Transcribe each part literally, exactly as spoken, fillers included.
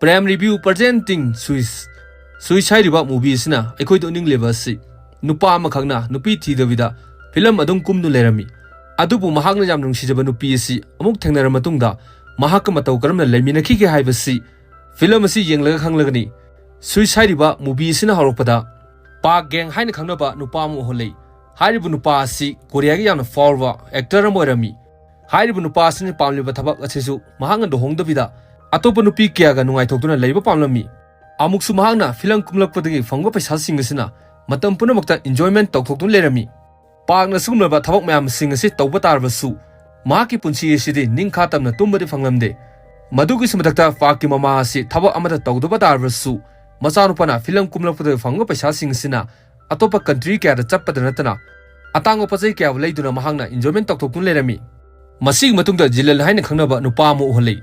Prem Review presenting Swiss. Swiss ꯍꯥꯏꯔꯤꯕ movie ꯑꯁꯤꯅ ꯑꯩꯈꯣꯏꯗ ꯎꯠꯅꯤꯡꯂꯤꯕ ꯑꯁꯤ ꯅꯨꯄꯥ ꯑꯃꯈꯛꯅ ꯅꯨꯄꯤ ꯊꯤꯗꯕꯤꯗ film ꯑꯗꯨꯝ ꯀꯨꯝꯗꯨꯅ ꯂꯩꯔꯝꯃꯤ꯫ ꯑꯗꯨꯕꯨ ꯃꯍꯥꯛꯅ ꯌꯥꯝꯅ ꯅꯨꯡꯁꯤꯖꯕ ꯅꯨꯄꯤ ꯑꯁꯤ ꯑꯃꯨꯛ ꯊꯦꯡꯅꯔ ꯃꯇꯨꯡꯗ ꯃꯍꯥꯛꯀ ꯃꯇꯧ ꯀꯔꯝꯅ ꯂꯩꯃꯤꯟꯅꯈꯤꯒꯦ ꯍꯥꯏꯕꯁꯤ film ꯑꯁꯤ ꯌꯦꯡꯂꯒ ꯈꯪꯂꯒꯅꯤ꯫ Swiss ꯍꯥꯏꯔꯤꯕ movie ꯑꯁꯤꯅ ꯍꯧꯔꯛꯄꯗ Park Gang ꯍꯥꯏꯅ ꯈꯪꯅꯕ ꯅꯨꯄꯥ ꯑꯃ ꯎꯍꯜꯂꯤ꯫ ꯍꯥꯏꯔꯤꯕ ꯅꯨꯄꯥ ꯑꯁꯤ ꯀꯣꯔꯤꯌꯥꯒꯤ ꯌꯥꯝꯅ ꯐꯥꯎꯔꯕ actor ꯑꯃ ꯑꯣꯏꯔꯝꯃꯤ꯫ ꯍꯥꯏꯔꯤꯕ ꯅꯨꯄꯥ ꯑꯁꯤꯅ ꯄꯥꯝꯂꯤꯕ ꯊꯕꯛ ꯑꯁꯤꯁꯨ ꯃꯍꯥꯛꯅ ꯂꯨꯍꯣꯡꯗꯕꯤꯗ ꯑꯇꯣꯞꯄ ꯅꯨꯄꯤ ꯀꯌꯥꯒ ꯅꯨꯡꯉꯥꯏꯊꯣꯛꯇꯨꯅ ꯂꯩꯕ ꯄꯥꯝꯂꯝꯃꯤ꯫ ꯑꯃꯨꯛꯁꯨ ꯃꯍꯥꯛꯅ film ꯀꯨꯝꯂꯛꯄꯗꯒꯤ ꯐꯪꯕ ꯄꯩꯁꯥꯁꯤꯡ ꯑꯁꯤꯅ ꯃꯇꯝ ꯄꯨꯝꯅꯃꯛꯇ enjoyment ꯇꯧꯊꯣꯛꯇꯨꯅ ꯂꯩꯔꯝꯃꯤ꯫ ꯄꯥꯛꯅ ꯁꯤꯒꯨꯝꯂꯕ ꯊꯕꯛ ꯃꯌꯥꯝꯁꯤꯡ ꯑꯁꯤ ꯇꯧꯕ ꯇꯥꯔꯕꯁꯨ ꯃꯍꯥꯛꯀꯤ ꯄꯨꯟꯁꯤ ꯑꯁꯤꯗꯤ ꯅꯤꯡꯈꯥ ꯇꯝꯅ ꯇꯨꯝꯕꯗꯤ ꯐꯪꯂꯝꯗꯦ꯫ ꯃꯗꯨꯒꯤꯁꯨ ꯃꯊꯛꯇ ꯄꯥꯛꯀꯤ ꯃꯃꯥ ꯑꯁꯤ ꯊꯕꯛ ꯑꯃꯠꯇ ꯇꯧꯗꯕ ꯇꯥꯔꯕꯁꯨ ꯃꯆꯥꯅꯨꯄꯥꯅ film ꯀꯨꯝꯂꯛꯄꯗꯒꯤ ꯐꯪꯕ ꯄꯩꯁꯥꯁꯤꯡ ꯑꯁꯤꯅ ꯑꯇꯣꯞꯄ country ꯀꯌꯥꯗ ꯆꯠꯄꯗ ꯅꯠꯇꯅ ꯑꯇꯥꯡꯕ ꯄꯣꯠ ꯆꯩ ꯀꯌꯥꯕꯨ ꯂꯩꯗꯨꯅ ꯃꯍꯥꯛꯅ enjoyment ꯇꯧꯊꯣꯛꯇꯨꯅ ꯂꯩꯔꯝꯃꯤ꯫ ꯃꯁꯤꯒꯤ ꯃꯇꯨꯡꯗ ꯖꯤꯂꯟ ꯍꯥꯏꯅ ꯈꯪꯅꯕ ꯅꯨꯄꯥ ꯑꯃ ꯎꯍꯜꯂꯤ꯫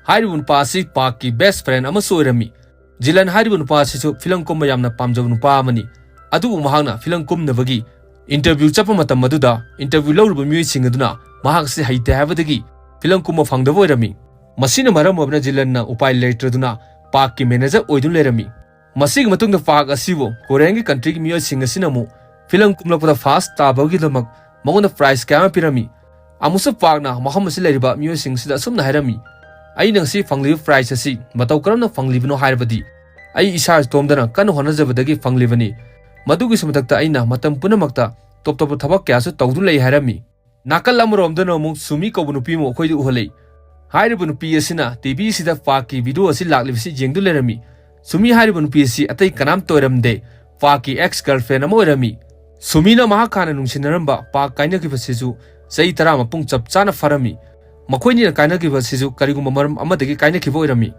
ꯍꯥꯏꯔꯤꯕ ꯅꯨꯄꯥ ꯑꯁꯤ ꯄꯥꯛꯀꯤ best friend ꯑꯃꯁꯨ ꯑꯣꯏꯔꯝꯃꯤ꯫ ꯖꯤꯂꯟ ꯍꯥꯏꯔꯤꯕ ꯅꯨꯄꯥ ꯑꯁꯤꯁꯨ film ꯀꯨꯝꯕ ꯌꯥꯝꯅ ꯄꯥꯝꯖꯕ ꯅꯨꯄꯥ ꯑꯃꯅꯤ꯫ ꯑꯗꯨꯕꯨ ꯃꯍꯥꯛꯅ film ꯀꯨꯝꯅꯕꯒꯤ interview ꯆꯠꯄ ꯃꯇꯝ ꯑꯗꯨꯗ interview ꯂꯧꯔꯤꯕ ꯃꯤꯑꯣꯏꯁꯤꯡ ꯑꯗꯨꯅ ꯃꯍꯥꯛ ꯑꯁꯤ ꯍꯩꯇꯦ ꯍꯥꯏꯕꯗꯒꯤ film ꯀꯨꯝꯕ ꯐꯪꯗꯕ ꯑꯣꯏꯔꯝꯃꯤ꯫ ꯃꯁꯤꯅ ꯃꯔꯝ ꯑꯣꯏꯗꯨꯅ ꯖꯤꯂꯟꯅ ꯎꯄꯥꯏ ꯂꯩꯇ꯭ꯔꯗꯨꯅ ꯄꯥꯛꯀꯤ manager ꯑꯣꯏꯗꯨꯅ ꯂꯩꯔꯝꯃꯤ꯫ ꯃꯁꯤꯒꯤ ꯃꯇꯨꯡꯗ ꯄꯥꯛ ꯑꯁꯤꯕꯨ ꯀꯣꯔꯤꯌꯟꯒꯤ countryꯒꯤ ꯃꯤꯑꯣꯏꯁꯤꯡ ꯑꯁꯤꯅ ꯑꯃꯨꯛ film ꯀꯨꯝꯂꯛꯄꯗ first ꯇꯥꯕꯒꯤꯗꯃꯛ ꯃꯉꯣꯟꯗ prize ꯀꯌꯥ ꯑꯃ ꯄꯤꯔꯝꯃꯤ꯫ ꯑꯃꯨꯛꯁꯨ ꯄꯥꯛꯅ ꯃꯐꯝ ꯑꯁꯤ ꯂꯩꯔꯤꯕ ꯃꯤꯑꯣꯏꯁꯤꯡ ꯑꯁꯤꯗ ꯑꯁꯨꯝꯅ ꯍꯥꯏꯔꯝꯃꯤ, "ꯑꯩꯅ ꯉꯁꯤ ꯐꯪꯂꯤꯕ prize ꯑꯁꯤ ꯃꯇꯧ ꯀꯔꯝꯅ ꯐꯪꯂꯤꯕꯅꯣ ꯍꯥꯏꯔꯕꯗꯤ ꯑꯩ ꯏꯁꯥ ꯏꯇꯣꯝꯗꯅ ꯀꯟꯅ ꯍꯣꯠꯅꯖꯕꯗꯒꯤ ꯐꯪꯂꯤꯕꯅꯤ꯫ ꯃꯗꯨꯒꯤꯁꯨ ꯃꯊꯛꯇ ꯑꯩꯅ ꯃꯇꯝ ꯄꯨꯝꯅꯃꯛꯇ ꯇꯣꯞ ꯇꯣꯞꯄ ꯊꯕꯛ ꯀꯌꯥꯁꯨ ꯇꯧꯗꯨꯅ ꯂꯩ" ꯍꯥꯏꯔꯝꯃꯤ꯫ ꯅꯥꯀꯜ ꯑꯃꯔꯣꯝꯗꯅ ꯑꯃꯨꯛ ꯁꯨꯃꯤ ꯀꯧꯕ ꯅꯨꯄꯤ ꯑꯃ ꯑꯩꯈꯣꯏꯗ ꯎꯍꯜꯂꯤ꯫ ꯍꯥꯏꯔꯤꯕ ꯅꯨꯄꯤ ꯑꯁꯤꯅ ꯇꯤ ꯚꯤ ꯑꯁꯤꯗ ꯄꯥꯛꯀꯤ video ꯑꯁꯤ ꯂꯥꯛꯂꯤꯕꯁꯤ ꯌꯦꯡꯗꯨꯅ ꯂꯩꯔꯝꯃꯤ꯫ ꯁꯨꯃꯤ ꯍꯥꯏꯔꯤꯕ ꯅꯨꯄꯤ ꯑꯁꯤ ꯑꯇꯩ ꯀꯅꯥꯝꯇ ꯑꯣꯏꯔꯝꯗꯦ, ꯄꯥꯛꯀꯤ ex girlfriend ꯑꯃ ꯑꯣꯏꯔꯝꯃꯤ꯫ ꯁꯨꯃꯤꯅ ꯃꯍꯥꯛ ꯍꯥꯟꯅ ꯅꯨꯡꯁꯤꯅꯔꯝꯕ ꯄꯥꯛ ꯀꯥꯏꯅꯈꯤꯕꯁꯤꯁꯨ ꯆꯍꯤ ꯇꯔꯥ ꯃꯄꯨꯡ ꯆꯞ ꯆꯥꯅ ꯐꯥꯔꯝꯃꯤ꯫ ꯃꯈꯣꯏꯅꯤꯅ ꯀꯥꯏꯅꯈꯤꯕ ꯑꯁꯤꯁꯨ ꯀꯔꯤꯒꯨꯝꯕ ꯃꯔꯝ ꯑꯃꯗꯒꯤ ꯀꯥꯏꯅꯈꯤꯕ ꯑꯣꯏꯔꯝꯃꯤ꯫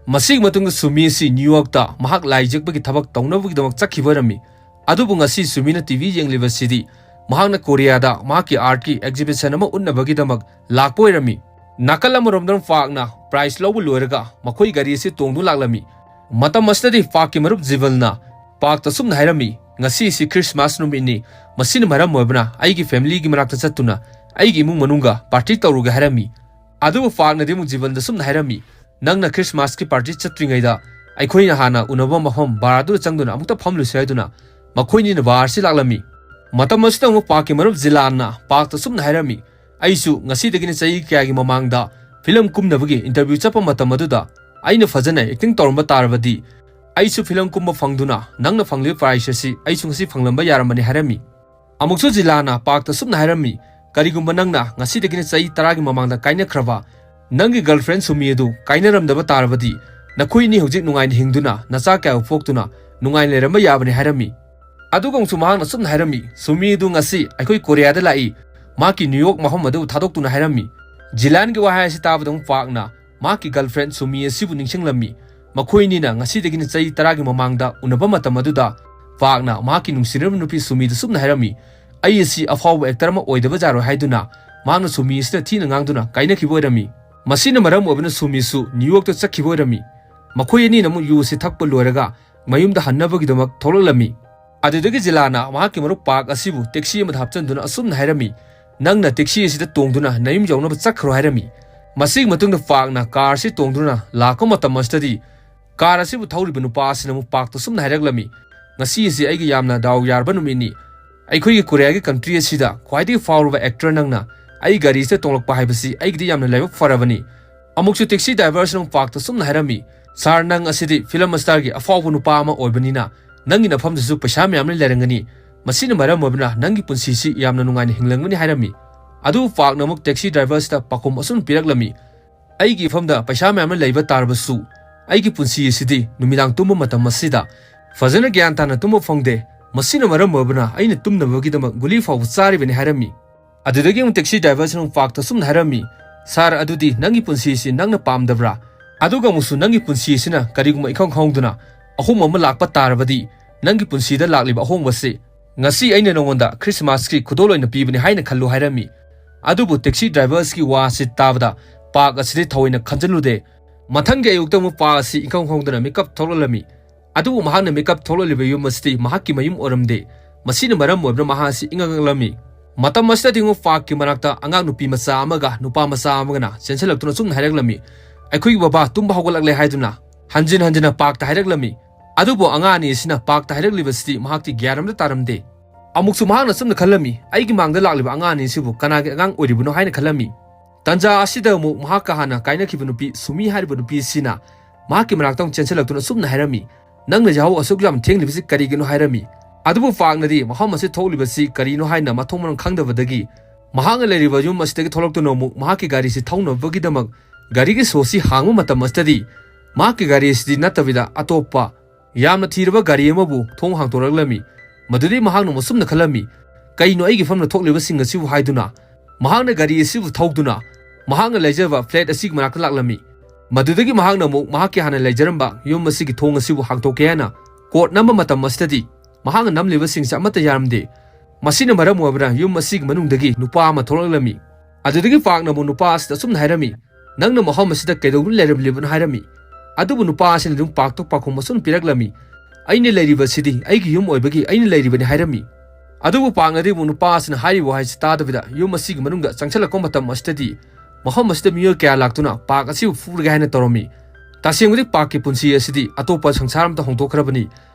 ꯃꯁꯤꯒꯤ ꯃꯇꯨꯡꯗ ꯁꯨꯃꯤ ꯑꯁꯤ ꯅ꯭ꯌꯨ ꯌꯣꯔꯛꯇ ꯃꯍꯥꯛ ꯂꯥꯏ ꯌꯦꯛꯄꯒꯤ ꯊꯕꯛ ꯇꯧꯅꯕꯒꯤꯗꯃꯛ ꯆꯠꯈꯤꯕ ꯑꯣꯏꯔꯝꯃꯤ꯫ ꯑꯗꯨꯕꯨ ꯉꯁꯤ ꯁꯨꯃꯤꯅ ꯇꯤ ꯚꯤ ꯌꯦꯡꯂꯤꯕꯁꯤꯗꯤ ꯃꯍꯥꯛꯅ ꯀꯣꯔꯤꯌꯥꯗ ꯃꯍꯥꯛꯀꯤ artꯀꯤ exhibition ꯑꯃ ꯎꯠꯅꯕꯒꯤꯗꯃꯛ ꯂꯥꯛꯄ ꯑꯣꯏꯔꯝꯃꯤ꯫ ꯅꯥꯀꯜ ꯑꯃꯔꯣꯝꯗꯅ ꯄꯥꯛꯅ prize ꯂꯧꯕ ꯂꯣꯏꯔꯒ ꯃꯈꯣꯏ ꯒꯥꯔꯤ ꯑꯁꯤ ꯇꯣꯡꯗꯨꯅ ꯂꯥꯛꯂꯝꯃꯤ꯫ ꯃꯇꯝ ꯑꯁꯤꯗꯗꯤ ꯄꯥꯛꯀꯤ ꯃꯔꯨꯞ ꯖꯤꯕꯜꯅ ꯄꯥꯛꯇ ꯑꯁꯨꯝꯅ ꯍꯥꯏꯔꯝꯃꯤ, "ꯉꯁꯤ ꯑꯁꯤ Christmas ꯅꯨꯃꯤꯠꯅꯤ, ꯃꯁꯤꯅ ꯃꯔꯝ ꯑꯣꯏꯕꯅ ꯑꯩꯒꯤ familyꯒꯤ ꯃꯅꯥꯛꯇ ꯆꯠꯇꯨꯅ ꯑꯩꯒꯤ ꯏꯃꯨꯡ ꯃꯅꯨꯡꯒ party ꯇꯧꯔꯨꯒꯦ" ꯍꯥꯏꯔꯝꯃꯤ꯫ ꯑꯗꯨꯕꯨ ꯄꯥꯛꯅꯗꯤ ꯑꯃꯨꯛ ꯖꯤꯕꯜꯗ ꯑꯁꯨꯝꯅ ꯍꯥꯏꯔꯝꯃꯤ, "ꯅꯪꯅ ꯈ꯭ꯔꯤꯁꯃꯥꯁꯀꯤ ꯄꯥꯔꯇꯤ ꯆꯠꯇ꯭ꯔꯤꯉꯩꯗ ꯑꯩꯈꯣꯏꯅ ꯍꯥꯟꯅ ꯎꯅꯕ ꯃꯐꯝ ꯕꯥꯔꯗꯨꯗ ꯆꯪꯗꯨꯅ ꯑꯃꯨꯛꯇ ꯐꯝꯂꯨꯁꯤ" ꯍꯥꯏꯗꯨꯅ ꯃꯈꯣꯏꯅꯤꯅ ꯕꯥꯔꯁꯤ ꯂꯥꯛꯂꯝꯃꯤ꯫ ꯃꯇꯝ ꯑꯁꯤꯗ ꯑꯃꯨꯛ ꯄꯥꯔꯛꯀꯤ ꯃꯔꯨꯞ ꯖꯤꯂꯥꯟꯅ ꯄꯥꯔꯛꯇ ꯁꯨꯝꯅ ꯍꯥꯏꯔꯝꯃꯤ, "ꯑꯩꯁꯨ ꯉꯁꯤꯗꯒꯤꯅ ꯆꯍꯤ ꯀꯌꯥꯒꯤ ꯃꯃꯥꯡꯗ ꯐꯤꯂꯝ ꯀꯨꯝꯅꯕꯒꯤ ꯏꯟꯇꯔꯚ꯭ꯌꯨ ꯆꯠꯄ ꯃꯇꯝ ꯑꯗꯨꯗ ꯑꯩꯅ ꯐꯖꯅ ꯑꯦꯛꯇꯤꯡ ꯇꯧꯔꯝꯕ ꯇꯥꯔꯕꯗꯤ ꯑꯩꯁꯨ ꯐꯤꯂꯝ ꯀꯨꯝꯕ ꯐꯪꯗꯨꯅ ꯅꯪꯅ ꯐꯪꯂꯤꯕ ꯄ꯭ꯔꯥꯏꯖ ꯑꯁꯤ ꯑꯩꯁꯨ ꯉꯁꯤ ꯐꯪꯂꯝꯕ ꯌꯥꯔꯝꯕꯅꯤ" ꯍꯥꯏꯔꯝꯃꯤ꯫ ꯑꯃꯨꯛꯁꯨ ꯖꯤꯂꯥꯅ ꯄꯥꯔꯛꯇ ꯁꯨꯝꯅ ꯍꯥꯏꯔꯝꯃꯤ, "ꯀꯔꯤꯒꯨꯝꯕ ꯅꯪꯅ ꯉꯁꯤꯗꯒꯤꯅ ꯆꯍꯤ ꯇꯔꯥꯒꯤ ꯃꯃꯥꯡꯗ ꯀꯥꯏꯅꯈ꯭ꯔꯕ ꯅꯪꯒꯤ ꯒꯔꯜꯐ꯭ꯔꯦꯟ ꯁꯨꯃꯤ ꯑꯗꯨ ꯀꯥꯏꯅꯔꯝꯗꯕ ꯇꯥꯔꯕꯗꯤ ꯅꯈꯣꯏ ꯑꯅꯤ ꯍꯧꯖꯤꯛ ꯅꯨꯡꯉꯥꯏꯅ ꯍꯤꯡꯗꯨꯅ ꯅꯆꯥ ꯀꯌꯥ ꯄꯣꯛꯇꯨꯅ ꯅꯨꯡꯉꯥꯏꯅ ꯂꯩꯔꯝꯕ ꯌꯥꯕꯅꯤ" ꯍꯥꯏꯔꯝꯃꯤ꯫ ꯑꯗꯨꯒ ꯑꯃꯨꯛꯁꯨ ꯃꯍꯥꯛꯅ ꯁꯨꯝꯅ ꯍꯥꯏꯔꯝꯃꯤ, "ꯁꯨꯃꯤ ꯑꯗꯨ ꯉꯁꯤ ꯑꯩꯈꯣꯏ ꯀꯣꯔꯤꯌꯥꯗ ꯂꯥꯛꯏ꯫ ꯃꯍꯥꯛꯀꯤ ꯅ꯭ꯌꯨ ꯌꯣꯔꯛ ꯃꯐꯝ ꯑꯗꯨ ꯊꯥꯗꯣꯛꯇꯨꯅ" ꯍꯥꯏꯔꯝꯃꯤ꯫ ꯖꯤꯂꯥꯟꯒꯤ ꯋꯥꯍꯩ ꯑꯁꯤ ꯇꯥꯕꯗ ꯑꯃꯨꯛ ꯄꯥꯔꯛꯅ ꯃꯍꯥꯛꯀꯤ ꯒꯔꯜꯐ꯭ꯔꯦꯟ ꯁꯨꯃꯤ ꯑꯁꯤꯕꯨ ꯅꯤꯡꯁꯤꯡꯂꯝꯃꯤ꯫ ꯃꯈꯣꯏ ꯑꯅꯤꯅ ꯉꯁꯤꯗꯒꯤꯅ ꯆꯍꯤ ꯇꯔꯥꯒꯤ ꯃꯃꯥꯡꯗ ꯎꯅꯕ ꯃꯇꯝ ꯑꯗꯨꯗ ꯄꯥꯔꯛꯅ ꯃꯍꯥꯛꯀꯤ ꯅꯨꯡꯁꯤꯅꯔꯕ ꯅꯨꯄꯤ ꯁꯨꯃꯤꯗ ꯁꯨꯝꯅ ꯍꯥꯏꯔꯝꯃꯤ, "ꯑꯩ ꯑꯁꯤ ꯑꯐꯥꯎꯕ ꯑꯦꯛꯇꯔ ꯑꯃ ꯑꯣꯏꯗꯕ ꯌꯥꯔꯣꯏ" ꯍꯥꯏꯗꯨꯅ ꯃꯍꯥꯛꯅ ꯁꯨꯃꯤ ꯑꯁꯤꯗ ꯊꯤꯅ ꯉꯥꯡꯗꯨꯅ ꯀꯥꯏꯅꯈꯤꯕ ꯑꯣꯏꯔꯝꯃꯤ꯫ ꯃꯁꯤꯅ ꯃꯔꯝ ꯑꯣꯏꯕꯅ ꯁꯨꯃꯤꯁꯨ ꯅ꯭ꯌꯨ ꯌꯣꯔꯛꯇ ꯆꯠꯈꯤꯕ ꯑꯣꯏꯔꯝꯃꯤ꯫ ꯃꯈꯣꯏ ꯑꯅꯤꯅ ꯑꯃꯨꯛ ꯌꯨ ꯑꯁꯤ ꯊꯛꯄ ꯂꯣꯏꯔꯒ ꯃꯌꯨꯝꯗ ꯍꯟꯅꯕꯒꯤꯗꯃꯛ ꯊꯣꯛꯂꯛꯂꯝꯃꯤ꯫ ꯑꯗꯨꯗꯒꯤ ꯖꯤꯂꯥꯅ ꯃꯍꯥꯛꯀꯤ ꯃꯔꯨꯞ ꯄꯥꯔꯛ ꯑꯁꯤꯕꯨ ꯇꯦꯛꯁꯤ ꯑꯃꯗ ꯍꯥꯞꯆꯤꯟꯗꯨꯅ ꯑꯁꯨꯝꯅ ꯍꯥꯏꯔꯝꯃꯤ, "ꯅꯪꯅ ꯇꯦꯛꯁꯤ ꯑꯁꯤꯗ ꯇꯣꯡꯗꯨꯅ ꯅꯌꯨꯝ ꯌꯧꯅꯕ ꯆꯠꯈ꯭ꯔꯣ" ꯍꯥꯏꯔꯝꯃꯤ꯫ ꯃꯁꯤꯒꯤ ꯃꯇꯨꯡꯗ ꯄꯥꯔꯛꯅ ꯀꯥꯔ ꯑꯁꯤ ꯇꯣꯡꯗꯨꯅ ꯂꯥꯛꯄ ꯃꯇꯝ ꯑꯁꯤꯗꯗꯤ ꯀꯥꯔ ꯑꯁꯤꯕꯨ ꯊꯧꯔꯤꯕ ꯅꯨꯄꯥ ꯑꯁꯤꯅ ꯑꯃꯨꯛ ꯄꯥꯔꯛꯇ ꯁꯨꯝꯅ ꯍꯥꯏꯔꯛꯂꯝꯃꯤ, "ꯉꯁꯤ ꯑꯁꯤ ꯑꯩꯒꯤ ꯌꯥꯝꯅ ꯗꯥꯎ ꯌꯥꯔꯕ ꯅꯨꯃꯤꯠꯅꯤ꯫ ꯑꯩꯈꯣꯏꯒꯤ ꯀꯣꯔꯤꯌꯥꯒꯤ ꯀꯟꯇ꯭ꯔꯤ ꯑꯁꯤꯗ ꯈ꯭ꯋꯥꯏꯗꯒꯤ ꯐꯥꯎꯔꯕ ꯑꯦꯛꯇꯔ ꯅꯪꯅ ꯑꯩ ꯒꯥꯔꯤꯁꯤꯗ ꯇꯣꯡꯂꯛꯄ ꯍꯥꯏꯕꯁꯤ ꯑꯩꯒꯤꯗꯤ ꯌꯥꯝꯅ ꯂꯥꯏꯕꯛ ꯐꯔꯕꯅꯤ"꯫ ꯑꯃꯨꯛꯁꯨ ꯇꯦꯛꯁꯤ ꯗ꯭ꯔꯥꯏꯚꯔꯁꯤꯅ ꯑꯃꯨꯛ ꯄꯥꯔꯛꯇ ꯁꯨꯝꯅ ꯍꯥꯏꯔꯝꯃꯤ, "ꯁꯥꯔ, ꯅꯪ ꯑꯁꯤꯗꯤ ꯐꯤꯂꯝ ꯁ꯭ꯇꯥꯔꯒꯤ ꯑꯐꯥꯎꯕ ꯅꯨꯄꯥ ꯑꯃ ꯑꯣꯏꯕꯅꯤꯅ ꯅꯪꯒꯤ ꯅꯐꯝꯗꯁꯨ ꯄꯩꯁꯥ ꯃꯌꯥꯝꯅ ꯂꯩꯔꯝꯒꯅꯤ꯫ ꯃꯁꯤꯅ ꯃꯔꯝ ꯑꯣꯏꯕꯅ ꯅꯪꯒꯤ ꯄꯨꯟꯁꯤꯁꯤ ꯌꯥꯝꯅ ꯅꯨꯡꯉꯥꯏꯅ ꯍꯤꯡꯂꯝꯒꯅꯤ" ꯍꯥꯏꯔꯝꯃꯤ꯫ ꯑꯗꯨꯕꯨ ꯄꯥꯔꯛꯅ ꯑꯃꯨꯛ ꯇꯦꯛꯁꯤ ꯗ꯭ꯔꯥꯏꯚꯔꯁꯤꯗ ꯄꯥꯎꯈꯨꯝ ꯑꯁꯨꯝ ꯄꯤꯔꯛꯂꯝꯃꯤ, "ꯑꯩꯒꯤ ꯏꯐꯝꯗ ꯄꯩꯁꯥ ꯃꯌꯥꯝꯅ ꯂꯩꯕ ꯇꯥꯔꯕꯁꯨ ꯑꯩꯒꯤ ꯄꯨꯟꯁꯤ ꯑꯁꯤꯗꯤ ꯅꯨꯃꯤꯗꯥꯡ ꯇꯨꯝꯕ ꯃꯇꯝ ꯑꯁꯤꯗ ꯐꯖꯅ ꯒ꯭ꯌꯥꯟ ꯇꯥꯅ ꯇꯨꯝꯕ ꯐꯪꯗꯦ꯫ ꯃꯁꯤꯅ ꯃꯔꯝ ꯑꯣꯏꯕꯅ ꯑꯩꯅ ꯇꯨꯝꯅꯕꯒꯤꯗꯃꯛ ꯒꯨꯂꯤ ꯐꯥꯎꯕ ꯆꯥꯔꯤꯕꯅꯤ" ꯍꯥꯏꯔꯝꯃꯤ꯫ ꯑꯗꯨꯗꯒꯤ ꯑꯃꯨꯛ ꯇꯦꯛꯁꯤ ꯗ꯭ꯔꯥꯏꯚꯔꯁꯤꯅ ꯑꯃꯨꯛ ꯄꯥꯔꯛꯇ ꯁꯨꯝꯅ ꯍꯥꯏꯔꯝꯃꯤ, "ꯁꯥꯔ, ꯑꯗꯨꯗꯤ ꯅꯪꯒꯤ ꯄꯨꯟꯁꯤꯁꯤ ꯅꯪꯅ ꯄꯥꯝꯗꯕ꯭ꯔꯥ? ꯑꯗꯨꯒ ꯑꯃꯨꯛꯁꯨ ꯅꯪꯒꯤ ꯄꯨꯟꯁꯤ ꯑꯁꯤꯅ ꯀꯔꯤꯒꯨꯝꯕ ꯏꯈꯪ ꯈꯪꯍꯧꯗꯅ ꯑꯍꯣꯡꯕ ꯑꯃ ꯂꯥꯛꯄ ꯇꯥꯔꯕꯗꯤ ꯅꯪꯒꯤ ꯄꯨꯟꯁꯤꯗ ꯂꯥꯛꯂꯤꯕ ꯑꯍꯣꯡꯕꯁꯤ ꯉꯁꯤ ꯑꯩꯅ ꯅꯉꯣꯟꯗ ꯈ꯭ꯔꯤꯁꯃꯥꯁꯀꯤ ꯈꯨꯗꯣꯜ ꯑꯣꯏꯅ ꯄꯤꯕꯅꯤ ꯍꯥꯏꯅ ꯈꯜꯂꯨ" ꯍꯥꯏꯔꯝꯃꯤ꯫ ꯑꯗꯨꯕꯨ ꯇꯦꯛꯁꯤ ꯗ꯭ꯔꯥꯏꯚꯔꯁꯀꯤ ꯋꯥ ꯑꯁꯤ ꯇꯥꯕꯗ ꯄꯥꯔꯛ ꯑꯁꯤꯗꯤ ꯊꯑꯣꯏꯅ ꯈꯟꯖꯤꯜꯂꯨꯗꯦ꯫ ꯃꯊꯪꯒꯤ ꯑꯌꯨꯛꯇ ꯑꯃꯨꯛ ꯄꯥꯔꯛ ꯑꯁꯤ ꯏꯈꯪ ꯈꯪꯍꯧꯗꯅ ꯃꯤꯀꯞ ꯊꯣꯛꯂꯛꯂꯝꯃꯤ꯫ ꯑꯗꯨꯕꯨ ꯃꯍꯥꯛꯅ ꯃꯤꯀꯞ ꯊꯣꯛꯂꯛꯂꯤꯕ ꯌꯨꯝ ꯑꯁꯤꯗꯤ ꯃꯍꯥꯛꯀꯤ ꯃꯌꯨꯝ ꯑꯣꯏꯔꯝꯗꯦ꯫ ꯃꯁꯤꯅ ꯃꯔꯝ ꯑꯣꯏꯗꯨꯅ ꯃꯍꯥꯛ ꯑꯁꯤ ꯏꯉꯛ ꯉꯛꯂꯝꯃꯤ꯫ ꯃꯇꯝ ꯑꯁꯤꯗꯗꯤ ꯑꯃꯨꯛ ꯄꯥꯔꯛꯀꯤ ꯃꯅꯥꯛꯇ ꯑꯉꯥꯡ ꯅꯨꯄꯤ ꯃꯆꯥ ꯑꯃꯒ ꯅꯨꯄꯥ ꯃꯆꯥ ꯑꯃꯒꯅ ꯆꯦꯟꯁꯤꯜꯂꯛꯇꯨꯅ ꯁꯨꯝꯅ ꯍꯥꯏꯔꯛꯂꯝꯃꯤ, "ꯑꯩꯈꯣꯏꯒꯤ ꯕꯕꯥ ꯇꯨꯝꯕ ꯍꯧꯒꯠꯂꯛꯂꯦ" ꯍꯥꯏꯗꯨꯅ ꯍꯟꯖꯤꯟ ꯍꯟꯖꯤꯟꯅ ꯄꯥꯔꯛꯇ ꯍꯥꯏꯔꯛꯂꯝꯃꯤ꯫ ꯑꯗꯨꯕꯨ ꯑꯉꯥꯡ ꯑꯅꯤ ꯑꯁꯤꯅ ꯄꯥꯔꯛꯇ ꯍꯥꯏꯔꯛꯂꯤꯕꯁꯤꯗꯤ ꯃꯍꯥꯛꯇꯤ ꯒ꯭ꯌꯥꯟ ꯑꯃꯇ ꯇꯥꯔꯝꯗꯦ꯫ ꯑꯃꯨꯛꯁꯨ ꯃꯍꯥꯛꯅ ꯑꯁꯨꯝꯅ ꯈꯜꯂꯝꯃꯤ, "ꯑꯩꯒꯤ ꯃꯥꯡꯗ ꯂꯥꯛꯂꯤꯕ ꯑꯉꯥꯡ ꯑꯅꯤꯁꯤꯕꯨ ꯀꯅꯥꯒꯤ ꯑꯉꯥꯡ ꯑꯣꯏꯔꯤꯕꯅꯣ?" ꯍꯥꯏꯅ ꯈꯜꯂꯝꯃꯤ꯫ ꯇꯟꯖꯥ ꯑꯁꯤꯗ ꯑꯃꯨꯛ ꯃꯍꯥꯛꯀ ꯍꯥꯟꯅ ꯀꯥꯏꯅꯈꯤꯕ ꯅꯨꯄꯤ ꯁꯨꯃꯤ ꯍꯥꯏꯔꯤꯕ ꯅꯨꯄꯤ ꯑꯁꯤꯅ ꯃꯍꯥꯛꯀꯤ ꯃꯅꯥꯛꯇ ꯑꯃꯨꯛ ꯆꯦꯟꯁꯤꯜꯂꯛꯇꯨꯅ ꯑꯁꯨꯝꯅ ꯍꯥꯏꯔꯝꯃꯤ, "ꯅꯪꯅ ꯌꯥꯍꯧ ꯑꯁꯨꯛ ꯌꯥꯝ ꯊꯦꯡꯂꯤꯕꯁꯤ ꯀꯔꯤꯒꯤꯅꯣ?" ꯍꯥꯏꯔꯝꯃꯤ꯫ ꯑꯗꯨꯕꯨ ꯄꯥꯛꯅꯗꯤ ꯃꯐꯝ ꯑꯁꯤ ꯊꯣꯛꯂꯤꯕꯁꯤ ꯀꯔꯤꯅꯣ ꯍꯥꯏꯅ ꯃꯊꯣꯡ ꯃꯔꯝ ꯈꯪꯗꯕꯗꯒꯤ ꯃꯍꯥꯛꯅ ꯂꯩꯔꯤꯕ ꯌꯨꯝ ꯑꯁꯤꯗꯒꯤ ꯊꯣꯛꯂꯛꯇꯨꯅ ꯑꯃꯨꯛ ꯃꯍꯥꯛꯀꯤ ꯒꯥꯔꯤꯁꯤ ꯊꯧꯅꯕꯒꯤꯗꯃꯛ ꯒꯥꯔꯤꯒꯤ ꯁꯣꯁꯤ ꯍꯥꯡꯕ ꯃꯇꯝ ꯑꯁꯤꯗꯗꯤ ꯃꯍꯥꯛꯀꯤ ꯒꯥꯔꯤ ꯑꯁꯤꯗꯤ ꯅꯠꯇꯕꯤꯗ ꯑꯇꯣꯞꯄ ꯌꯥꯝꯅ ꯊꯤꯔꯕ ꯒꯥꯔꯤ ꯑꯃꯕꯨ ꯊꯣꯡ ꯍꯥꯡꯗꯣꯔꯛꯂꯝꯃꯤ꯫ ꯃꯗꯨꯗꯤ ꯃꯍꯥꯛꯅ ꯃꯁꯨꯝꯅ ꯈꯜꯂꯝꯃꯤ, "ꯀꯩꯅꯣ ꯑꯩꯒꯤ ꯐꯝꯅ ꯊꯣꯛꯂꯤꯕꯁꯤꯡ ꯑꯁꯤꯕꯨ?" ꯍꯥꯏꯗꯨꯅ ꯃꯍꯥꯛꯅ ꯒꯥꯔꯤ ꯑꯁꯤꯕꯨ ꯊꯧꯗꯨꯅ ꯃꯍꯥꯛꯅ ꯂꯩꯖꯕ ꯐ꯭ꯂꯦꯠ ꯑꯁꯤꯒꯤ ꯃꯅꯥꯛꯇ ꯂꯥꯛꯂꯝꯃꯤ꯫ ꯃꯗꯨꯗꯒꯤ ꯃꯍꯥꯛꯅ ꯑꯃꯨꯛ ꯃꯍꯥꯛꯀꯤ ꯍꯥꯟꯅ ꯂꯩꯖꯔꯝꯕ ꯌꯨꯝ ꯑꯁꯤꯒꯤ ꯊꯣꯡ ꯑꯁꯤꯕꯨ ꯍꯥꯡꯗꯣꯛꯀꯦ ꯍꯥꯏꯅ ꯀꯣꯠ ꯅꯝꯕ ꯃꯇꯝ ꯑꯁꯤꯗꯗꯤ ꯃꯍꯥꯛꯅ ꯅꯝꯂꯤꯕꯁꯤꯡꯁꯦ ꯑꯃꯠꯇ ꯌꯥꯔꯝꯗꯦ꯫ ꯃꯁꯤꯅ ꯃꯔꯝ ꯑꯣꯏꯕꯅ ꯌꯨꯝ ꯑꯁꯤꯒꯤ ꯃꯅꯨꯡꯗꯒꯤ ꯅꯨꯄꯥ ꯑꯃ ꯊꯣꯛꯂꯛꯂꯝꯃꯤ꯫ ꯑꯗꯨꯗꯒꯤ ꯄꯥꯛꯅ ꯑꯃꯨꯛ ꯅꯨꯄꯥ ꯑꯁꯤꯗ ꯑꯁꯨꯝꯅ ꯍꯥꯏꯔꯝꯃꯤ, "ꯅꯪꯅ ꯃꯐꯝ ꯑꯁꯤꯗ ꯀꯩꯗꯧꯗꯨꯅ ꯂꯩꯔꯝꯂꯤꯕꯅꯣ?" ꯍꯥꯏꯔꯝꯃꯤ꯫ ꯑꯗꯨꯕꯨ ꯅꯨꯄꯥ ꯑꯁꯤꯅ ꯑꯗꯨꯝ ꯄꯥꯛꯇ ꯄꯥꯎꯈꯨꯝ ꯑꯁꯨꯝ ꯄꯤꯔꯛꯂꯝꯃꯤ, "ꯑꯩꯅ ꯂꯩꯔꯤꯕꯁꯤꯗꯤ ꯑꯩꯒꯤ ꯌꯨꯝ ꯑꯣꯏꯕꯒꯤ ꯑꯩꯅ ꯂꯩꯔꯤꯕꯅꯤ" ꯍꯥꯏꯔꯝꯃꯤ꯫ ꯑꯗꯨꯕꯨ ꯄꯥꯛꯅꯗꯤ ꯑꯃꯨꯛ ꯅꯨꯄꯥ ꯑꯁꯤꯅ ꯍꯥꯏꯔꯤꯕ ꯋꯥꯍꯩꯁꯤ ꯇꯥꯗꯕꯤꯗ ꯌꯨꯝ ꯑꯁꯤꯒꯤ ꯃꯅꯨꯡꯗ ꯆꯪꯁꯤꯜꯂꯛꯄ ꯃꯇꯝ ꯑꯁꯤꯗꯗꯤ ꯃꯐꯝ ꯑꯁꯤꯗ ꯃꯤꯑꯣꯏ ꯀꯌꯥ ꯂꯥꯛꯇꯨꯅ ꯄꯥꯛ ꯑꯁꯤꯕꯨ ꯐꯨꯔꯒꯦ ꯍꯥꯏꯅ ꯇꯧꯔꯝꯃꯤ꯫ ꯇꯁꯦꯡꯕꯗꯤ ꯄꯥꯛꯀꯤ ꯄꯨꯟꯁꯤ ꯑꯁꯤꯗꯤ ꯑꯇꯣꯞꯄ ꯁꯪꯁꯥꯔ ꯑꯃꯗ ꯍꯣꯡꯗꯣꯛꯈ꯭ꯔꯕꯅꯤ꯫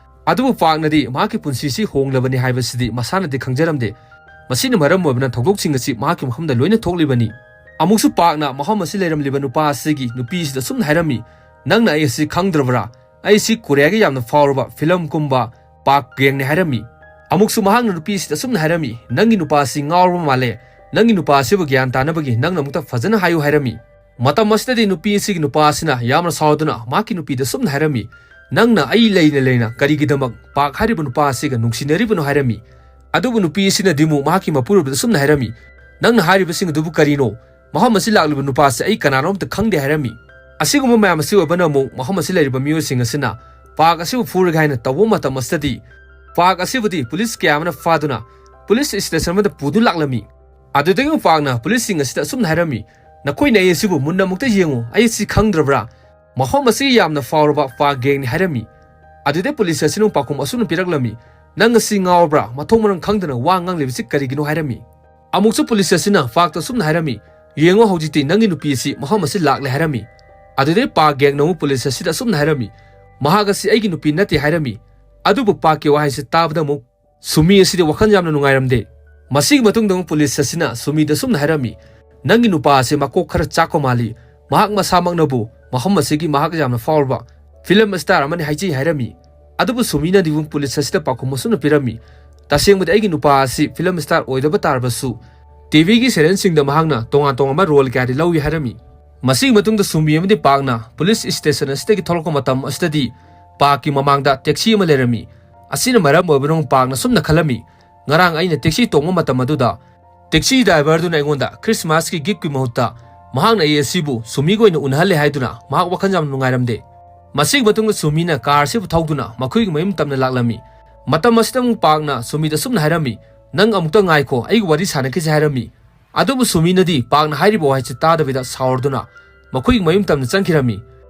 ꯑꯗꯨꯕꯨ ꯄꯥꯛꯅꯗꯤ ꯃꯍꯥꯛꯀꯤ ꯄꯨꯟꯁꯤꯁꯤ ꯍꯣꯡꯂꯕꯅꯤ ꯍꯥꯏꯕꯁꯤꯗꯤ ꯃꯁꯥꯅꯗꯤ ꯈꯪꯖꯔꯝꯗꯦ꯫ ꯃꯁꯤꯅ ꯃꯔꯝ ꯑꯣꯏꯕꯅ ꯊꯧꯗꯣꯛꯁꯤꯡ ꯑꯁꯤ ꯃꯍꯥꯛꯀꯤ ꯃꯐꯝꯗ ꯂꯣꯏꯅ ꯊꯣꯛꯂꯤꯕꯅꯤ꯫ ꯑꯃꯨꯛꯁꯨ ꯄꯥꯛꯅ ꯃꯐꯝ ꯑꯁꯤ ꯂꯩꯔꯝꯂꯤꯕ ꯅꯨꯄꯥ ꯑꯁꯤꯒꯤ ꯅꯨꯄꯤꯁꯤꯗ ꯑꯁꯨꯝꯅ ꯍꯥꯏꯔꯝꯃꯤ, "ꯅꯪꯅ ꯑꯩ ꯑꯁꯤ ꯈꯪꯗ꯭ꯔꯕ꯭ꯔꯥ? ꯑꯩꯁꯤ ꯀꯣꯔꯤꯌꯥꯒꯤ ꯌꯥꯝꯅ ꯐꯥꯎꯔꯕ ꯐꯤꯂꯝ ꯀꯨꯝꯕ ꯄꯥꯛ ꯒꯦꯡꯅꯤ" ꯍꯥꯏꯔꯝꯃꯤ꯫ ꯑꯃꯨꯛꯁꯨ ꯃꯍꯥꯛꯅ ꯅꯨꯄꯤ ꯑꯁꯤꯗ ꯑꯁꯨꯝꯅ ꯍꯥꯏꯔꯝꯃꯤ, "ꯅꯪꯒꯤ ꯅꯨꯄꯥ ꯑꯁꯤ ꯉꯥꯎꯔꯕ ꯃꯥꯜꯂꯦ꯫ ꯅꯪꯒꯤ ꯅꯨꯄꯥ ꯑꯁꯤꯕꯨ ꯒ꯭ꯌꯥꯟ ꯇꯥꯅꯕꯒꯤ ꯅꯪꯅ ꯑꯃꯨꯛꯇ ꯐꯖꯅ ꯍꯥꯏꯌꯨ" ꯍꯥꯏꯔꯝꯃꯤ꯫ ꯃꯇꯝ ꯑꯁꯤꯗꯗꯤ ꯅꯨꯄꯤ ꯑꯁꯤꯒꯤ ꯅꯨꯄꯥ ꯑꯁꯤꯅ ꯌꯥꯝꯅ ꯁꯥꯎꯗꯨꯅ ꯃꯍꯥꯛꯀꯤ ꯅꯨꯄꯤꯗ ꯑꯁꯨꯝꯅ ꯍꯥꯏꯔꯝꯃꯤ, "ꯅꯪꯅ ꯑꯩ ꯂꯩꯅ ꯂꯩꯅ ꯀꯔꯤꯒꯤꯗꯃꯛ ꯄꯥꯛ ꯍꯥꯏꯔꯤꯕ ꯅꯨꯄꯥ ꯑꯁꯤꯒ ꯅꯨꯡꯁꯤꯅꯗ꯭ꯔꯤꯕꯅꯣ?" ꯍꯥꯏꯔꯝꯃꯤ꯫ ꯑꯗꯨꯕꯨ ꯅꯨꯄꯤ ꯑꯁꯤꯅꯗꯤ ꯑꯃꯨꯛ ꯃꯍꯥꯛꯀꯤ ꯃꯄꯨꯔꯣꯏꯕꯗ ꯑꯁꯨꯝꯅ ꯍꯥꯏꯔꯝꯃꯤ, "ꯅꯪꯅ ꯍꯥꯏꯔꯤꯕꯁꯤꯡ ꯑꯗꯨꯕꯨ ꯀꯔꯤꯅꯣ? ꯃꯐꯝ ꯑꯁꯤ ꯂꯥꯛꯂꯤꯕ ꯅꯨꯄꯥ ꯑꯁꯤ ꯑꯩ ꯀꯅꯥꯅꯣ ꯑꯝꯇ ꯈꯪꯗꯦ" ꯍꯥꯏꯔꯝꯃꯤ꯫ ꯑꯁꯤꯒꯨꯝꯕ ꯃꯌꯥꯝ ꯑꯁꯤ ꯑꯣꯏꯕꯅ ꯑꯃꯨꯛ ꯃꯐꯝ ꯑꯁꯤ ꯂꯩꯔꯤꯕ ꯃꯤꯑꯣꯏꯁꯤꯡ ꯑꯁꯤꯅ ꯄꯥꯛ ꯑꯁꯤꯕꯨ ꯐꯨꯔꯒꯦ ꯍꯥꯏꯅ ꯇꯧꯕ ꯃꯇꯝ ꯑꯁꯤꯗꯗꯤ ꯄꯥꯛ ꯑꯁꯤꯕꯨꯗꯤ ꯄꯨꯂꯤꯁ ꯀꯌꯥ ꯑꯃꯅ ꯐꯥꯗꯨꯅ ꯄꯨꯂꯤꯁ ꯁ꯭ꯇꯦꯁꯟ ꯑꯃꯗ ꯄꯨꯗꯨꯅ ꯂꯥꯛꯂꯝꯃꯤ꯫ ꯑꯗꯨꯗꯒꯤ ꯄꯥꯛꯅ ꯄꯨꯂꯤꯁꯁꯤꯡ ꯑꯁꯤꯗ ꯑꯁꯨꯝꯅ ꯍꯥꯏꯔꯝꯃꯤ, "ꯅꯈꯣꯏꯅ ꯑꯩ ꯑꯁꯤꯕꯨ ꯃꯨꯟꯅ ꯑꯃꯨꯛꯇ ꯌꯦꯡꯉꯨ, ꯑꯩ ꯑꯁꯤ ꯈꯪꯗ꯭ꯔꯕ꯭ꯔꯥ? ꯃꯐꯝ ꯑꯁꯤꯒꯤ ꯌꯥꯝꯅ ꯐꯥꯎꯔꯕ ꯄꯥꯛ ꯒꯦꯡꯅꯤ" ꯍꯥꯏꯔꯝꯃꯤ꯫ ꯑꯗꯨꯗꯩ ꯄꯨꯂꯤꯁ ꯑꯁꯤꯅ ꯄꯥꯎꯈꯨꯝ ꯑꯁꯨꯝꯅ ꯄꯤꯔꯛꯂꯝꯃꯤ, "ꯅꯪ ꯑꯁꯤ ꯉꯥꯎꯔꯕ꯭ꯔꯥ? ꯃꯊꯣꯡ ꯃꯔꯝ ꯈꯪꯗꯅ ꯋꯥ ꯉꯥꯡꯂꯤꯕꯁꯤ ꯀꯔꯤꯒꯤꯅꯣ?" ꯍꯥꯏꯔꯝꯃꯤ꯫ ꯑꯃꯨꯛꯁꯨ ꯄꯨꯂꯤꯁ ꯑꯁꯤꯅ ꯄꯥꯛꯇ ꯑꯁꯨꯝꯅ ꯍꯥꯏꯔꯝꯃꯤ, "ꯌꯦꯡꯉꯨ, ꯍꯧꯖꯤꯛꯇꯤ ꯅꯪꯒꯤ ꯅꯨꯄꯤ ꯑꯁꯤ ꯃꯐꯝ ꯑꯁꯤ ꯂꯥꯛꯂꯦ" ꯍꯥꯏꯔꯝꯃꯤ꯫ ꯑꯗꯨꯗꯩ ꯄꯥꯛ ꯒꯦꯡꯅ ꯑꯃꯨꯛ ꯄꯨꯂꯤꯁ ꯑꯁꯤꯗ ꯑꯁꯨꯝꯅ ꯍꯥꯏꯔꯝꯃꯤ, "ꯃꯍꯥꯛ ꯑꯁꯤ ꯑꯩꯒꯤ ꯅꯨꯄꯤ ꯅꯠꯇꯦ" ꯍꯥꯏꯔꯝꯃꯤ꯫ ꯑꯗꯨꯕꯨ ꯄꯥꯛꯀꯤ ꯋꯥꯍꯩꯁꯤ ꯇꯥꯕꯗ ꯑꯃꯨꯛ ꯁꯨꯃꯤ ꯑꯁꯤꯗꯤ ꯋꯥꯈꯜ ꯌꯥꯝꯅ ꯅꯨꯡꯉꯥꯏꯔꯝꯗꯦ꯫ ꯃꯁꯤꯒꯤ ꯃꯇꯨꯡꯗ ꯑꯃꯨꯛ ꯄꯨꯂꯤꯁ ꯑꯁꯤꯅ ꯁꯨꯃꯤꯗ ꯑꯁꯨꯝꯅ ꯍꯥꯏꯔꯝꯃꯤ, "ꯅꯪꯒꯤ ꯅꯨꯄꯥ ꯑꯁꯤ ꯃꯀꯣꯛ ꯈꯔ ꯆꯥꯛꯄ ꯃꯥꯜꯂꯤ꯫ ꯃꯍꯥꯛ ꯃꯁꯥꯃꯛꯅꯕꯨ ꯃꯐꯝ ꯑꯁꯤꯒꯤ ꯃꯍꯥꯛ ꯌꯥꯝꯅ ꯐꯥꯎꯔꯕ ꯐꯤꯂꯝ ꯁ꯭ꯇꯥꯔ ꯑꯃꯅꯤ ꯍꯥꯏꯖꯩ" ꯍꯥꯏꯔꯝꯃꯤ꯫ ꯑꯗꯨꯕꯨ ꯁꯨꯃꯤꯅꯗꯤ ꯑꯃꯨꯛ ꯄꯨꯂꯤꯁ ꯑꯁꯤꯗ ꯄꯥꯎꯈꯨꯝ ꯑꯁꯨꯝꯅ ꯄꯤꯔꯝꯃꯤ, "ꯇꯁꯦꯡꯕꯗꯤ ꯑꯩꯒꯤ ꯅꯨꯄꯥ ꯑꯁꯤ ꯐꯤꯂꯝ ꯁ꯭ꯇꯥꯔ ꯑꯣꯏꯗꯕ ꯇꯥꯔꯕꯁꯨ ꯇꯤ ꯚꯤꯒꯤ ꯁꯦꯔꯤꯌꯦꯜꯁꯤꯡꯗ ꯃꯍꯥꯛꯅ ꯇꯣꯉꯥꯟ ꯇꯣꯉꯥꯟꯕ ꯔꯣꯜ ꯀꯌꯥꯗꯤ ꯂꯧꯏ" ꯍꯥꯏꯔꯝꯃꯤ꯫ ꯃꯁꯤꯒꯤ ꯃꯇꯨꯡꯗ ꯁꯨꯃꯤ ꯑꯃꯗꯤ ꯄꯥꯛꯅ ꯄꯨꯂꯤꯁ ꯁ꯭ꯇꯦꯁꯟ ꯑꯁꯤꯗꯒꯤ ꯊꯣꯛꯂꯛꯄ ꯃꯇꯝ ꯑꯁꯤꯗꯗꯤ ꯄꯥꯛꯀꯤ ꯃꯃꯥꯡꯗ ꯇꯦꯛꯁꯤ ꯑꯃ ꯂꯩꯔꯝꯃꯤ꯫ ꯑꯁꯤꯅ ꯃꯔꯝ ꯑꯣꯏꯕꯅ ꯄꯥꯛꯅ ꯁꯨꯝꯅ ꯈꯜꯂꯝꯃꯤ, "ꯉꯔꯥꯡ ꯑꯩꯅ ꯇꯦꯛꯁꯤ ꯇꯣꯡꯕ ꯃꯇꯝ ꯑꯗꯨꯗ ꯇꯦꯛꯁꯤ ꯗ꯭ꯔꯥꯏꯚꯔꯗꯨꯅ ꯑꯩꯉꯣꯟꯗ ꯈ꯭ꯔꯤꯁꯃꯥꯁꯀꯤ ꯒꯤꯐꯀꯤ ꯃꯍꯨꯠꯇ ꯃꯍꯥꯛꯅ ꯑꯩ ꯑꯁꯤꯕꯨ ꯁꯨꯃꯤꯒ ꯑꯣꯏꯅ ꯎꯅꯍꯜꯂꯦ" ꯍꯥꯏꯗꯨꯅ ꯃꯍꯥꯛ ꯋꯥꯈꯜ ꯌꯥꯝꯅ ꯅꯨꯡꯉꯥꯏꯔꯝꯗꯦ꯫ ꯃꯁꯤꯒꯤ ꯃꯇꯨꯡꯗ ꯁꯨꯃꯤꯅ ꯀꯥꯔ ꯑꯁꯤꯕꯨ ꯊꯧꯗꯨꯅ ꯃꯈꯣꯏꯒꯤ ꯃꯌꯨꯝ ꯇꯝꯅ ꯂꯥꯛꯂꯝꯃꯤ꯫ ꯃꯇꯝ ꯑꯁꯤꯗ ꯑꯃꯨꯛ ꯄꯥꯛꯅ ꯁꯨꯃꯤꯗ ꯑꯁꯨꯝꯅ ꯍꯥꯏꯔꯝꯃꯤ, "ꯅꯪ ꯑꯃꯨꯛꯇ ꯉꯥꯏꯈꯣ, ꯑꯩꯒ ꯋꯥꯔꯤ ꯁꯥꯟꯅꯈꯤꯁꯤ" ꯍꯥꯏꯔꯝꯃꯤ꯫ ꯑꯗꯨꯕꯨ ꯁꯨꯃꯤꯅꯗꯤ ꯄꯥꯛꯅ ꯍꯥꯏꯔꯤꯕ ꯋꯥꯍꯩꯁꯤ ꯇꯥꯗꯕꯤꯗ ꯁꯥꯎꯔꯗꯨꯅ ꯃꯈꯣꯏꯒꯤ ꯃꯌꯨꯝ ꯇꯝꯅ ꯆꯪꯈꯤꯔꯝꯃꯤ꯫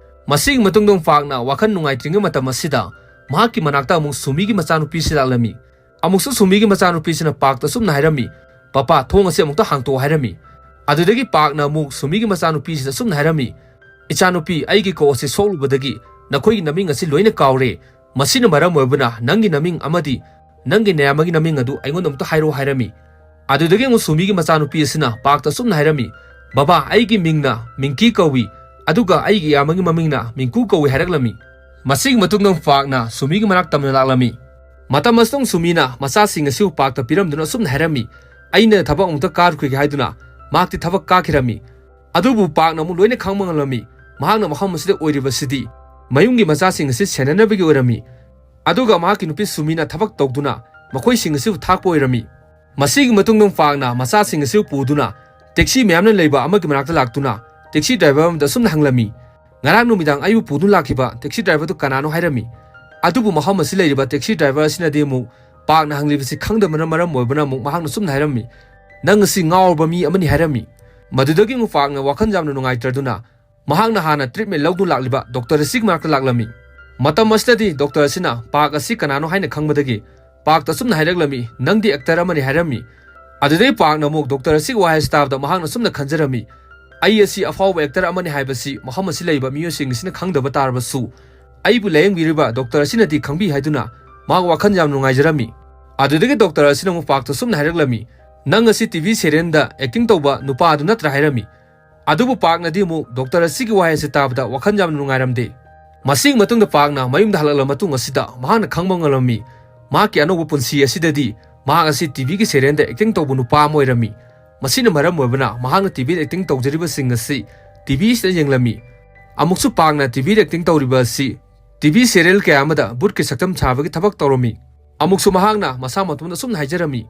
ꯃꯁꯤꯒꯤ ꯃꯇꯨꯡꯗ ꯄꯥꯛꯅ ꯋꯥꯈꯜ ꯅꯨꯡꯉꯥꯏꯇ꯭ꯔꯤꯉꯩ ꯃꯇꯝ ꯑꯁꯤꯗ ꯃꯍꯥꯛꯀꯤ ꯃꯅꯥꯛꯇ ꯑꯃꯨꯛ ꯁꯨꯃꯤꯒꯤ ꯃꯆꯥꯅꯨꯄꯤꯁꯤ ꯂꯥꯛꯂꯝꯃꯤ꯫ ꯑꯃꯨꯛꯁꯨ ꯁꯨꯃꯤꯒꯤ ꯃꯆꯥꯅꯨꯄꯤꯁꯤꯅ ꯄꯥꯛꯇ ꯑꯁꯨꯝꯅ ꯍꯥꯏꯔꯝꯃꯤ, "ꯄꯄꯥ, ꯊꯣꯡ ꯑꯁꯤ ꯑꯃꯨꯛꯇ ꯍꯥꯡꯇꯣꯛꯑꯣ" ꯍꯥꯏꯔꯝꯃꯤ꯫ ꯑꯗꯨꯗꯒꯤ ꯄꯥꯛꯅ ꯑꯃꯨꯛ ꯁꯨꯃꯤꯒꯤ ꯃꯆꯥꯅꯨꯄꯤꯁꯤꯗ ꯑꯁꯨꯝꯅ ꯍꯥꯏꯔꯝꯃꯤ, "ꯏꯆꯥꯅꯨꯄꯤ, ꯑꯩꯒꯤ ꯀꯣꯛ ꯑꯁꯤ ꯁꯣꯛꯂꯨꯕꯗꯒꯤ ꯅꯈꯣꯏꯒꯤ ꯅꯃꯤꯡ ꯑꯁꯤ ꯂꯣꯏꯅ ꯀꯥꯎꯔꯦ꯫ ꯃꯁꯤꯅ ꯃꯔꯝ ꯑꯣꯏꯕꯅ ꯅꯪꯒꯤ ꯅꯃꯤꯡ ꯑꯃꯗꯤ ꯅꯪꯒꯤ ꯅꯌꯥꯝꯕꯒꯤ ꯅꯃꯤꯡ ꯑꯗꯨ ꯑꯩꯉꯣꯟꯗ ꯑꯃꯨꯛꯇ ꯍꯥꯏꯔꯛꯑꯣ" ꯍꯥꯏꯔꯝꯃꯤ꯫ ꯑꯗꯨꯗꯒꯤ ꯑꯃꯨꯛ ꯁꯨꯃꯤꯒꯤ ꯃꯆꯥꯅꯨꯄꯤ ꯑꯁꯤꯅ ꯄꯥꯛꯇ ꯑꯁꯨꯝꯅ ꯍꯥꯏꯔꯝꯃꯤ, "ꯕꯕꯥ, ꯑꯩꯒꯤ ꯃꯤꯡꯅ ꯃꯤꯡꯀꯤ ꯀꯧꯏ, ꯑꯗꯨꯒ ꯑꯩꯒꯤ ꯏꯌꯥꯝꯕꯒꯤ ꯃꯃꯤꯡꯅ ꯃꯤꯡꯀꯨ ꯀꯧꯏ" ꯍꯥꯏꯔꯛꯂꯝꯃꯤ꯫ ꯃꯁꯤꯒꯤ ꯃꯇꯨꯡꯗ ꯑꯃꯨꯛ ꯄꯥꯛꯅ ꯁꯨꯃꯤꯒꯤ ꯃꯅꯥꯛ ꯇꯝꯅ ꯂꯥꯛꯂꯝꯃꯤ꯫ ꯃꯇꯝ ꯑꯁꯤꯗ ꯑꯃꯨꯛ ꯁꯨꯃꯤꯅ ꯃꯆꯥꯁꯤꯡ ꯑꯁꯤꯕꯨ ꯄꯥꯛꯇ ꯄꯤꯔꯝꯗꯨꯅ ꯑꯁꯨꯝꯅ ꯍꯥꯏꯔꯝꯃꯤ, "ꯑꯩꯅ ꯊꯕꯛ ꯑꯃꯨꯛꯇ ꯀꯥꯔꯨꯈꯤꯒꯦ" ꯍꯥꯏꯗꯨꯅ ꯃꯍꯥꯛꯇꯤ ꯊꯕꯛ ꯀꯥꯈꯤꯔꯝꯃꯤ꯫ ꯑꯗꯨꯕꯨ ꯄꯥꯛꯅ ꯑꯃꯨꯛ ꯂꯣꯏꯅ ꯈꯪꯕ ꯉꯝꯂꯝꯃꯤ꯫ ꯃꯍꯥꯛꯅ ꯃꯐꯝ ꯑꯁꯤꯗ ꯑꯣꯏꯔꯤꯕꯁꯤꯗꯤ ꯃꯌꯨꯝꯒꯤ ꯃꯆꯥꯁꯤꯡ ꯑꯁꯤ ꯁꯦꯟꯅꯅꯕꯒꯤ ꯑꯣꯏꯔꯝꯃꯤ꯫ ꯑꯗꯨꯒ ꯃꯍꯥꯛꯀꯤ ꯅꯨꯄꯤ ꯁꯨꯃꯤꯅ ꯊꯕꯛ ꯇꯧꯗꯨꯅ ꯃꯈꯣꯏꯁꯤꯡ ꯑꯁꯤꯕꯨ ꯊꯥꯛꯄ ꯑꯣꯏꯔꯝꯃꯤ꯫ ꯃꯁꯤꯒꯤ ꯃꯇꯨꯡꯗ ꯄꯥꯛꯅ ꯃꯆꯥꯁꯤꯡ ꯑꯁꯤꯕꯨ ꯄꯨꯗꯨꯅ ꯇꯦꯛꯁꯤ ꯃꯌꯥꯝꯅ ꯂꯩꯕ ꯑꯃꯒꯤ ꯃꯅꯥꯛꯇ ꯂꯥꯛꯇꯨꯅ ꯇꯦꯛꯁꯤ ꯗ꯭ꯔꯥꯏꯚꯔ ꯑꯃꯗ ꯑꯁꯨꯝꯅ ꯍꯪꯂꯝꯃꯤ, "ꯉꯔꯥꯡ ꯅꯨꯃꯤꯗꯥꯡ ꯑꯩꯕꯨ ꯄꯨꯗꯨꯅ ꯂꯥꯛꯈꯤꯕ ꯇꯦꯛꯁꯤ ꯗ꯭ꯔꯥꯏꯚꯔꯗꯨ ꯀꯅꯥꯅꯣ?" ꯍꯥꯏꯔꯝꯃꯤ꯫ ꯑꯗꯨꯕꯨ ꯃꯐꯝ ꯑꯁꯤ ꯂꯩꯔꯤꯕ ꯇꯦꯛꯁꯤ ꯗ꯭ꯔꯥꯏꯚꯔ ꯑꯁꯤꯅꯗꯤ ꯑꯃꯨꯛ ꯄꯥꯛꯅ ꯍꯪꯂꯤꯕꯁꯤ ꯈꯪꯗꯕꯅ ꯃꯔꯝ ꯑꯣꯏꯕꯅ ꯑꯃꯨꯛ ꯃꯍꯥꯛꯅ ꯑꯁꯨꯝꯅ ꯍꯥꯏꯔꯝꯃꯤ, "ꯅꯪ ꯑꯁꯤ ꯉꯥꯎꯔꯕ ꯃꯤ ꯑꯃꯅꯤ" ꯍꯥꯏꯔꯝꯃꯤ꯫ ꯃꯗꯨꯗꯒꯤ ꯑꯃꯨꯛ ꯄꯥꯛꯅ ꯋꯥꯈꯜ ꯌꯥꯝꯅ ꯅꯨꯡꯉꯥꯏꯇ꯭ꯔꯗꯨꯅ ꯃꯍꯥꯛꯅ ꯍꯥꯟꯅ ꯇ꯭ꯔꯤꯠꯃꯦꯟ ꯂꯧꯗꯨꯅ ꯂꯥꯛꯂꯤꯕ ꯗꯣꯛꯇꯔ ꯑꯁꯤꯒꯤ ꯃꯅꯥꯛꯇ ꯂꯥꯛꯂꯝꯃꯤ꯫ ꯃꯇꯝ ꯑꯁꯤꯗꯗꯤ ꯗꯣꯛꯇꯔ ꯑꯁꯤꯅ ꯄꯥꯛ ꯑꯁꯤ ꯀꯅꯥꯅꯣ ꯍꯥꯏꯅ ꯈꯪꯕꯗꯒꯤ ꯄꯥꯛꯇ ꯑꯁꯨꯝꯅ ꯍꯥꯏꯔꯛꯂꯝꯃꯤ, "ꯅꯪꯗꯤ ꯑꯦꯛꯇꯔ ꯑꯃꯅꯤ" ꯍꯥꯏꯔꯝꯃꯤ꯫ ꯑꯗꯨꯗꯩ ꯄꯥꯛꯅ ꯑꯃꯨꯛ ꯗꯣꯛꯇꯔ ꯑꯁꯤꯒꯤ ꯋꯥꯍꯩ ꯑꯁꯤ ꯇꯥꯕꯗ ꯃꯍꯥꯛꯅ ꯑꯁꯨꯝꯅ ꯈꯟꯖꯔꯝꯃꯤ, ꯑꯩ ꯑꯁꯤ ꯑꯐꯥꯎꯕ ꯑꯦꯛꯇꯔ ꯑꯃꯅꯤ ꯍꯥꯏꯕꯁꯤ ꯃꯐꯝ ꯑꯁꯤ ꯂꯩꯕ ꯃꯤꯑꯣꯏꯁꯤꯡ ꯑꯁꯤꯅ ꯈꯪꯗꯕ ꯇꯥꯔꯕꯁꯨ, ꯑꯩꯕꯨ ꯂꯥꯌꯦꯡꯕꯤꯔꯤꯕ ꯗꯣꯛꯇꯔ ꯑꯁꯤꯅꯗꯤ ꯈꯪꯕꯤ ꯍꯥꯏꯗꯨꯅ ꯃꯍꯥꯛ ꯋꯥꯈꯜ ꯌꯥꯝꯅ ꯅꯨꯡꯉꯥꯏꯖꯔꯝꯃꯤ꯫ ꯑꯗꯨꯗꯒꯤ ꯗꯣꯛꯇꯔ ꯑꯁꯤꯅ ꯑꯃꯨꯛ ꯄꯥꯛꯇ ꯁꯨꯝꯅ ꯍꯥꯏꯔꯛꯂꯝꯃꯤ, "ꯅꯪ ꯑꯁꯤ ꯇꯤ ꯚꯤ ꯁꯦꯔꯤꯌꯦꯜꯗ ꯑꯦꯛꯇꯤꯡ ꯇꯧꯕ ꯅꯨꯄꯥ ꯑꯗꯨ ꯅꯠꯇ꯭ꯔꯥ?" ꯍꯥꯏꯔꯝꯃꯤ꯫ ꯑꯗꯨꯕꯨ ꯄꯥꯛꯅꯗꯤ ꯑꯃꯨꯛ ꯗꯣꯛꯇꯔ ꯑꯁꯤꯒꯤ ꯋꯥꯍꯩ ꯑꯁꯤ ꯇꯥꯕꯗ ꯋꯥꯈꯜ ꯌꯥꯝꯅ ꯅꯨꯡꯉꯥꯏꯔꯝꯗꯦ꯫ ꯃꯁꯤꯒꯤ ꯃꯇꯨꯡꯗ ꯄꯥꯛꯅ ꯃꯌꯨꯝꯗ ꯍꯜꯂꯛꯂꯕ ꯃꯇꯨꯡ ꯑꯁꯤꯗ ꯃꯍꯥꯛꯅ ꯈꯪꯕ ꯉꯝꯂꯝꯃꯤ, ꯃꯍꯥꯛꯀꯤ ꯑꯅꯧꯕ ꯄꯨꯟꯁꯤ ꯑꯁꯤꯗꯗꯤ ꯃꯍꯥꯛ ꯑꯁꯤ ꯇꯤ ꯚꯤꯒꯤ ꯁꯦꯔꯤꯌꯦꯜꯗ ꯑꯦꯛꯇꯤꯡ ꯇꯧꯕ ꯅꯨꯄꯥ ꯑꯃ ꯑꯣꯏꯔꯝꯃꯤ꯫ ꯃꯁꯤꯅ ꯃꯔꯝ ꯑꯣꯏꯕꯅ ꯃꯍꯥꯛꯅ ꯇꯤ ꯚꯤꯗ ꯑꯦꯛꯇꯤꯡ ꯇꯧꯖꯔꯤꯕꯁꯤꯡ ꯑꯁꯤ ꯇꯤ ꯚꯤꯁꯤꯗ ꯌꯦꯡꯂꯝꯃꯤ꯫ ꯑꯃꯨꯛꯁꯨ ꯄꯥꯛꯅ ꯇꯤ ꯚꯤꯗ ꯑꯦꯛꯇꯤꯡ ꯇꯧꯔꯤꯕ ꯑꯁꯤ ꯇꯤ ꯚꯤ ꯁꯦꯔꯤꯌꯦꯜ ꯀꯌꯥ ꯑꯃꯗ ꯚꯨꯠꯀꯤ ꯁꯛꯇꯝ ꯁꯥꯕꯒꯤ ꯊꯕꯛ ꯇꯧꯔꯝꯃꯤ꯫ ꯑꯃꯨꯛꯁꯨ ꯃꯍꯥꯛꯅ ꯃꯁꯥ ꯃꯇꯣꯝꯗ ꯑꯁꯨꯝꯅ ꯍꯥꯏꯖꯔꯝꯃꯤ,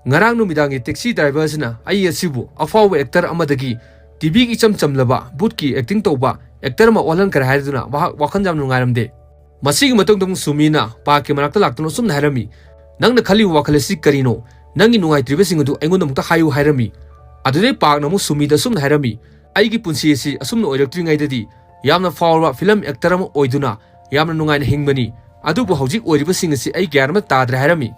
"ꯉꯔꯥꯡ ꯅꯨꯃꯤꯗꯥꯡꯒꯤ ꯇꯦꯛꯁꯤ ꯗ꯭ꯔꯥꯏꯚꯔ ꯑꯁꯤꯅ ꯑꯩ ꯑꯁꯤꯕꯨ ꯑꯐꯥꯎꯕ ꯑꯦꯛꯇꯔ ꯑꯃꯗꯒꯤ ꯇꯤ ꯚꯤꯒꯤ ꯏꯆꯝ ꯆꯝꯂꯕ ꯚꯨꯠꯀꯤ ꯑꯦꯛꯇꯤꯡ ꯇꯧꯕ ꯑꯦꯛꯇꯔ ꯑꯃ ꯑꯣꯜꯍꯟꯈ꯭ꯔꯦ" ꯍꯥꯏꯗꯨꯅ ꯃꯍꯥꯛ ꯋꯥꯈꯜ ꯌꯥꯝꯅ ꯅꯨꯡꯉꯥꯏꯔꯝꯗꯦ꯫ ꯃꯁꯤꯒꯤ ꯃꯇꯨꯡꯗ ꯑꯃꯨꯛ ꯁꯨꯃꯤꯅ ꯄꯥꯛꯀꯤ ꯃꯅꯥꯛꯇ ꯂꯥꯛꯇꯨꯅ ꯑꯁꯨꯝꯅ ꯍꯥꯏꯔꯝꯃꯤ, "ꯅꯪꯅ ꯈꯜꯂꯤꯕ ꯋꯥꯈꯜ ꯑꯁꯤ ꯀꯔꯤꯅꯣ? ꯅꯪꯒꯤ ꯅꯨꯡꯉꯥꯏꯇ꯭ꯔꯤꯕꯁꯤꯡ ꯑꯗꯨ ꯑꯩꯉꯣꯟꯗ ꯑꯃꯨꯛꯇ ꯍꯥꯏꯌꯨ" ꯍꯥꯏꯔꯝꯃꯤ꯫ ꯑꯗꯨꯗꯩ ꯄꯥꯛꯅ ꯑꯃꯨꯛ ꯁꯨꯃꯤꯗ ꯑꯁꯨꯝꯅ ꯍꯥꯏꯔꯝꯃꯤ, "ꯑꯩꯒꯤ ꯄꯨꯟꯁꯤ ꯑꯁꯤ ꯑꯁꯨꯝꯅ ꯑꯣꯏꯔꯛꯇ꯭ꯔꯤꯉꯩꯗꯗꯤ ꯌꯥꯝꯅ ꯐꯥꯎꯔꯕ ꯐꯤꯂꯝ ꯑꯦꯛꯇꯔ ꯑꯃ ꯑꯣꯏꯗꯨꯅ ꯌꯥꯝꯅ ꯅꯨꯡꯉꯥꯏꯅ ꯍꯤꯡꯕꯅꯤ, ꯑꯗꯨꯕꯨ ꯍꯧꯖꯤꯛ ꯑꯣꯏꯔꯤꯕꯁꯤꯡ ꯑꯁꯤ ꯑꯩ ꯒ꯭ꯌꯥꯟ ꯑꯃ ꯇꯥꯗ꯭ꯔꯦ" ꯍꯥꯏꯔꯝꯃꯤ꯫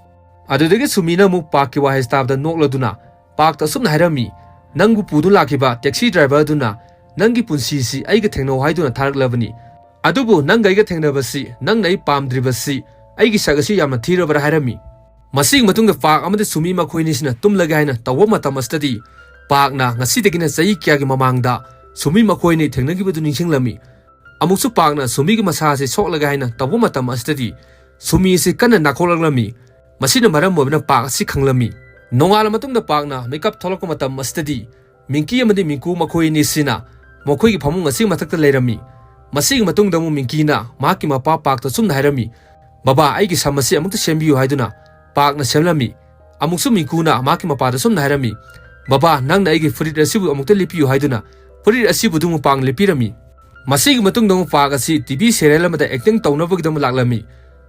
ꯑꯗꯨꯗꯒꯤ ꯁꯨꯃꯤꯅ ꯑꯃꯨꯛ ꯄꯥꯛꯀꯤ ꯋꯥꯍꯩ ꯇꯥꯕꯗ ꯅꯣꯛꯂꯗꯨꯅ ꯄꯥꯛꯇ ꯑꯁꯨꯝꯅ ꯍꯥꯏꯔꯝꯃꯤ, "ꯅꯪꯕꯨ ꯄꯨꯗꯨꯅ ꯂꯥꯛꯈꯤꯕ ꯇꯦꯛꯁꯤ ꯗ꯭ꯔꯥꯏꯚꯔ ꯑꯗꯨꯅ ꯅꯪꯒꯤ ꯄꯨꯟꯁꯤꯁꯤ ꯑꯩꯒ ꯊꯦꯡꯅꯧ ꯍꯥꯏꯗꯨꯅ ꯊꯥꯔꯛꯂꯕꯅꯤ꯫ ꯑꯗꯨꯕꯨ ꯅꯪꯒ ꯑꯩꯒ ꯊꯦꯡꯅꯕꯁꯤ, ꯅꯪꯅ ꯑꯩ ꯄꯥꯝꯗ꯭ꯔꯤꯕꯁꯤ, ꯑꯩꯒꯤ ꯁꯛ ꯑꯁꯤ ꯌꯥꯝꯅ ꯊꯤꯔꯕ꯭ꯔꯥ?" ꯍꯥꯏꯔꯝꯃꯤ꯫ ꯃꯁꯤꯒꯤ ꯃꯇꯨꯡꯗ ꯄꯥꯛ ꯑꯃꯗꯤ ꯁꯨꯃꯤ ꯃꯈꯣꯏ ꯑꯅꯤꯁꯤꯅ ꯇꯨꯝꯂꯒꯦ ꯍꯥꯏꯅ ꯇꯧꯕ ꯃꯇꯝ ꯑꯁꯤꯗꯗꯤ, ꯄꯥꯛꯅ ꯉꯁꯤꯗꯒꯤꯅ ꯆꯍꯤ ꯀꯌꯥꯒꯤ ꯃꯃꯥꯡꯗ ꯁꯨꯃꯤ ꯃꯈꯣꯏ ꯑꯅꯤ ꯊꯦꯡꯅꯈꯤꯕꯗꯨ ꯅꯤꯡꯁꯤꯡꯂꯝꯃꯤ꯫ ꯑꯃꯨꯛꯁꯨ ꯄꯥꯛꯅ ꯁꯨꯃꯤꯒꯤ ꯃꯁꯥ ꯑꯁꯤ ꯁꯣꯛꯂꯒꯦ ꯍꯥꯏꯅ ꯇꯧꯕ ꯃꯇꯝ ꯑꯁꯤꯗꯗꯤ, ꯁꯨꯃꯤ ꯑꯁꯤ ꯀꯟꯅ ꯅꯥꯈꯣꯛꯂꯛꯂꯝꯃꯤ꯫ ꯃꯁꯤꯅ ꯃꯔꯝ ꯑꯣꯏꯕꯅ ꯄꯥꯛ ꯑꯁꯤ ꯈꯪꯂꯝꯃꯤ꯫ ꯅꯣꯡꯉꯥꯜꯂ ꯃꯇꯨꯡꯗ ꯄꯥꯛꯅ ꯃꯤꯀꯞ ꯊꯣꯛꯂꯛꯄ ꯃꯇꯝ ꯑꯁꯤꯗꯗꯤ, ꯃꯤꯡꯀꯤ ꯑꯃꯗꯤ ꯃꯤꯡꯀꯨ ꯃꯈꯣꯏ ꯑꯅꯤꯁꯤꯅ ꯃꯈꯣꯏꯒꯤ ꯐꯃꯨꯡ ꯑꯁꯤꯒꯤ ꯃꯊꯛꯇ ꯂꯩꯔꯝꯃꯤ꯫ ꯃꯁꯤꯒꯤ ꯃꯇꯨꯡꯗ ꯑꯃꯨꯛ ꯃꯤꯡꯀꯤꯅ ꯃꯍꯥꯛꯀꯤ ꯃꯄꯥ ꯄꯥꯛꯇ ꯆꯨꯝꯅ ꯍꯥꯏꯔꯝꯃꯤ, "ꯕꯕꯥ, ꯑꯩꯒꯤ ꯁꯝ ꯑꯁꯤ ꯑꯃꯨꯛꯇ ꯁꯦꯝꯕꯤꯌꯨ" ꯍꯥꯏꯗꯨꯅ ꯄꯥꯛꯅ ꯁꯦꯝꯂꯝꯃꯤ꯫ ꯑꯃꯨꯛꯁꯨ ꯃꯤꯡꯀꯨꯅ ꯃꯍꯥꯛꯀꯤ ꯃꯄꯥꯗ ꯆꯨꯝꯅ ꯍꯥꯏꯔꯝꯃꯤ, "ꯕꯕꯥ, ꯅꯪꯅ ꯑꯩꯒꯤ ꯐꯨꯔꯤꯠ ꯑꯁꯤꯕꯨ ꯑꯃꯨꯛꯇ ꯂꯤꯠꯄꯤꯌꯨ" ꯍꯥꯏꯗꯨꯅ ꯐꯨꯔꯤꯠ ꯑꯁꯤꯕꯨ ꯑꯗꯨꯝ ꯄꯥꯛꯅ ꯂꯤꯠꯄꯤꯔꯝꯃꯤ꯫ ꯃꯁꯤꯒꯤ ꯃꯇꯨꯡꯗ ꯑꯃꯨꯛ ꯄꯥꯛ ꯑꯁꯤ ꯇꯤ ꯚꯤ ꯁꯦꯔꯤꯌꯦꯜ ꯑꯃꯗ ꯑꯦꯛꯇꯤꯡ ꯇꯧꯅꯕꯒꯤꯗꯃꯛ ꯂꯥꯛꯂꯝꯃꯤ꯫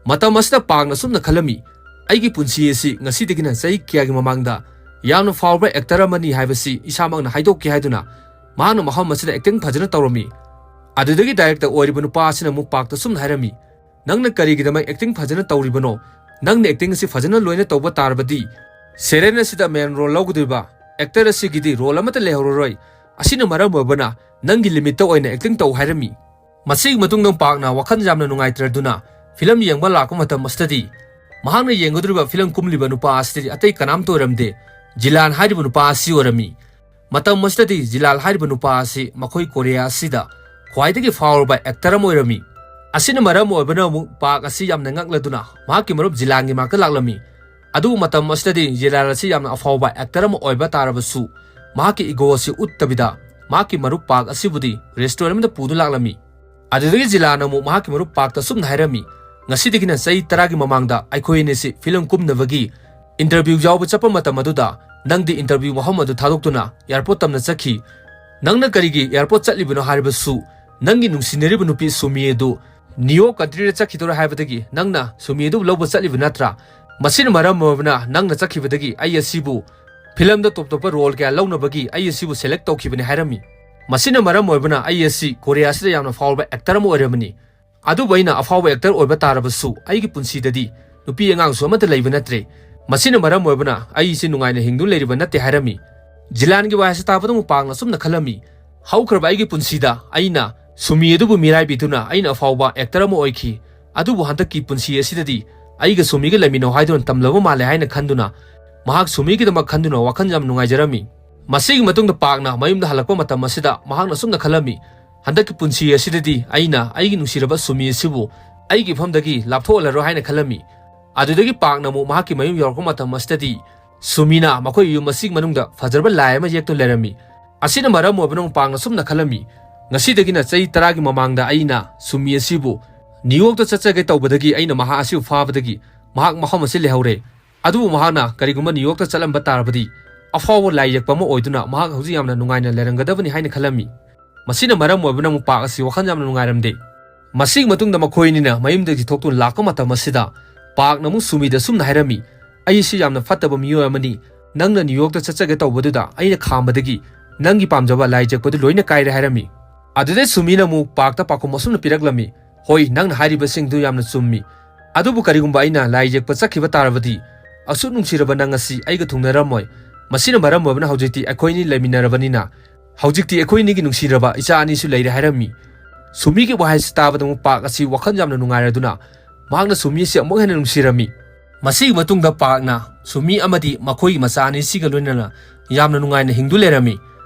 ꯃꯇꯝ ꯑꯁꯤꯗ ꯄꯥꯛꯅ ꯁꯨꯝꯅ ꯈꯜꯂꯝꯃꯤ, "ꯑꯩꯒꯤ ꯄꯨꯟꯁꯤ ꯑꯁꯤ ꯉꯁꯤꯗꯒꯤꯅ ꯆꯍꯤ ꯀꯌꯥꯒꯤ ꯃꯃꯥꯡꯗ ꯌꯥꯝꯅ ꯐꯥꯎꯔꯕ ꯑꯦꯛꯇꯔ ꯑꯃꯅꯤ ꯍꯥꯏꯕꯁꯤ ꯏꯁꯥꯃꯛꯅ ꯍꯥꯏꯗꯣꯛꯀꯦ" ꯍꯥꯏꯗꯨꯅ ꯃꯍꯥꯛꯅ ꯃꯐꯝ ꯑꯁꯤꯗ ꯑꯦꯛꯇꯤꯡ ꯐꯖꯅ ꯇꯧꯔꯝꯃꯤ꯫ ꯑꯗꯨꯗꯒꯤ ꯗꯥꯏꯔꯦꯛꯇꯔ ꯑꯣꯏꯔꯤꯕ ꯅꯨꯄꯥ ꯑꯁꯤꯅ ꯑꯃꯨꯛ ꯄꯥꯛꯇ ꯁꯨꯝꯅ ꯍꯥꯏꯔꯝꯃꯤ, "ꯅꯪꯅ ꯀꯔꯤꯒꯤꯗꯃꯛ ꯑꯦꯛꯇꯤꯡ ꯐꯖꯅ ꯇꯧꯔꯤꯕꯅꯣ? ꯅꯪꯅ ꯑꯦꯛꯇꯤꯡ ꯑꯁꯤ ꯐꯖꯅ ꯂꯣꯏꯅ ꯇꯧꯕ ꯇꯥꯔꯕꯗꯤ ꯁꯦꯔꯤꯌꯦꯜ ꯑꯁꯤꯗ ꯃꯦꯟ ꯔꯣꯜ ꯂꯧꯒꯗꯣꯏꯕ ꯑꯦꯛꯇꯔ ꯑꯁꯤꯒꯤꯗꯤ ꯔꯣꯜ ꯑꯃꯠꯇ ꯂꯩꯍꯧꯔꯔꯣꯏ꯫ ꯑꯁꯤꯅ ꯃꯔꯝ ꯑꯣꯏꯕꯅ ꯅꯪꯒꯤ ꯂꯤꯃꯤꯠꯇ ꯑꯣꯏꯅ ꯑꯦꯛꯇꯤꯡ ꯇꯧ ꯍꯥꯏꯔꯝꯃꯤ꯫ ꯃꯁꯤꯒꯤ ꯃꯇꯨꯡꯗ ꯄꯥꯛꯅ ꯋꯥꯈꯜ ꯌꯥꯝꯅ ꯅꯨꯡꯉꯥꯏꯇ꯭ꯔꯗꯨꯅ ꯐꯤꯂꯝ ꯌꯦꯡꯕ ꯂꯥꯛꯄ ꯃꯇꯝ ꯑꯁꯤꯗꯗꯤ ꯃꯍꯥꯛꯅ ꯌꯦꯡꯒꯗꯧꯔꯤꯕ ꯐꯤꯂꯝ ꯀꯨꯝꯂꯤꯕ ꯅꯨꯄꯥ ꯑꯁꯤꯗꯤ ꯑꯇꯩ ꯀꯅꯥꯝꯇ ꯑꯣꯏꯔꯝꯗꯦ, ꯖꯤꯂꯥꯟ ꯍꯥꯏꯔꯤꯕ ꯅꯨꯄꯥ ꯑꯁꯤ ꯑꯣꯏꯔꯝꯃꯤ꯫ ꯃꯇꯝ ꯑꯁꯤꯗꯗꯤ ꯖꯤꯂꯥꯟ ꯍꯥꯏꯔꯤꯕ ꯅꯨꯄꯥ ꯑꯁꯤ ꯃꯈꯣꯏ ꯀꯣꯔꯤꯌꯥ ꯑꯁꯤꯗ ꯈ꯭ꯋꯥꯏꯗꯒꯤ ꯐꯥꯎꯔꯕ ꯑꯦꯛꯇꯔ ꯑꯃ ꯑꯣꯏꯔꯝꯃꯤ꯫ ꯑꯁꯤꯅ ꯃꯔꯝ ꯑꯣꯏꯕꯅ ꯑꯃꯨꯛ ꯄꯥꯛ ꯑꯁꯤ ꯌꯥꯝꯅ ꯉꯛꯂꯗꯨꯅ ꯃꯍꯥꯛꯀꯤ ꯃꯔꯨꯞ ꯖꯤꯂꯥꯟꯒꯤ ꯃꯅꯥꯛꯇ ꯂꯥꯛꯂꯝꯃꯤ꯫ ꯑꯗꯨꯕꯨ ꯃꯇꯝ ꯑꯁꯤꯗꯗꯤ ꯖꯤꯂꯥꯟ ꯑꯁꯤ ꯌꯥꯝꯅ ꯑꯐꯥꯎꯕ ꯑꯦꯛꯇꯔ ꯑꯃ ꯑꯣꯏꯕ ꯇꯥꯔꯕꯁꯨ ꯃꯍꯥꯛꯀꯤ ꯏꯒꯣ ꯑꯁꯤ ꯎꯠꯇꯕꯤꯗ ꯃꯍꯥꯛꯀꯤ ꯃꯔꯨꯞ ꯄꯥꯛ ꯑꯁꯤꯕꯨꯗꯤ ꯔꯦꯁꯇꯨꯔꯦꯟ ꯑꯃꯗ ꯄꯨꯗꯨꯅ ꯂꯥꯛꯂꯝꯃꯤ꯫ ꯑꯗꯨꯗꯒꯤ ꯖꯤꯂꯥꯟꯅ ꯑꯃꯨꯛ ꯃꯍꯥꯛꯀꯤ ꯃꯔꯨꯞ ꯄꯥꯛꯇ ꯑꯁꯨꯝꯅ ꯍꯥꯏꯔꯝꯃꯤ, "ꯉꯁꯤꯗꯒꯤꯅ ꯆꯍꯤ ꯇꯔꯥꯒꯤ ꯃꯃꯥꯡꯗ ꯑꯩꯈꯣꯏ ꯑꯅꯤꯁꯤ ꯐꯤꯂꯝ ꯀꯨꯝꯅꯕꯒꯤ ꯏꯟꯇꯔꯚ꯭ꯌꯨ ꯌꯥꯎꯕ ꯆꯠꯄ ꯃꯇꯝ ꯑꯗꯨꯗ ꯅꯪꯗꯤ ꯏꯟꯇꯔꯚ꯭ꯌꯨ ꯃꯐꯝ ꯑꯗꯨ ꯊꯥꯗꯣꯛꯇꯨꯅ ꯑꯦꯌꯥꯔꯄꯣꯔꯠ ꯇꯝꯅ ꯆꯠꯈꯤ꯫ ꯅꯪꯅ ꯀꯔꯤꯒꯤ ꯑꯦꯌꯥꯔꯄꯣꯔꯠ ꯆꯠꯂꯤꯕꯅꯣ ꯍꯥꯏꯔꯕꯁꯨ ꯅꯪꯒꯤ ꯅꯨꯡꯁꯤꯅꯔꯤꯕ ꯅꯨꯄꯤ ꯁꯨꯃꯤ ꯑꯗꯨ ꯅ꯭ꯌꯨ ꯌꯣꯔꯛ ꯀꯟꯇ꯭ꯔꯤꯗ ꯆꯠꯈꯤꯗꯣꯔꯦ ꯍꯥꯏꯕꯗꯒꯤ ꯅꯪꯅ ꯁꯨꯃꯤ ꯑꯗꯨ ꯂꯧꯕ ꯆꯠꯂꯤꯕ ꯅꯠꯇ꯭ꯔꯥ? ꯃꯁꯤꯅ ꯃꯔꯝ ꯑꯣꯏꯔꯕꯅ ꯅꯪꯅ ꯆꯠꯈꯤꯕꯗꯒꯤ ꯑꯩ ꯑꯁꯤꯕꯨ ꯐꯤꯂꯝꯗ ꯇꯣꯞ ꯇꯣꯞꯄ ꯔꯣꯜ ꯀꯌꯥ ꯂꯧꯅꯕꯒꯤ ꯑꯩ ꯑꯁꯤꯕꯨ ꯁꯦꯂꯦꯛ ꯇꯧꯈꯤꯕꯅꯤ" ꯍꯥꯏꯔꯝꯃꯤ꯫ ꯃꯁꯤꯅ ꯃꯔꯝ ꯑꯣꯏꯔꯕꯅ ꯑꯩ ꯑꯁꯤ ꯀꯣꯔꯤꯌꯥꯁꯤꯗ ꯌꯥꯝꯅ ꯐꯥꯎꯔꯕ ꯑꯦꯛꯇꯔ ꯑꯃ ꯑꯣꯏꯔꯕꯅꯤ꯫ ꯑꯗꯨꯕꯨ ꯑꯩꯅ ꯑꯐꯥꯎꯕ ꯑꯦꯛꯇꯔ ꯑꯣꯏꯕ ꯇꯥꯔꯕꯁꯨ ꯑꯩꯒꯤ ꯄꯨꯟꯁꯤꯗꯗꯤ ꯅꯨꯄꯤ ꯑꯉꯥꯡꯁꯨ ꯑꯃꯠꯇ ꯂꯩꯕ ꯅꯠꯇ꯭ꯔꯦ꯫ ꯃꯁꯤꯅ ꯃꯔꯝ ꯑꯣꯏꯕꯅ ꯑꯩꯁꯤ ꯅꯨꯡꯉꯥꯏꯅ ꯍꯤꯡꯗꯨꯅ ꯂꯩꯔꯤꯕ ꯅꯠꯇꯦ ꯍꯥꯏꯔꯝꯃꯤ꯫ ꯖꯤꯂꯥꯟꯒꯤ ꯋꯥꯍꯩ ꯑꯁꯤ ꯇꯥꯕꯗ ꯑꯃꯨꯛ ꯄꯥꯛꯅ ꯑꯁꯨꯝꯅ ꯈꯜꯂꯝꯃꯤ, "ꯍꯧꯈ꯭ꯔꯕ ꯑꯩꯒꯤ ꯄꯨꯟꯁꯤꯗ ꯑꯩꯅ ꯁꯨꯃꯤ ꯑꯗꯨꯕꯨ ꯃꯤꯔꯥꯏꯕꯤꯗꯨꯅ ꯑꯩꯅ ꯑꯐꯥꯎꯕ ꯑꯦꯛꯇꯔ ꯑꯃ ꯑꯣꯏꯈꯤ, ꯑꯗꯨꯕꯨ ꯍꯟꯗꯛꯀꯤ ꯄꯨꯟꯁꯤ ꯑꯁꯤꯗꯗꯤ ꯑꯩꯒ ꯁꯨꯃꯤꯒ ꯂꯩꯃꯤꯟꯅꯧ ꯍꯥꯏꯗꯨꯅ ꯇꯝꯂꯕ ꯃꯥꯜꯂꯦ" ꯍꯥꯏꯅ ꯈꯟꯗꯨꯅ ꯃꯍꯥꯛ ꯁꯨꯃꯤꯒꯤꯗꯃꯛ ꯈꯟꯗꯨꯅ ꯋꯥꯈꯜ ꯌꯥꯝ ꯅꯨꯡꯉꯥꯏꯖꯔꯝꯃꯤ꯫ ꯃꯁꯤꯒꯤ ꯃꯇꯨꯡꯗ ꯄꯥꯛꯅ ꯃꯌꯨꯝꯗ ꯍꯜꯂꯛꯄ ꯃꯇꯝ ꯑꯁꯤꯗ ꯃꯍꯥꯛꯅ ꯑꯁꯨꯝꯅ ꯈꯜꯂꯝꯃꯤ, "ꯍꯟꯗꯛꯀꯤ ꯄꯨꯟꯁꯤ ꯑꯁꯤꯗꯗꯤ ꯑꯩꯅ ꯑꯩꯒꯤ ꯅꯨꯡꯁꯤꯔꯕ ꯁꯨꯃꯤ ꯑꯁꯤꯕꯨ ꯑꯩꯒꯤ ꯏꯐꯝꯗꯒꯤ ꯂꯥꯞꯊꯣꯛꯍꯜꯂꯔꯣꯏ" ꯍꯥꯏꯅ ꯈꯜꯂꯝꯃꯤ꯫ ꯑꯗꯨꯗꯒꯤ ꯄꯥꯛꯅ ꯑꯃꯨꯛ ꯃꯍꯥꯛꯀꯤ ꯃꯌꯨꯝ ꯌꯧꯔꯛꯄ ꯃꯇꯝ ꯑꯁꯤꯗꯗꯤ ꯁꯨꯃꯤꯅ ꯃꯈꯣꯏ ꯌꯨꯝ ꯑꯁꯤꯒꯤ ꯃꯅꯨꯡꯗ ꯐꯖꯔꯕ ꯂꯥꯏ ꯑꯃ ꯌꯦꯛꯇꯨꯅ ꯂꯩꯔꯝꯃꯤ꯫ ꯑꯁꯤꯅ ꯃꯔꯝ ꯑꯣꯏꯕꯅ ꯑꯃꯨꯛ ꯄꯥꯛꯅ ꯑꯁꯨꯝꯅ ꯈꯜꯂꯝꯃꯤ, "ꯉꯁꯤꯗꯒꯤꯅ ꯆꯍꯤ ꯇꯔꯥꯒꯤ ꯃꯃꯥꯡꯗ ꯑꯩꯅ ꯁꯨꯃꯤ ꯑꯁꯤꯕꯨ ꯅ꯭ꯌꯨ ꯌꯣꯔꯛꯇ ꯆꯠꯆꯒꯦ ꯇꯧꯕꯗꯒꯤ ꯑꯩꯅ ꯃꯍꯥꯛ ꯑꯁꯤꯕꯨ ꯐꯥꯕꯗꯒꯤ ꯃꯍꯥꯛ ꯃꯐꯝ ꯑꯁꯤ ꯂꯩꯍꯧꯔꯦ꯫ ꯑꯗꯨꯕꯨ ꯃꯍꯥꯛꯅ ꯀꯔꯤꯒꯨꯝꯕ ꯅ꯭ꯌꯨ ꯌꯣꯔꯛꯇ ꯆꯠꯂꯝꯕ ꯇꯥꯔꯕꯗꯤ ꯑꯐꯥꯎꯕ ꯂꯥꯏ ꯌꯦꯛꯄ ꯑꯃ ꯑꯣꯏꯗꯨꯅ ꯃꯍꯥꯛ ꯍꯧꯖꯤꯛ ꯌꯥꯝꯅ ꯅꯨꯡꯉꯥꯏꯅ ꯂꯩꯔꯝꯒꯗꯕꯅꯤ" ꯍꯥꯏꯅ ꯈꯜꯂꯝꯃꯤ꯫ ꯃꯁꯤꯅ ꯃꯔꯝ ꯑꯣꯏꯕꯅ ꯑꯃꯨꯛ ꯄꯥꯛ ꯑꯁꯤ ꯋꯥꯈꯜ ꯌꯥꯝꯅ ꯅꯨꯡꯉꯥꯏꯔꯝꯗꯦ꯫ ꯃꯁꯤꯒꯤ ꯃꯇꯨꯡꯗ ꯃꯈꯣꯏ ꯑꯅꯤꯅ ꯃꯌꯨꯝꯗꯒꯤ ꯊꯣꯛꯇꯨꯅ ꯂꯥꯛꯄ ꯃꯇꯝ ꯑꯁꯤꯗ ꯄꯥꯛꯅ ꯑꯃꯨꯛ ꯁꯨꯃꯤꯗ ꯑꯁꯨꯝꯅ ꯍꯥꯏꯔꯝꯃꯤ, "ꯑꯩꯁꯤ ꯌꯥꯝꯅ ꯐꯠꯇꯕ ꯃꯤꯑꯣꯏ ꯑꯃꯅꯤ꯫ ꯅꯪꯅ ꯅ꯭ꯌꯨ ꯌꯣꯔꯛꯇ ꯆꯠꯆꯒꯦ ꯇꯧꯕꯗꯨꯗ ꯑꯩꯅ ꯈꯥꯝꯕꯗꯒꯤ ꯅꯪꯒꯤ ꯄꯥꯝꯖꯕ ꯂꯥꯏ ꯌꯦꯛꯄꯗꯨ ꯂꯣꯏꯅ ꯀꯥꯏꯔꯦ" ꯍꯥꯏꯔꯝꯃꯤ꯫ ꯑꯗꯨꯗꯩ ꯁꯨꯃꯤꯅ ꯑꯃꯨꯛ ꯄꯥꯛꯇ ꯄꯥꯎꯈꯨꯝ ꯑꯁꯨꯝꯅ ꯄꯤꯔꯛꯂꯝꯃꯤ, "ꯍꯣꯏ, ꯅꯪꯅ ꯍꯥꯏꯔꯤꯕꯁꯤꯡꯗꯨ ꯌꯥꯝꯅ ꯆꯨꯝꯃꯤ꯫ ꯑꯗꯨꯕꯨ ꯀꯔꯤꯒꯨꯝꯕ ꯑꯩꯅ ꯂꯥꯏ ꯌꯦꯛꯄ ꯆꯠꯈꯤꯕ ꯇꯥꯔꯕꯗꯤ ꯑꯁꯨꯛ ꯅꯨꯡꯁꯤꯔꯕ ꯅꯪ ꯑꯁꯤ ꯑꯩꯒ ꯊꯨꯡꯅꯔꯝꯃꯣꯏ꯫ ꯃꯁꯤꯅ ꯃꯔꯝ ꯑꯣꯏꯕꯅ ꯍꯧꯖꯤꯛꯇꯤ ꯑꯩꯈꯣꯏ ꯑꯅꯤ ꯂꯩꯃꯤꯟꯅꯔꯕꯅꯤꯅ "ꯍꯧꯖꯤꯛꯇꯤ ꯑꯩꯈꯣꯏ ꯑꯅꯤꯒꯤ ꯅꯨꯡꯁꯤꯔꯕ ꯏꯆꯥ ꯑꯅꯤꯁꯨ ꯂꯩꯔꯦ" ꯍꯥꯏꯔꯝꯃꯤ꯫ ꯁꯨꯃꯤꯒꯤ ꯋꯥꯍꯩꯁꯤ ꯇꯥꯕꯗ ꯑꯃꯨꯛ ꯄꯥꯛ ꯑꯁꯤ ꯋꯥꯈꯜ ꯌꯥꯝꯅ ꯅꯨꯡꯉꯥꯏꯔꯗꯨꯅ ꯃꯍꯥꯛꯅ ꯁꯨꯃꯤ ꯑꯁꯤ ꯑꯃꯨꯛ ꯍꯦꯟꯅ ꯅꯨꯡꯁꯤꯔꯝꯃꯤ꯫ ꯃꯁꯤꯒꯤ ꯃꯇꯨꯡꯗ ꯄꯥꯛꯅ ꯁꯨꯃꯤ ꯑꯃꯗꯤ ꯃꯈꯣꯏꯒꯤ ꯃꯆꯥ ꯑꯅꯤꯁꯤꯒ ꯂꯣꯏꯅꯅ ꯌꯥꯝꯅ ꯅꯨꯡꯉꯥꯏꯅ ꯍꯤꯡꯗꯨ ꯂꯩꯔꯝꯃꯤ꯫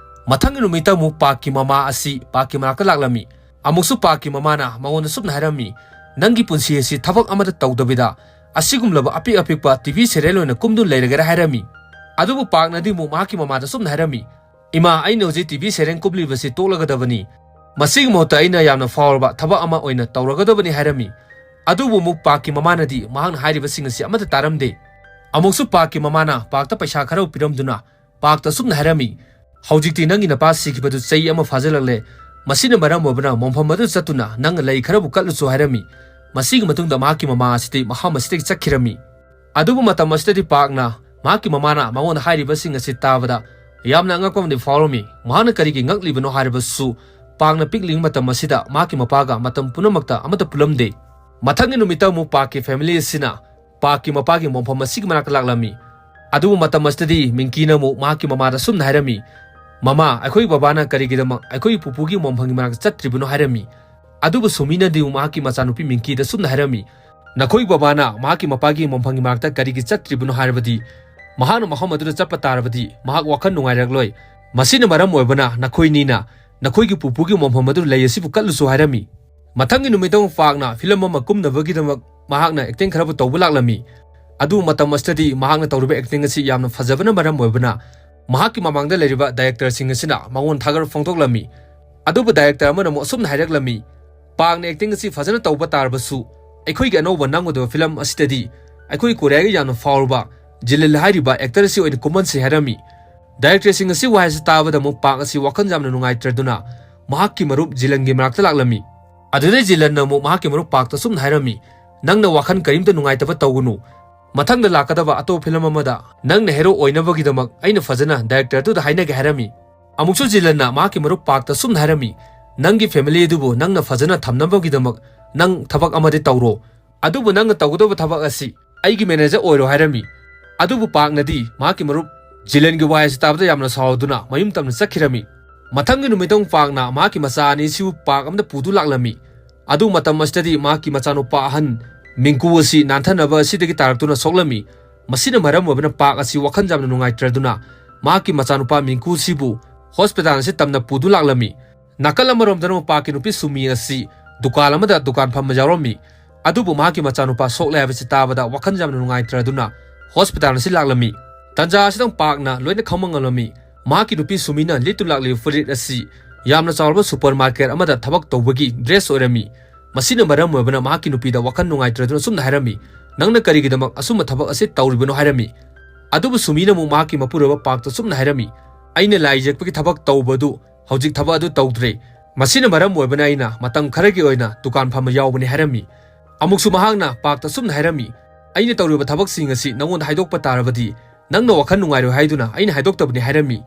ꯃꯊꯪꯒꯤ ꯅꯨꯃꯤꯠꯇ ꯑꯃꯨꯛ ꯄꯥꯛꯀꯤ ꯃꯃꯥ ꯑꯁꯤ ꯄꯥꯛꯀꯤ ꯃꯅꯥꯛꯇ ꯂꯥꯛꯂꯝꯃꯤ꯫ ꯑꯃꯨꯛꯁꯨ ꯄꯥꯛꯀꯤ ꯃꯃꯥꯅ ꯃꯉꯣꯟꯗ ꯁꯨꯝꯅ ꯍꯥꯏꯔꯝꯃꯤ, "ꯅꯪꯒꯤ ꯄꯨꯟꯁꯤ ꯑꯁꯤ ꯊꯕꯛ ꯑꯃꯠꯇ ꯇꯧꯗꯕꯤꯗ ꯑꯁꯤꯒꯨꯝꯂꯕ ꯑꯄꯤꯛ ꯑꯄꯤꯛꯄ ꯇꯤ ꯚꯤ ꯁꯦꯔꯤꯌꯦꯜ ꯑꯣꯏꯅ ꯀꯨꯝꯗꯨꯅ ꯂꯩꯔꯒꯦꯔꯥ?" ꯍꯥꯏꯔꯝꯃꯤ꯫ ꯑꯗꯨꯕꯨ ꯄꯥꯛꯅꯗꯤ ꯑꯃꯨꯛ ꯃꯍꯥꯛꯀꯤ ꯃꯃꯥꯗ ꯁꯨꯝꯅ ꯍꯥꯏꯔꯝꯃꯤ, "ꯏꯃꯥ, ꯑꯩꯅ ꯍꯧꯖꯤꯛ ꯇꯤ ꯚꯤ ꯁꯦꯔꯤꯌꯦꯜ ꯀꯨꯝꯂꯤꯕꯁꯤ ꯇꯣꯛꯂꯒꯗꯕꯅꯤ꯫ ꯃꯁꯤꯒꯤ ꯃꯍꯨꯠꯇ ꯑꯩꯅ ꯌꯥꯝꯅ ꯐꯥꯎꯔꯕ ꯊꯕꯛ ꯑꯃ ꯑꯣꯏꯅ ꯇꯧꯔꯒꯗꯕꯅꯤ" ꯍꯥꯏꯔꯝꯃꯤ꯫ ꯑꯗꯨꯕꯨ ꯑꯃꯨꯛ ꯄꯥꯛꯀꯤ ꯃꯃꯥꯅꯗꯤ ꯃꯍꯥꯛꯅ ꯍꯥꯏꯔꯤꯕꯁꯤꯡ ꯑꯁꯤ ꯑꯃꯠꯇ ꯇꯥꯔꯝꯗꯦ꯫ ꯑꯃꯨꯛꯁꯨ ꯄꯥꯛꯀꯤ ꯃꯃꯥꯅ ꯄꯥꯛꯇ ꯄꯩꯁꯥ ꯈꯔ ꯄꯤꯔꯝꯗꯨꯅ ꯄꯥꯛꯇ ꯑꯁꯨꯝꯅ ꯍꯥꯏꯔꯝꯃꯤ, "ꯍꯧꯖꯤꯛꯇꯤ ꯅꯪꯒꯤ ꯅꯄꯥ ꯁꯤꯈꯤꯕꯗꯨ ꯆꯍꯤ ꯑꯃ ꯐꯥꯖꯤꯜꯂꯛꯂꯦ꯫ ꯃꯁꯤꯅ ꯃꯔꯝ ꯑꯣꯏꯕꯅ ꯃꯐꯝ ꯑꯗꯨ ꯆꯠꯇꯨꯅ ꯅꯪꯅ ꯂꯩ ꯈꯔꯕꯨ ꯀꯠꯂꯨꯆꯣ" ꯍꯥꯏꯔꯝꯃꯤ꯫ ꯃꯁꯤꯒꯤ ꯃꯇꯨꯡꯗ ꯃꯍꯥꯛꯀꯤ ꯃꯃꯥ ꯑꯁꯤꯗꯤ ꯃꯐꯝ ꯑꯁꯤꯗꯒꯤ ꯆꯠꯈꯤꯔꯝꯃꯤ꯫ ꯑꯗꯨꯕꯨ ꯃꯇꯝ ꯑꯁꯤꯗꯗꯤ ꯄꯥꯛꯅ ꯃꯍꯥꯛꯀꯤ ꯃꯃꯥꯅ ꯃꯉꯣꯟꯗ ꯍꯥꯏꯔꯤꯕꯁꯤꯡ ꯑꯁꯤ ꯇꯥꯕꯗ ꯌꯥꯝꯅ ꯑꯉꯛꯄ ꯑꯃꯗꯤ ꯐꯥꯎꯔꯝꯃꯤ꯫ ꯃꯍꯥꯛꯅ ꯀꯔꯤꯒꯤ ꯉꯛꯂꯤꯕꯅꯣ ꯍꯥꯏꯔꯕꯁꯨ, ꯄꯥꯛꯅ ꯄꯤꯛꯂꯤꯉꯩ ꯃꯇꯝ ꯑꯁꯤꯗ ꯃꯍꯥꯛꯀꯤ ꯃꯄꯥꯒ ꯃꯇꯝ ꯄꯨꯝꯅꯃꯛꯇ ꯑꯃꯠꯇ ꯄꯨꯜꯂꯝꯗꯦ꯫ ꯃꯊꯪꯒꯤ ꯅꯨꯃꯤꯠꯇ ꯑꯃꯨꯛ ꯄꯥꯛꯀꯤ ꯐꯦꯃꯤꯂꯤ ꯑꯁꯤꯅ ꯄꯥꯛꯀꯤ ꯃꯄꯥꯒꯤ ꯃꯣꯡꯐꯝ ꯑꯁꯤꯒꯤ ꯃꯅꯥꯛꯇ ꯂꯥꯛꯂꯝꯃꯤ꯫ ꯑꯗꯨꯕꯨ ꯃꯇꯝ ꯑꯁꯤꯗꯗꯤ ꯃꯤꯡꯀꯤꯅ ꯑꯃꯨꯛ ꯃꯍꯥꯛꯀꯤ ꯃꯃꯥꯗ ꯁꯨꯝꯅ ꯍꯥꯏꯔꯝꯃꯤ, "ꯃꯃꯥ, ꯑꯩꯈꯣꯏ ꯕꯕꯥꯅ ꯀꯔꯤꯒꯤꯗꯃꯛ ꯑꯩꯈꯣꯏꯒꯤ ꯄꯨꯄꯨꯒꯤ ꯃꯣꯡꯐꯝꯒꯤ ꯃꯅꯥꯛꯇ ꯆꯠꯇ꯭ꯔꯤꯕꯅꯣ?" ꯍꯥꯏꯔꯝꯃꯤ꯫ ꯑꯗꯨꯕꯨ ꯁꯨꯃꯤꯅꯗꯤ ꯃꯍꯥꯛꯀꯤ ꯃꯆꯥꯅꯨꯄꯤ ꯃꯤꯡꯀꯤꯗ ꯁꯨꯝꯅ ꯍꯥꯏꯔꯝꯃꯤ, "ꯅꯈꯣꯏ ꯕꯕꯥꯅ ꯃꯍꯥꯛꯀꯤ ꯃꯄꯥꯒꯤ ꯃꯣꯡꯐꯝꯒꯤ ꯃꯅꯥꯛꯇ ꯀꯔꯤꯒꯤ ꯆꯠꯇ꯭ꯔꯤꯕꯅꯣ ꯍꯥꯏꯔꯕꯗꯤ, ꯃꯍꯥꯛꯅ ꯃꯐꯝ ꯑꯗꯨꯗ ꯆꯠꯄ ꯇꯥꯔꯕꯗꯤ ꯃꯍꯥꯛ ꯋꯥꯈꯜ ꯅꯨꯡꯉꯥꯏꯔꯛꯂꯣꯏ꯫ ꯃꯁꯤꯅ ꯃꯔꯝ ꯑꯣꯏꯕꯅ ꯅꯈꯣꯏꯅꯤꯅ ꯅꯈꯣꯏꯒꯤ ꯄꯨꯄꯨꯒꯤ ꯃꯣꯡꯐꯝ ꯑꯗꯨ ꯂꯩ ꯑꯁꯤꯕꯨ ꯀꯠꯂꯨꯁꯨ" ꯍꯥꯏꯔꯝꯃꯤ꯫ ꯃꯊꯪꯒꯤ ꯅꯨꯃꯤꯠꯇ ꯑꯃꯨꯛ ꯄꯥꯛꯅ ꯐꯤꯂꯝ ꯑꯃ ꯀꯨꯝꯅꯕꯒꯤꯗꯃꯛ ꯃꯍꯥꯛꯅ ꯑꯦꯛꯇꯤꯡ ꯈꯔꯕꯨ ꯇꯧꯕ ꯂꯥꯛꯂꯝꯃꯤ꯫ ꯑꯗꯨ ꯃꯇꯝ ꯑꯁꯤꯗꯗꯤ ꯃꯍꯥꯛꯅ ꯇꯧꯔꯤꯕ ꯑꯦꯛꯇꯤꯡ ꯑꯁꯤ ꯌꯥꯝꯅ ꯐꯖꯕꯅ ꯃꯔꯝ ꯑꯣꯏꯕꯅ ꯃꯍꯥꯛꯀꯤ ꯃꯃꯥꯡꯗ ꯂꯩꯔꯤꯕ ꯗꯥꯏꯔꯦꯛꯇꯔꯁꯤꯡ ꯑꯁꯤꯅ ꯃꯉꯣꯟꯗ ꯊꯥꯒꯠꯄ ꯐꯣꯡꯗꯣꯛꯂꯝꯃꯤ꯫ ꯑꯗꯨꯕꯨ ꯗꯥꯏꯔꯦꯛꯇꯔ ꯑꯃꯅ ꯑꯃꯨꯛ ꯑꯁꯨꯝꯅ ꯍꯥꯏꯔꯛꯂꯝꯃꯤ, "ꯄꯥꯛꯅ ꯑꯦꯛꯇꯤꯡ ꯑꯁꯤ ꯐꯖꯅ ꯇꯧꯕ ꯇꯥꯔꯕꯁꯨ, ꯑꯩꯈꯣꯏꯒꯤ ꯑꯅꯧꯕ ꯅꯝꯒꯗꯕ ꯐꯤꯂꯝ ꯑꯁꯤꯗꯗꯤ ꯑꯩꯈꯣꯏ ꯀꯣꯔꯤꯌꯥꯒꯤ ꯌꯥꯝꯅ ꯐꯥꯎꯔꯕ ꯖꯤꯂꯤꯟ ꯍꯥꯏꯔꯤꯕ ꯑꯦꯛꯇꯔ ꯑꯁꯤ ꯑꯣꯏꯅ ꯀꯨꯝꯍꯟꯁꯤ" ꯍꯥꯏꯔꯝꯃꯤ꯫ ꯗꯥꯏꯔꯦꯛꯇꯔꯁꯤꯡ ꯑꯁꯤ ꯋꯥꯍꯩ ꯑꯁꯤ ꯇꯥꯕꯗ ꯑꯃꯨꯛ ꯄꯥꯛ ꯑꯁꯤ ꯋꯥꯈꯜ ꯌꯥꯝꯅ ꯅꯨꯡꯉꯥꯏꯇ꯭ꯔꯗꯨꯅ ꯃꯍꯥꯛꯀꯤ ꯃꯔꯨꯞ ꯖꯤꯂꯟꯒꯤ ꯃꯅꯥꯛꯇ ꯂꯥꯛꯂꯝꯃꯤ꯫ ꯑꯗꯨꯗꯩ ꯖꯤꯂꯟꯅ ꯑꯃꯨꯛ ꯃꯍꯥꯛꯀꯤ ꯃꯔꯨꯞ ꯄꯥꯛꯇ ꯑꯁꯨꯝꯅ ꯍꯥꯏꯔꯝꯃꯤ, "ꯅꯪꯅ ꯋꯥꯈꯜ ꯀꯔꯤꯝꯇ ꯅꯨꯡꯉꯥꯏꯇꯕ ꯇꯧꯒꯅꯨ꯫ ꯃꯊꯪꯗ ꯂꯥꯛꯀꯗꯕ ꯑꯇꯣꯞꯄ ꯐꯤꯂꯝ ꯑꯃꯗ ꯅꯪꯅ ꯍꯦꯔꯣ ꯑꯣꯏꯅꯕꯒꯤꯗꯃꯛ ꯑꯩꯅ ꯐꯖꯅ ꯗꯥꯏꯔꯦꯛꯇꯔꯗꯨꯗ ꯍꯥꯏꯅꯒꯦ" ꯍꯥꯏꯔꯝꯃꯤ꯫ ꯑꯃꯨꯛꯁꯨ ꯖꯤꯂꯟꯅ ꯃꯍꯥꯛꯀꯤ ꯃꯔꯨꯞ ꯄꯥꯛꯇ ꯑꯁꯨꯝꯅ ꯍꯥꯏꯔꯝꯃꯤ, "ꯅꯪꯒꯤ ꯐꯦꯃꯤꯂꯤ ꯑꯗꯨꯕꯨ ꯅꯪꯅ ꯐꯖꯅ ꯊꯝꯅꯕꯒꯤꯗꯃꯛ ꯅꯪ ꯊꯕꯛ ꯑꯃꯗꯤ ꯇꯧꯔꯣ꯫ ꯑꯗꯨꯕꯨ ꯅꯪꯅ ꯇꯧꯒꯗꯕ ꯊꯕꯛ ꯑꯁꯤ ꯑꯩꯒꯤ ꯃꯦꯅꯦꯖꯔ ꯑꯣꯏꯔꯣ" ꯍꯥꯏꯔꯝꯃꯤ꯫ ꯑꯗꯨꯕꯨ ꯄꯥꯛꯅꯗꯤ ꯃꯍꯥꯛꯀꯤ ꯃꯔꯨꯞ ꯖꯤꯂꯟꯒꯤ ꯋꯥꯍꯩ ꯑꯁꯤ ꯇꯥꯕꯗ ꯌꯥꯝꯅ ꯁꯥꯎꯗꯨꯅ ꯃꯌꯨꯝ ꯇꯝꯅ ꯆꯠꯈꯤꯔꯝꯃꯤ꯫ ꯃꯊꯪꯒꯤ ꯅꯨꯃꯤꯠꯇ ꯑꯃꯨꯛ ꯄꯥꯛꯅ ꯃꯍꯥꯛꯀꯤ ꯃꯆꯥ ꯑꯅꯤꯁꯤꯕꯨ ꯄꯥꯛ ꯑꯃꯗ ꯄꯨꯗꯨ ꯂꯥꯛꯂꯝꯃꯤ꯫ ꯑꯗꯨ ꯃꯇꯝ ꯑꯁꯤꯗꯗꯤ ꯃꯍꯥꯛꯀꯤ ꯃꯆꯥꯅꯨꯄꯥ ꯑꯍꯟ ꯃꯤꯡꯀꯨ ꯑꯁꯤ ꯅꯥꯟꯊꯅꯕ ꯑꯁꯤꯗꯒꯤ ꯇꯥꯔꯛꯇꯨꯅ ꯁꯣꯛꯂꯝꯃꯤ꯫ ꯃꯁꯤꯅ ꯃꯔꯝ ꯑꯣꯏꯕꯅ ꯄꯥꯛ ꯑꯁꯤ ꯋꯥꯈꯜ ꯌꯥꯝꯅ ꯅꯨꯡꯉꯥꯏꯇ꯭ꯔꯗꯨꯅ ꯃꯍꯥꯛꯀꯤ ꯃꯆꯥꯅꯨꯄꯥ ꯃꯤꯡꯀꯨꯁꯤꯕꯨ ꯍꯣꯁꯄꯤꯇꯥꯜ ꯑꯁꯤ ꯇꯝꯅ ꯄꯨꯗꯨ ꯂꯥꯛꯂꯝꯃꯤ꯫ ꯅꯥꯀꯜ ꯑꯃꯔꯣꯝꯗꯅ ꯄꯥꯛꯀꯤ ꯅꯨꯄꯤ ꯁꯨꯃꯤ ꯑꯁꯤ ꯗꯨꯀꯥꯟ ꯑꯃꯗ ꯗꯨꯀꯥꯟ ꯐꯝꯕ ꯌꯥꯎꯔꯝꯃꯤ꯫ ꯑꯗꯨꯕꯨ ꯃꯍꯥꯛꯀꯤ ꯃꯆꯥꯅꯨꯄꯥ ꯁꯣꯛꯂꯦ ꯍꯥꯏꯕꯁꯤ ꯇꯥꯕꯗ ꯋꯥꯈꯜ ꯌꯥꯝꯅ ꯅꯨꯡꯉꯥꯏꯇ꯭ꯔꯗꯨꯅ ꯍꯣꯁꯄꯤꯇꯥꯜ ꯑꯁꯤ ꯂꯥꯛꯂꯝꯃꯤ꯫ ꯇꯟꯖꯥ ꯑꯁꯤꯗ ꯄꯥꯛꯅ ꯂꯣꯏꯅ ꯈꯪꯕ ꯉꯝꯂꯝꯃꯤ꯫ ꯃꯍꯥꯛꯀꯤ ꯅꯨꯄꯤ ꯁꯨꯃꯤꯅ ꯂꯤꯠꯇꯨ ꯂꯥꯛꯂꯤꯕ ꯐꯨꯔꯤꯠ ꯑꯁꯤ ꯌꯥꯝꯅ ꯆꯥꯎꯔꯕ ꯁꯨꯄꯔ ꯃꯥꯔꯀꯦꯠ ꯑꯃꯗ ꯊꯕꯛ ꯇꯧꯕꯒꯤ ꯗ꯭ꯔꯦꯁ ꯑꯣꯏꯔꯝꯃꯤ꯫ ꯃꯁꯤꯅ ꯃꯔꯝ ꯑꯣꯏꯕꯅ ꯃꯍꯥꯛꯀꯤ ꯅꯨꯄꯤꯗ ꯋꯥꯈꯜ ꯅꯨꯡꯉꯥꯏꯇ꯭ꯔꯗꯨꯅ ꯑꯁꯨꯝꯅ ꯍꯥꯏꯔꯝꯃꯤ, "ꯅꯪꯅ ꯀꯔꯤꯒꯤꯗꯃꯛ ꯑꯁꯨꯝꯕ ꯊꯕꯛ ꯑꯁꯤ ꯇꯧꯔꯤꯕꯅꯣ?" ꯍꯥꯏꯔꯝꯃꯤ꯫ ꯑꯗꯨꯕꯨ ꯁꯨꯃꯤꯅ ꯑꯃꯨꯛ ꯃꯍꯥꯛꯀꯤ ꯃꯄꯨꯔꯣꯏꯕ ꯄꯥꯛꯇ ꯑꯁꯨꯝꯅ ꯍꯥꯏꯔꯝꯃꯤ, "ꯑꯩꯅ ꯂꯥꯏ ꯌꯦꯛꯄꯒꯤ ꯊꯕꯛ ꯇꯧꯕꯗꯨ ꯍꯧꯖꯤꯛ ꯊꯕꯛ ꯑꯗꯨ ꯇꯧꯗ꯭ꯔꯦ꯫ ꯃꯁꯤꯅ ꯃꯔꯝ ꯑꯣꯏꯕꯅ ꯑꯩꯅ ꯃꯇꯝ ꯈꯔꯒꯤ ꯑꯣꯏꯅ ꯗꯨꯀꯥꯟ ꯐꯝꯕ ꯌꯥꯎꯕꯅꯤ" ꯍꯥꯏꯔꯝꯃꯤ꯫ ꯑꯃꯨꯛꯁꯨ ꯃꯍꯥꯛꯅ ꯄꯥꯛꯇ ꯑꯁꯨꯝꯅ ꯍꯥꯏꯔꯝꯃꯤ, "ꯑꯩꯅ ꯇꯧꯔꯤꯕ ꯊꯕꯛꯁꯤꯡ ꯑꯁꯤ ꯅꯉꯣꯟꯗ ꯍꯥꯏꯗꯣꯛꯄ ꯇꯥꯔꯕꯗꯤ ꯅꯪꯅ ꯋꯥꯈꯜ ꯅꯨꯡꯉꯥꯏꯔꯣꯏ ꯍꯥꯏꯗꯨꯅ ꯑꯩꯅ ꯍꯥꯏꯗꯣꯛꯇꯕꯅꯤ" ꯍꯥꯏꯔꯝꯃꯤ꯫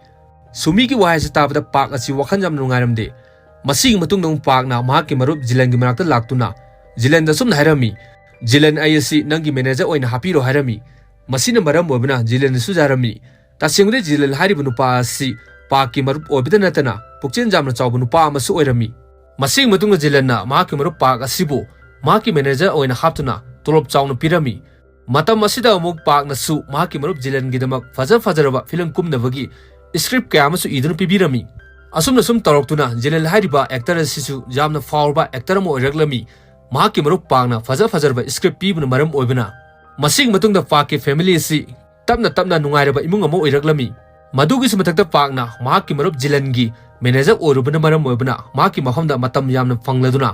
ꯁꯨꯃꯤꯒꯤ ꯋꯥꯍꯩ ꯑꯁꯤ ꯇꯥꯕꯗ ꯄꯥꯛ ꯑꯁꯤ ꯋꯥꯈꯜ ꯌꯥꯝꯅ ꯅꯨꯡꯉꯥꯏꯔꯝꯗꯦ꯫ ꯃꯁꯤꯒꯤ ꯃꯇꯨꯡꯗ ꯑꯃꯨꯛ ꯄꯥꯛꯅ ꯃꯍꯥꯛꯀꯤ ꯃꯔꯨꯞ ꯖꯤꯂꯟꯒꯤ ꯃꯅꯥꯛꯇ ꯂꯥꯛꯇꯨꯅ ꯖꯤꯂꯟꯗ ꯑꯁꯨꯝꯅ ꯍꯥꯏꯔꯝꯃꯤ, "ꯖꯤꯂꯟ, ꯑꯩ ꯑꯁꯤ ꯅꯪꯒꯤ ꯃꯦꯅꯦꯖꯔ ꯑꯣꯏꯅ ꯍꯥꯞꯄꯤꯔꯣ" ꯍꯥꯏꯔꯝꯃꯤ꯫ ꯃꯁꯤꯅ ꯃꯔꯝ ꯑꯣꯏꯕꯅ ꯖꯤꯂꯟꯅꯁꯨ ꯌꯥꯔꯝꯃꯤ꯫ ꯇꯁꯦꯡꯕꯗꯤ ꯖꯤꯂꯟ ꯍꯥꯏꯔꯤꯕ ꯅꯨꯄꯥ ꯑꯁꯤ ꯄꯥꯛꯀꯤ ꯃꯔꯨꯞ ꯑꯣꯏꯕꯗ ꯅꯠꯇꯅ ꯄꯨꯛꯆꯦꯜ ꯌꯥꯝꯅ ꯆꯥꯎꯕ ꯅꯨꯄꯥ ꯑꯃꯁꯨ ꯑꯣꯏꯔꯝꯃꯤ꯫ ꯃꯁꯤꯒꯤ ꯃꯇꯨꯡꯗ ꯖꯤꯂꯟꯅ ꯃꯍꯥꯛꯀꯤ ꯃꯔꯨꯞ ꯄꯥꯛ ꯑꯁꯤꯕꯨ ꯃꯍꯥꯛꯀꯤ ꯃꯦꯅꯦꯖꯔ ꯑꯣꯏꯅ ꯍꯥꯞꯇꯨꯅ ꯇꯣꯂꯣꯞ ꯆꯥꯎꯅ ꯄꯤꯔꯝꯃꯤ꯫ ꯃꯇꯝ ꯑꯁꯤꯗ ꯑꯃꯨꯛ ꯄꯥꯛꯅꯁꯨ ꯃꯍꯥꯛꯀꯤ ꯃꯔꯨꯞ ꯖꯤꯂꯟꯒꯤꯗꯃꯛ ꯐꯖ ꯐꯖꯔꯕ ꯐꯤꯂꯝ ꯀꯨꯝꯅꯕꯒꯤ ꯁ꯭ꯀ꯭ꯔꯤꯞ ꯀꯌꯥ ꯑꯃꯁꯨ ꯏꯗꯨꯅ ꯄꯤꯕꯤꯔꯝꯃꯤ꯫ ꯑꯁꯨꯝꯅ ꯁꯨꯝ ꯇꯧꯔꯛꯇꯨꯅ ꯖꯤꯂꯟ ꯍꯥꯏꯔꯤꯕ ꯑꯦꯛꯇꯔ ꯑꯁꯤꯁꯨ ꯌꯥꯝꯅ ꯐꯥꯎꯔꯕ ꯑꯦꯛꯇꯔ ꯑꯃ ꯑꯣꯏꯔꯛꯂꯝꯃꯤ꯫ ꯃꯍꯥꯛꯀꯤ ꯃꯔꯨꯞ ꯄꯥꯛꯅ ꯐꯖ ꯐꯖꯔꯕ ꯁ꯭ꯀ꯭ꯔꯤꯞ ꯄꯤꯕꯅ ꯃꯔꯝ ꯑꯣꯏꯕꯅ ꯃꯁꯤꯒꯤ ꯃꯇꯨꯡꯗ ꯄꯥꯛꯀꯤ ꯐꯦꯃꯤꯂꯤ ꯑꯁꯤ ꯇꯞꯅ ꯇꯞꯅ ꯅꯨꯡꯉꯥꯏꯔꯕ ꯏꯃꯨꯡ ꯑꯃ ꯑꯣꯏꯔꯛꯂꯝꯃꯤ꯫ ꯃꯗꯨꯒꯤꯁꯨ ꯃꯊꯛꯇ ꯄꯥꯛꯅ ꯃꯍꯥꯛꯀꯤ ꯃꯔꯨꯞ ꯖꯤꯂꯟꯒꯤ ꯃꯦꯅꯦꯖꯔ ꯑꯣꯏꯔꯨꯕꯅ ꯃꯔꯝ ꯑꯣꯏꯕꯅ ꯃꯍꯥꯛꯀꯤ ꯃꯐꯝꯗ ꯃꯇꯝ ꯌꯥꯝꯅ ꯐꯪꯂꯗꯨꯅ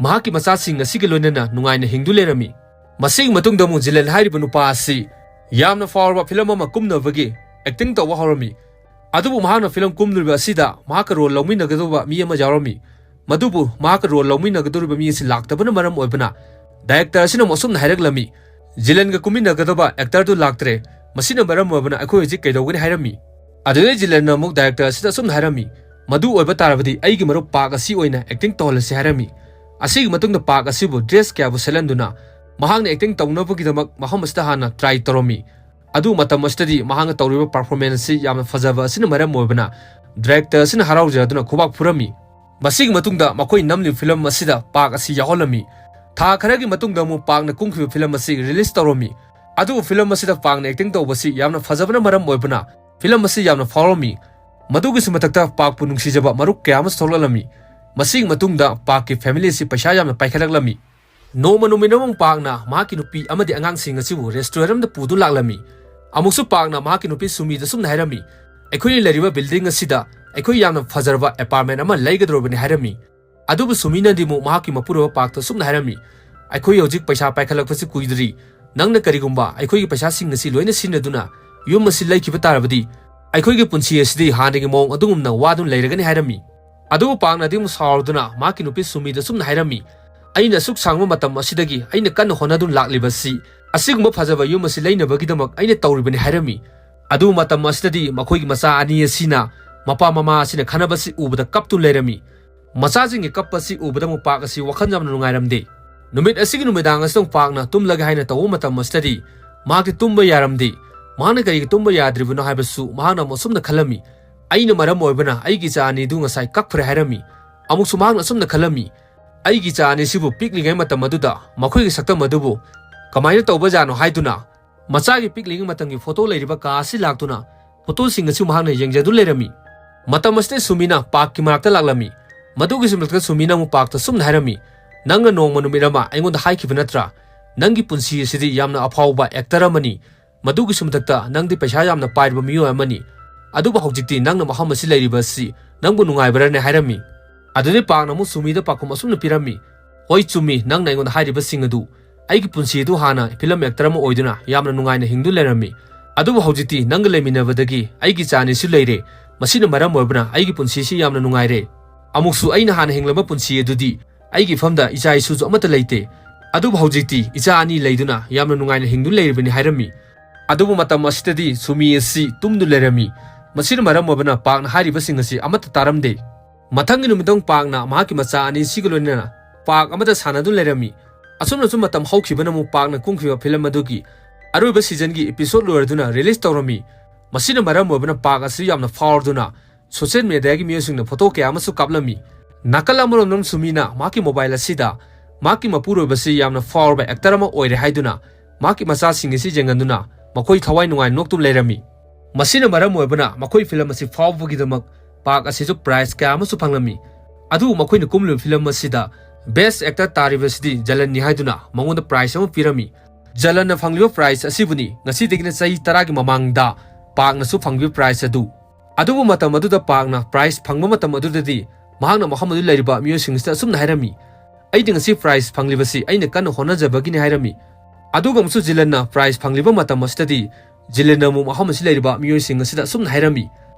ꯃꯍꯥꯛꯀꯤ ꯃꯆꯥꯁꯤꯡ ꯑꯁꯤꯒ ꯂꯣꯏꯅꯅ ꯅꯨꯡꯉꯥꯏꯅ ꯍꯤꯡꯗꯨ ꯂꯩꯔꯝꯃꯤ꯫ ꯃꯁꯤꯒꯤ ꯃꯇꯨꯡꯗ ꯑꯃꯨꯛ ꯖꯤꯂꯟ ꯍꯥꯏꯔꯤꯕ ꯅꯨꯄꯥ ꯑꯁꯤ ꯌꯥꯝꯅ ꯐꯥꯎꯔꯕ ꯐꯤꯂꯝ ꯑꯃ ꯀꯨꯝꯅꯕꯒꯤ ꯑꯦꯛꯇꯤꯡ ꯇꯧꯕ ꯍꯧꯔꯝꯃꯤ꯫ ꯑꯗꯨꯕꯨ ꯃꯍꯥꯛꯅ ꯐꯤꯂꯝ ꯀꯨꯝꯂꯤꯕ ꯑꯁꯤꯗ ꯃꯍꯥꯛꯀ ꯔꯣꯜ ꯂꯧꯃꯤꯟꯅꯒꯗꯧꯕ ꯃꯤ ꯑꯃ ꯌꯥꯎꯔꯝꯃꯤ꯫ ꯃꯗꯨꯕꯨ ꯃꯍꯥꯛꯀ ꯔꯣꯜ ꯂꯧꯃꯤꯟꯅꯒꯗꯧꯔꯤꯕ ꯃꯤ ꯑꯁꯤ ꯂꯥꯛꯇꯕꯅ ꯃꯔꯝ ꯑꯣꯏꯕꯅ ꯗꯥꯏꯔꯦꯛꯇꯔ ꯑꯁꯤꯅ ꯑꯃꯨꯛ ꯑꯁꯨꯝꯅ ꯍꯥꯏꯔꯛꯂꯝꯃꯤ, "ꯖꯤꯂꯟꯒ ꯀꯨꯝꯃꯤꯟꯅꯒꯗꯕ ꯑꯦꯛꯇꯔꯗꯨ ꯂꯥꯛꯇ꯭ꯔꯦ꯫ ꯃꯁꯤꯅ ꯃꯔꯝ ꯑꯣꯏꯕꯅ ꯑꯩꯈꯣꯏ ꯍꯧꯖꯤꯛ ꯀꯩꯗꯧꯒꯅꯤ?" ꯍꯥꯏꯔꯝꯃꯤ꯫ ꯑꯗꯨꯗꯩ ꯖꯤꯂꯟꯅ ꯑꯃꯨꯛ ꯗꯥꯏꯔꯦꯛꯇꯔ ꯑꯁꯤꯗ ꯑꯁꯨꯝꯅ ꯍꯥꯏꯔꯝꯃꯤ, "ꯃꯗꯨ ꯑꯣꯏꯕ ꯇꯥꯔꯕꯗꯤ ꯑꯩꯒꯤ ꯃꯔꯨꯞ ꯄꯥꯛ ꯑꯁꯤ ꯑꯣꯏꯅ ꯑꯦꯛꯇꯤꯡ ꯇꯧꯍꯜꯂꯁꯤ" ꯍꯥꯏꯔꯝꯃꯤ꯫ ꯑꯁꯤꯒꯤ ꯃꯇꯨꯡꯗ ꯄꯥꯛ ꯑꯁꯤꯕꯨ ꯗ꯭ꯔꯦꯁ ꯀꯌꯥꯕꯨ ꯁꯦꯠꯍꯟꯗꯨꯅ ꯃꯍꯥꯛꯅ ꯑꯦꯛꯇꯤꯡ ꯇꯧꯅꯕꯒꯤꯗꯃꯛ ꯃꯐꯝ ꯑꯁꯤꯗ ꯍꯥꯟꯅ ꯇ꯭ꯔꯥꯏ ꯇꯧꯔꯝꯃꯤ꯫ ꯑꯗꯨ ꯃꯇꯝ ꯑꯁꯤꯗꯗꯤ ꯃꯍꯥꯛꯅ ꯇꯧꯔꯤꯕ ꯄꯔꯐꯣꯔꯃꯦꯟꯁ ꯑꯁꯤ ꯌꯥꯝꯅ ꯐꯖꯕ ꯑꯁꯤꯅ ꯃꯔꯝ ꯑꯣꯏꯕꯅ ꯗꯥꯏꯔꯦꯛꯇꯔ ꯑꯁꯤꯅ ꯍꯔꯥꯎꯖꯗꯨꯅ ꯈꯨꯕꯥꯛ ꯐꯨꯔꯝꯃꯤ꯫ ꯃꯁꯤꯒꯤ ꯃꯇꯨꯡꯗ ꯃꯈꯣꯏ ꯅꯝꯂꯤꯕ ꯐꯤꯂꯝ ꯑꯁꯤꯗ ꯄꯥꯛ ꯑꯁꯤ ꯌꯥꯎꯍꯜꯂꯝꯃꯤ꯫ ꯊꯥ ꯈꯔꯒꯤ ꯃꯇꯨꯡꯗ ꯑꯃꯨꯛ ꯄꯥꯛꯅ ꯀꯨꯝꯈꯤꯕ ꯐꯤꯂꯝ ꯑꯁꯤ ꯔꯤꯂꯤꯖ ꯇꯧꯔꯝꯃꯤ꯫ ꯑꯗꯨꯕꯨ ꯐꯤꯂꯝ ꯑꯁꯤꯗ ꯄꯥꯛꯅ ꯑꯦꯛꯇꯤꯡ ꯇꯧꯕꯁꯤ ꯌꯥꯝꯅ ꯐꯖꯕꯅ ꯃꯔꯝ ꯑꯣꯏꯕꯅ ꯐꯤꯂꯝ ꯑꯁꯤ ꯌꯥꯝꯅ ꯐꯥꯎꯔꯝꯃꯤ꯫ ꯃꯗꯨꯒꯤꯁꯨ ꯃꯊꯛꯇ ꯄꯥꯛꯄꯨ ꯅꯨꯡꯁꯤꯖꯕ ꯃꯔꯨꯞ ꯀꯌꯥ ꯑꯃꯁꯨ ꯊꯣꯛꯂꯛꯂꯝꯃꯤ꯫ ꯃꯁꯤꯒꯤ ꯃꯇꯨꯡꯗ ꯄꯥꯛꯀꯤ ꯐꯦꯃꯤꯂꯤ ꯑꯁꯤ ꯄꯩꯁꯥ ꯌꯥꯝꯅ ꯄꯥꯏꯈꯠꯂꯛꯂꯝꯃꯤ꯫ ꯅꯣꯡꯃ ꯅꯨꯃꯤꯠ ꯑꯃ ꯄꯥꯛꯅ ꯃꯍꯥꯛꯀꯤ ꯅꯨꯄꯤ ꯑꯃꯗꯤ ꯑꯉꯥꯡꯁꯤꯡ ꯑꯁꯤꯕꯨ ꯔꯦꯁꯇꯨꯔꯦꯟꯠ ꯑꯃꯗ ꯄꯨꯗꯨꯅ ꯂꯥꯛꯂꯝꯃꯤ꯫ ꯑꯃꯨꯛꯁꯨ ꯄꯥꯛꯅ ꯃꯍꯥꯛꯀꯤ ꯅꯨꯄꯤ ꯁꯨꯃꯤꯗ ꯁꯨꯝꯅ ꯍꯥꯏꯔꯝꯃꯤ, "ꯑꯩꯈꯣꯏꯅ ꯂꯩꯔꯤꯕ ꯕꯤꯜꯗꯤꯡ ꯑꯁꯤꯗ ꯑꯩꯈꯣꯏ ꯌꯥꯝꯅ ꯐꯖꯔꯕ ꯑꯦꯄꯥꯔꯠꯃꯦꯟ ꯑꯃ ꯂꯩꯒꯗꯧꯔꯕꯅꯤ" ꯍꯥꯏꯔꯝꯃꯤ꯫ ꯑꯗꯨꯕꯨ ꯁꯨꯃꯤꯅꯗꯤ ꯑꯃꯨꯛ ꯃꯍꯥꯛꯀꯤ ꯃꯄꯨꯔꯣꯏꯕ ꯄꯥꯛꯇ ꯁꯨꯝꯅ ꯍꯥꯏꯔꯝꯃꯤ, "ꯑꯩꯈꯣꯏ ꯍꯧꯖꯤꯛ ꯄꯩꯁꯥ ꯄꯥꯏꯈꯠꯂꯛꯄꯁꯤ ꯀꯨꯏꯗ꯭ꯔꯤ, ꯅꯪꯅ ꯀꯔꯤꯒꯨꯝꯕ ꯑꯩꯈꯣꯏꯒꯤ ꯄꯩꯁꯥꯁꯤꯡ ꯑꯁꯤ ꯂꯣꯏꯅ ꯁꯤꯖꯤꯟꯅꯗꯨꯅ ꯌꯨꯝ ꯑꯁꯤ ꯂꯩꯈꯤꯕ ꯇꯥꯔꯕꯗꯤ ꯑꯩꯈꯣꯏꯒꯤ ꯄꯨꯟꯁꯤ ꯑꯁꯤꯗꯤ ꯍꯥꯟꯅꯒꯤ ꯃꯑꯣꯡ ꯑꯗꯨꯒꯨꯝꯅ ꯋꯥꯗꯨꯅ ꯂꯩꯔꯒꯅꯤ" ꯍꯥꯏꯔꯝꯃꯤ꯫ ꯑꯗꯨꯕꯨ ꯄꯥꯛꯅꯗꯤ ꯑꯃꯨꯛ ꯁꯥꯎꯔꯗꯨꯅ ꯃꯍꯥꯛꯀꯤ ꯅꯨꯄꯤ ꯁꯨꯃꯤꯗ ꯁꯨꯝꯅ ꯍꯥꯏꯔꯝꯃꯤ, "ꯑꯩꯅ ꯑꯁꯨꯛ ꯁꯥꯡꯕ ꯃꯇꯝ ꯑꯁꯤꯗꯒꯤ ꯑꯩꯅ ꯀꯟꯅ ꯍꯣꯠꯅꯗꯨꯅ ꯂꯥꯛꯂꯤꯕꯁꯤ ꯑꯁꯤꯒꯨꯝꯕ ꯐꯖꯕ ꯌꯨꯝ ꯑꯁꯤ ꯂꯩꯅꯕꯒꯤꯗꯃꯛ ꯑꯩꯅ ꯇꯧꯔꯤꯕꯅꯤ" ꯍꯥꯏꯔꯝꯃꯤ꯫ ꯑꯗꯨꯕꯨ ꯃꯇꯝ ꯑꯁꯤꯗꯗꯤ ꯃꯈꯣꯏꯒꯤ ꯃꯆꯥ ꯑꯅꯤ ꯑꯁꯤꯅ ꯃꯄꯥ ꯃꯃꯥ ꯑꯁꯤꯅ ꯈꯟꯅꯕꯁꯤ ꯎꯕꯗ ꯀꯞꯇꯨꯅ ꯂꯩꯔꯝꯃꯤ꯫ ꯃꯆꯥꯁꯤꯡꯒꯤ ꯀꯞꯄꯁꯤ ꯎꯕꯗ ꯑꯃꯨꯛ ꯄꯥꯛ ꯑꯁꯤ ꯋꯥꯈꯜ ꯌꯥꯝꯅ ꯅꯨꯡꯉꯥꯏꯔꯝꯗꯦ꯫ ꯅꯨꯃꯤꯠ ꯑꯁꯤꯒꯤ ꯅꯨꯃꯤꯗꯥꯡ ꯑꯁꯤꯗ ꯑꯃꯨꯛ ꯄꯥꯛꯅ ꯇꯨꯝꯂꯒꯦ ꯍꯥꯏꯅ ꯇꯧꯕ ꯃꯇꯝ ꯑꯁꯤꯗꯗꯤ ꯃꯍꯥꯛꯇꯤ ꯇꯨꯝꯕ ꯌꯥꯔꯝꯗꯦ꯫ ꯃꯍꯥꯛꯅ ꯀꯔꯤꯒꯤ ꯇꯨꯝꯕ ꯌꯥꯗ꯭ꯔꯤꯕꯅꯣ ꯍꯥꯏꯕꯁꯨ ꯃꯍꯥꯛꯅ ꯑꯃꯨꯛ ꯑꯁꯨꯝꯅ ꯈꯜꯂꯝꯃꯤ, "ꯑꯩꯅ ꯃꯔꯝ ꯑꯣꯏꯕꯅ ꯑꯩꯒꯤ ꯏꯆꯥ ꯑꯅꯤꯗꯨ ꯉꯁꯥꯏ ꯀꯞꯈ꯭ꯔꯦ" ꯍꯥꯏꯔꯝꯃꯤ꯫ ꯑꯃꯨꯛꯁꯨ ꯃꯍꯥꯛꯅ ꯑꯁꯨꯝꯅ ꯈꯜꯂꯝꯃꯤ, "ꯑꯩꯒꯤ ꯏꯆꯥ ꯑꯅꯤꯁꯤꯕꯨ ꯄꯤꯛꯂꯤꯉꯩ ꯃꯇꯝ ꯑꯗꯨꯗ ꯃꯈꯣꯏꯒꯤ ꯁꯛꯇꯝ ꯑꯗꯨꯕꯨ ꯀꯃꯥꯏꯅ ꯇꯧꯕꯖꯥꯠꯅꯣ?" ꯍꯥꯏꯗꯨꯅ ꯃꯆꯥꯒꯤ ꯄꯤꯛꯂꯤꯉꯩ ꯃꯇꯝꯒꯤ ꯐꯣꯇꯣ ꯂꯩꯔꯤꯕ ꯀꯥ ꯑꯁꯤ ꯂꯥꯛꯇꯨꯅ ꯐꯣꯇꯣꯁꯤꯡ ꯑꯁꯤ ꯃꯍꯥꯛꯅ ꯌꯦꯡꯖꯗꯨꯅ ꯂꯩꯔꯝꯃꯤ꯫ ꯃꯇꯝ ꯑꯁꯤꯗ ꯁꯨꯃꯤꯅ ꯄꯥꯛꯀꯤ ꯃꯅꯥꯛꯇ ꯂꯥꯛꯂꯝꯃꯤ꯫ ꯃꯗꯨꯒꯤꯁꯨ ꯃꯊꯛꯇ ꯁꯨꯃꯤꯅ ꯑꯃꯨꯛ ꯄꯥꯛꯇ ꯁꯨꯝꯅ ꯍꯥꯏꯔꯝꯃꯤ, "ꯅꯪꯅ ꯅꯣꯡꯃ ꯅꯨꯃꯤꯠ ꯑꯃ ꯑꯩꯉꯣꯟꯗ ꯍꯥꯏꯈꯤꯕ ꯅꯠꯇ꯭ꯔꯥ? ꯅꯪꯒꯤ ꯄꯨꯟꯁꯤ ꯑꯁꯤꯗꯤ ꯌꯥꯝꯅ ꯑꯐꯥꯎꯕ ꯑꯦꯛꯇꯔ ꯑꯃꯅꯤ꯫ ꯃꯗꯨꯒꯤꯁꯨ ꯃꯊꯛꯇ ꯅꯪꯗꯤ ꯄꯩꯁꯥ ꯌꯥꯝꯅ ꯄꯥꯏꯔꯕ ꯃꯤꯑꯣꯏ ꯑꯃꯅꯤ꯫ ꯑꯗꯨꯕꯨ ꯍꯧꯖꯤꯛꯇꯤ ꯅꯪꯅ ꯃꯐꯝ ꯑꯁꯤ ꯂꯩꯔꯤꯕ ꯑꯁꯤ ꯅꯪꯕꯨ ꯅꯨꯡꯉꯥꯏꯕ꯭ꯔꯅꯦ?" ꯍꯥꯏꯔꯝꯃꯤ꯫ ꯑꯗꯨꯗꯤ ꯄꯥꯛꯅ ꯑꯃꯨꯛ ꯁꯨꯃꯤꯗ ꯄꯥꯎꯈꯨꯝ ꯑꯁꯨꯝꯅ ꯄꯤꯔꯝꯃꯤ, "ꯍꯣꯏ, ꯆꯨꯝꯃꯤ, ꯅꯪꯅ ꯑꯩꯉꯣꯟꯗ ꯍꯥꯏꯔꯤꯕꯁꯤꯡ ꯑꯗꯨ꯫ ꯑꯩꯒꯤ ꯄꯨꯟꯁꯤ ꯑꯗꯨ ꯍꯥꯟꯅ ꯐꯤꯂꯝ ꯑꯦꯛꯇꯔ ꯑꯃ ꯑꯣꯏꯗꯨꯅ ꯌꯥꯝꯅ ꯅꯨꯡꯉꯥꯏꯅ ꯍꯤꯡꯗꯨꯅ ꯂꯩꯔꯝꯃꯤ꯫ ꯑꯗꯨꯕꯨ ꯍꯧꯖꯤꯛꯇꯤ ꯅꯪꯒ ꯂꯩꯃꯤꯟꯅꯕꯗꯒꯤ ꯑꯩꯒꯤ ꯏꯆꯥ ꯑꯅꯤꯁꯨ ꯂꯩꯔꯦ꯫ ꯃꯁꯤꯅ ꯃꯔꯝ ꯑꯣꯏꯕꯅ ꯑꯩꯒꯤ ꯄꯨꯟꯁꯤꯁꯤ ꯌꯥꯝꯅ ꯅꯨꯡꯉꯥꯏꯔꯦ꯫ ꯑꯃꯨꯛꯁꯨ ꯑꯩꯅ ꯍꯥꯟꯅ ꯍꯤꯡꯂꯝꯕ ꯄꯨꯟꯁꯤ ꯑꯗꯨꯗꯤ ꯑꯩꯒꯤ ꯏꯐꯝꯗ ꯏꯆꯥ ꯏꯁꯨꯁꯨ ꯑꯃꯠꯇ ꯂꯩꯇꯦ꯫ ꯑꯗꯨꯕꯨ ꯍꯧꯖꯤꯛꯇꯤ ꯏꯆꯥ ꯑꯅꯤ ꯂꯩꯗꯨꯅ ꯌꯥꯝꯅ ꯅꯨꯡꯉꯥꯏꯅ ꯍꯤꯡꯗꯨꯅ ꯂꯩꯔꯤꯕꯅꯤ" ꯍꯥꯏꯔꯝꯃꯤ꯫ ꯑꯗꯨꯕꯨ ꯃꯇꯝ ꯑꯁꯤꯗꯗꯤ ꯁꯨꯃꯤ ꯑꯁꯤ ꯇꯨꯝꯗꯨꯅ ꯂꯩꯔꯝꯃꯤ꯫ ꯃꯁꯤꯅ ꯃꯔꯝ ꯑꯣꯏꯕꯅ ꯄꯥꯛꯅ ꯍꯥꯏꯔꯤꯕꯁꯤꯡ ꯑꯁꯤ ꯑꯃꯠꯇ ꯇꯥꯔꯝꯗꯦ꯫ ꯃꯊꯪꯒꯤ ꯅꯨꯃꯤꯠꯇ ꯄꯥꯛꯅ ꯃꯍꯥꯛꯀꯤ ꯃꯆꯥ ꯑꯅꯤꯁꯤꯒ ꯂꯣꯏꯅꯅ ꯄꯥꯛ ꯑꯃꯗ ꯁꯥꯟꯅꯗꯨꯅ ꯂꯩꯔꯝꯃꯤ꯫ ꯑꯁꯨꯝꯅꯁꯨ ꯃꯇꯝ ꯍꯧꯈꯤꯕꯅ ꯑꯃꯨꯛ ꯄꯥꯛꯅ ꯀꯨꯝꯈꯤꯕ ꯐꯤꯂꯝ ꯑꯗꯨꯒꯤ ꯑꯔꯣꯏꯕ ꯁꯤꯖꯟꯒꯤ ꯏꯄꯤꯁꯣꯗ ꯂꯣꯏꯔꯗꯨꯅ ꯔꯤꯂꯤꯖ ꯇꯧꯔꯝꯃꯤ꯫ ꯃꯁꯤꯅ ꯃꯔꯝ ꯑꯣꯏꯕꯅ ꯄꯥꯛ ꯑꯁꯤ ꯌꯥꯝꯅ ꯐꯥꯎꯔꯗꯨꯅ ꯁꯣꯁꯤꯌꯦꯜ ꯃꯦꯗꯤꯌꯥꯒꯤ ꯃꯤꯑꯣꯏꯁꯤꯡꯅ ꯐꯣꯇꯣ ꯀꯌꯥ ꯑꯃꯁꯨ ꯀꯥꯞꯂꯝꯃꯤ꯫ ꯅꯥꯀꯜ ꯑꯃꯔꯣꯝꯗ ꯁꯨꯃꯤꯅ ꯃꯍꯥꯛꯀꯤ ꯃꯣꯕꯥꯏꯜ ꯑꯁꯤꯗ ꯃꯍꯥꯛꯀꯤ ꯃꯄꯨꯔꯣꯏꯕꯁꯤ ꯌꯥꯝꯅ ꯐꯥꯎꯔꯕ ꯑꯦꯛꯇꯔ ꯑꯃ ꯑꯣꯏꯔꯦ ꯍꯥꯏꯗꯨꯅ ꯃꯍꯥꯛꯀꯤ ꯃꯆꯥꯁꯤꯡ ꯑꯁꯤ ꯌꯦꯡꯍꯟꯗꯨꯅ ꯃꯈꯣꯏ ꯊꯋꯥꯏ ꯅꯨꯡꯉꯥꯏ ꯅꯣꯛꯇꯨꯅ ꯂꯩꯔꯝꯃꯤ꯫ ꯃꯁꯤꯅ ꯃꯔꯝ ꯑꯣꯏꯕꯅ ꯃꯈꯣꯏ ꯐꯤꯂꯝ ꯑꯁꯤ ꯐꯥꯎꯕꯒꯤꯗꯃꯛ ꯄꯥꯛ ꯑꯁꯤꯁꯨ ꯄ꯭ꯔꯥꯏꯖ ꯀꯌꯥ ꯑꯃꯁꯨ ꯐꯪꯂꯝꯃꯤ꯫ ꯑꯗꯨꯕꯨ ꯃꯈꯣꯏꯅ ꯀꯨꯝꯂꯤꯕ ꯐꯤꯂꯝ ꯑꯁꯤꯗ ꯕꯦꯁ ꯑꯦꯛꯇꯔ ꯇꯥꯔꯤꯕꯁꯤꯗꯤ ꯖꯂꯟꯅꯤ ꯍꯥꯏꯗꯨꯅ ꯃꯉꯣꯟꯗ ꯄ꯭ꯔꯥꯏꯖ ꯑꯃ ꯄꯤꯔꯝꯃꯤ꯫ ꯖꯂꯟꯅ ꯐꯪꯂꯤꯕ ꯄ꯭ꯔꯥꯏꯖ ꯑꯁꯤꯕꯨꯅꯤ ꯉꯁꯤꯗꯒꯤꯅ ꯆꯍꯤ ꯇꯔꯥꯒꯤ ꯃꯃꯥꯡꯗ ꯄꯥꯛꯅꯁꯨ ꯐꯪꯈꯤꯕ ꯄ꯭ꯔꯥꯏꯖ ꯑꯗꯨ꯫ ꯑꯗꯨꯕꯨ ꯃꯇꯝ ꯑꯗꯨꯗ ꯄꯥꯛꯅ ꯄ꯭ꯔꯥꯏꯖ ꯐꯪꯕ ꯃꯇꯝ ꯑꯗꯨꯗꯗꯤ ꯃꯍꯥꯛꯅ ꯃꯐꯝ ꯑꯗꯨ ꯂꯩꯔꯤꯕ ꯃꯤꯑꯣꯏꯁꯤꯡ ꯑꯁꯤꯗ ꯑꯁꯨꯝꯅ ꯍꯥꯏꯔꯝꯃꯤ, "ꯑꯩꯗꯤ ꯉꯁꯤ ꯄ꯭ꯔꯥꯏꯖ ꯐꯪꯂꯤꯕꯁꯤ ꯑꯩꯅ ꯀꯟꯅ ꯍꯣꯠꯅꯖꯕꯒꯤꯅꯤ" ꯍꯥꯏꯔꯝꯃꯤ꯫ ꯑꯗꯨꯒ ꯑꯃꯁꯨ ꯖꯤꯂꯟꯅ ꯄ꯭ꯔꯥꯏꯖ ꯐꯪꯂꯤꯕ ꯃꯇꯝ ꯑꯁꯤꯗꯗꯤ ꯖꯤꯂꯟꯅ ꯑꯃꯨꯛ ꯃꯐꯝ ꯑꯁꯤ ꯂꯩꯔꯤꯕ ꯃꯤꯑꯣꯏꯁꯤꯡ ꯑꯁꯤꯗ ꯑꯁꯨꯝꯅ ꯍꯥꯏꯔꯝꯃꯤ,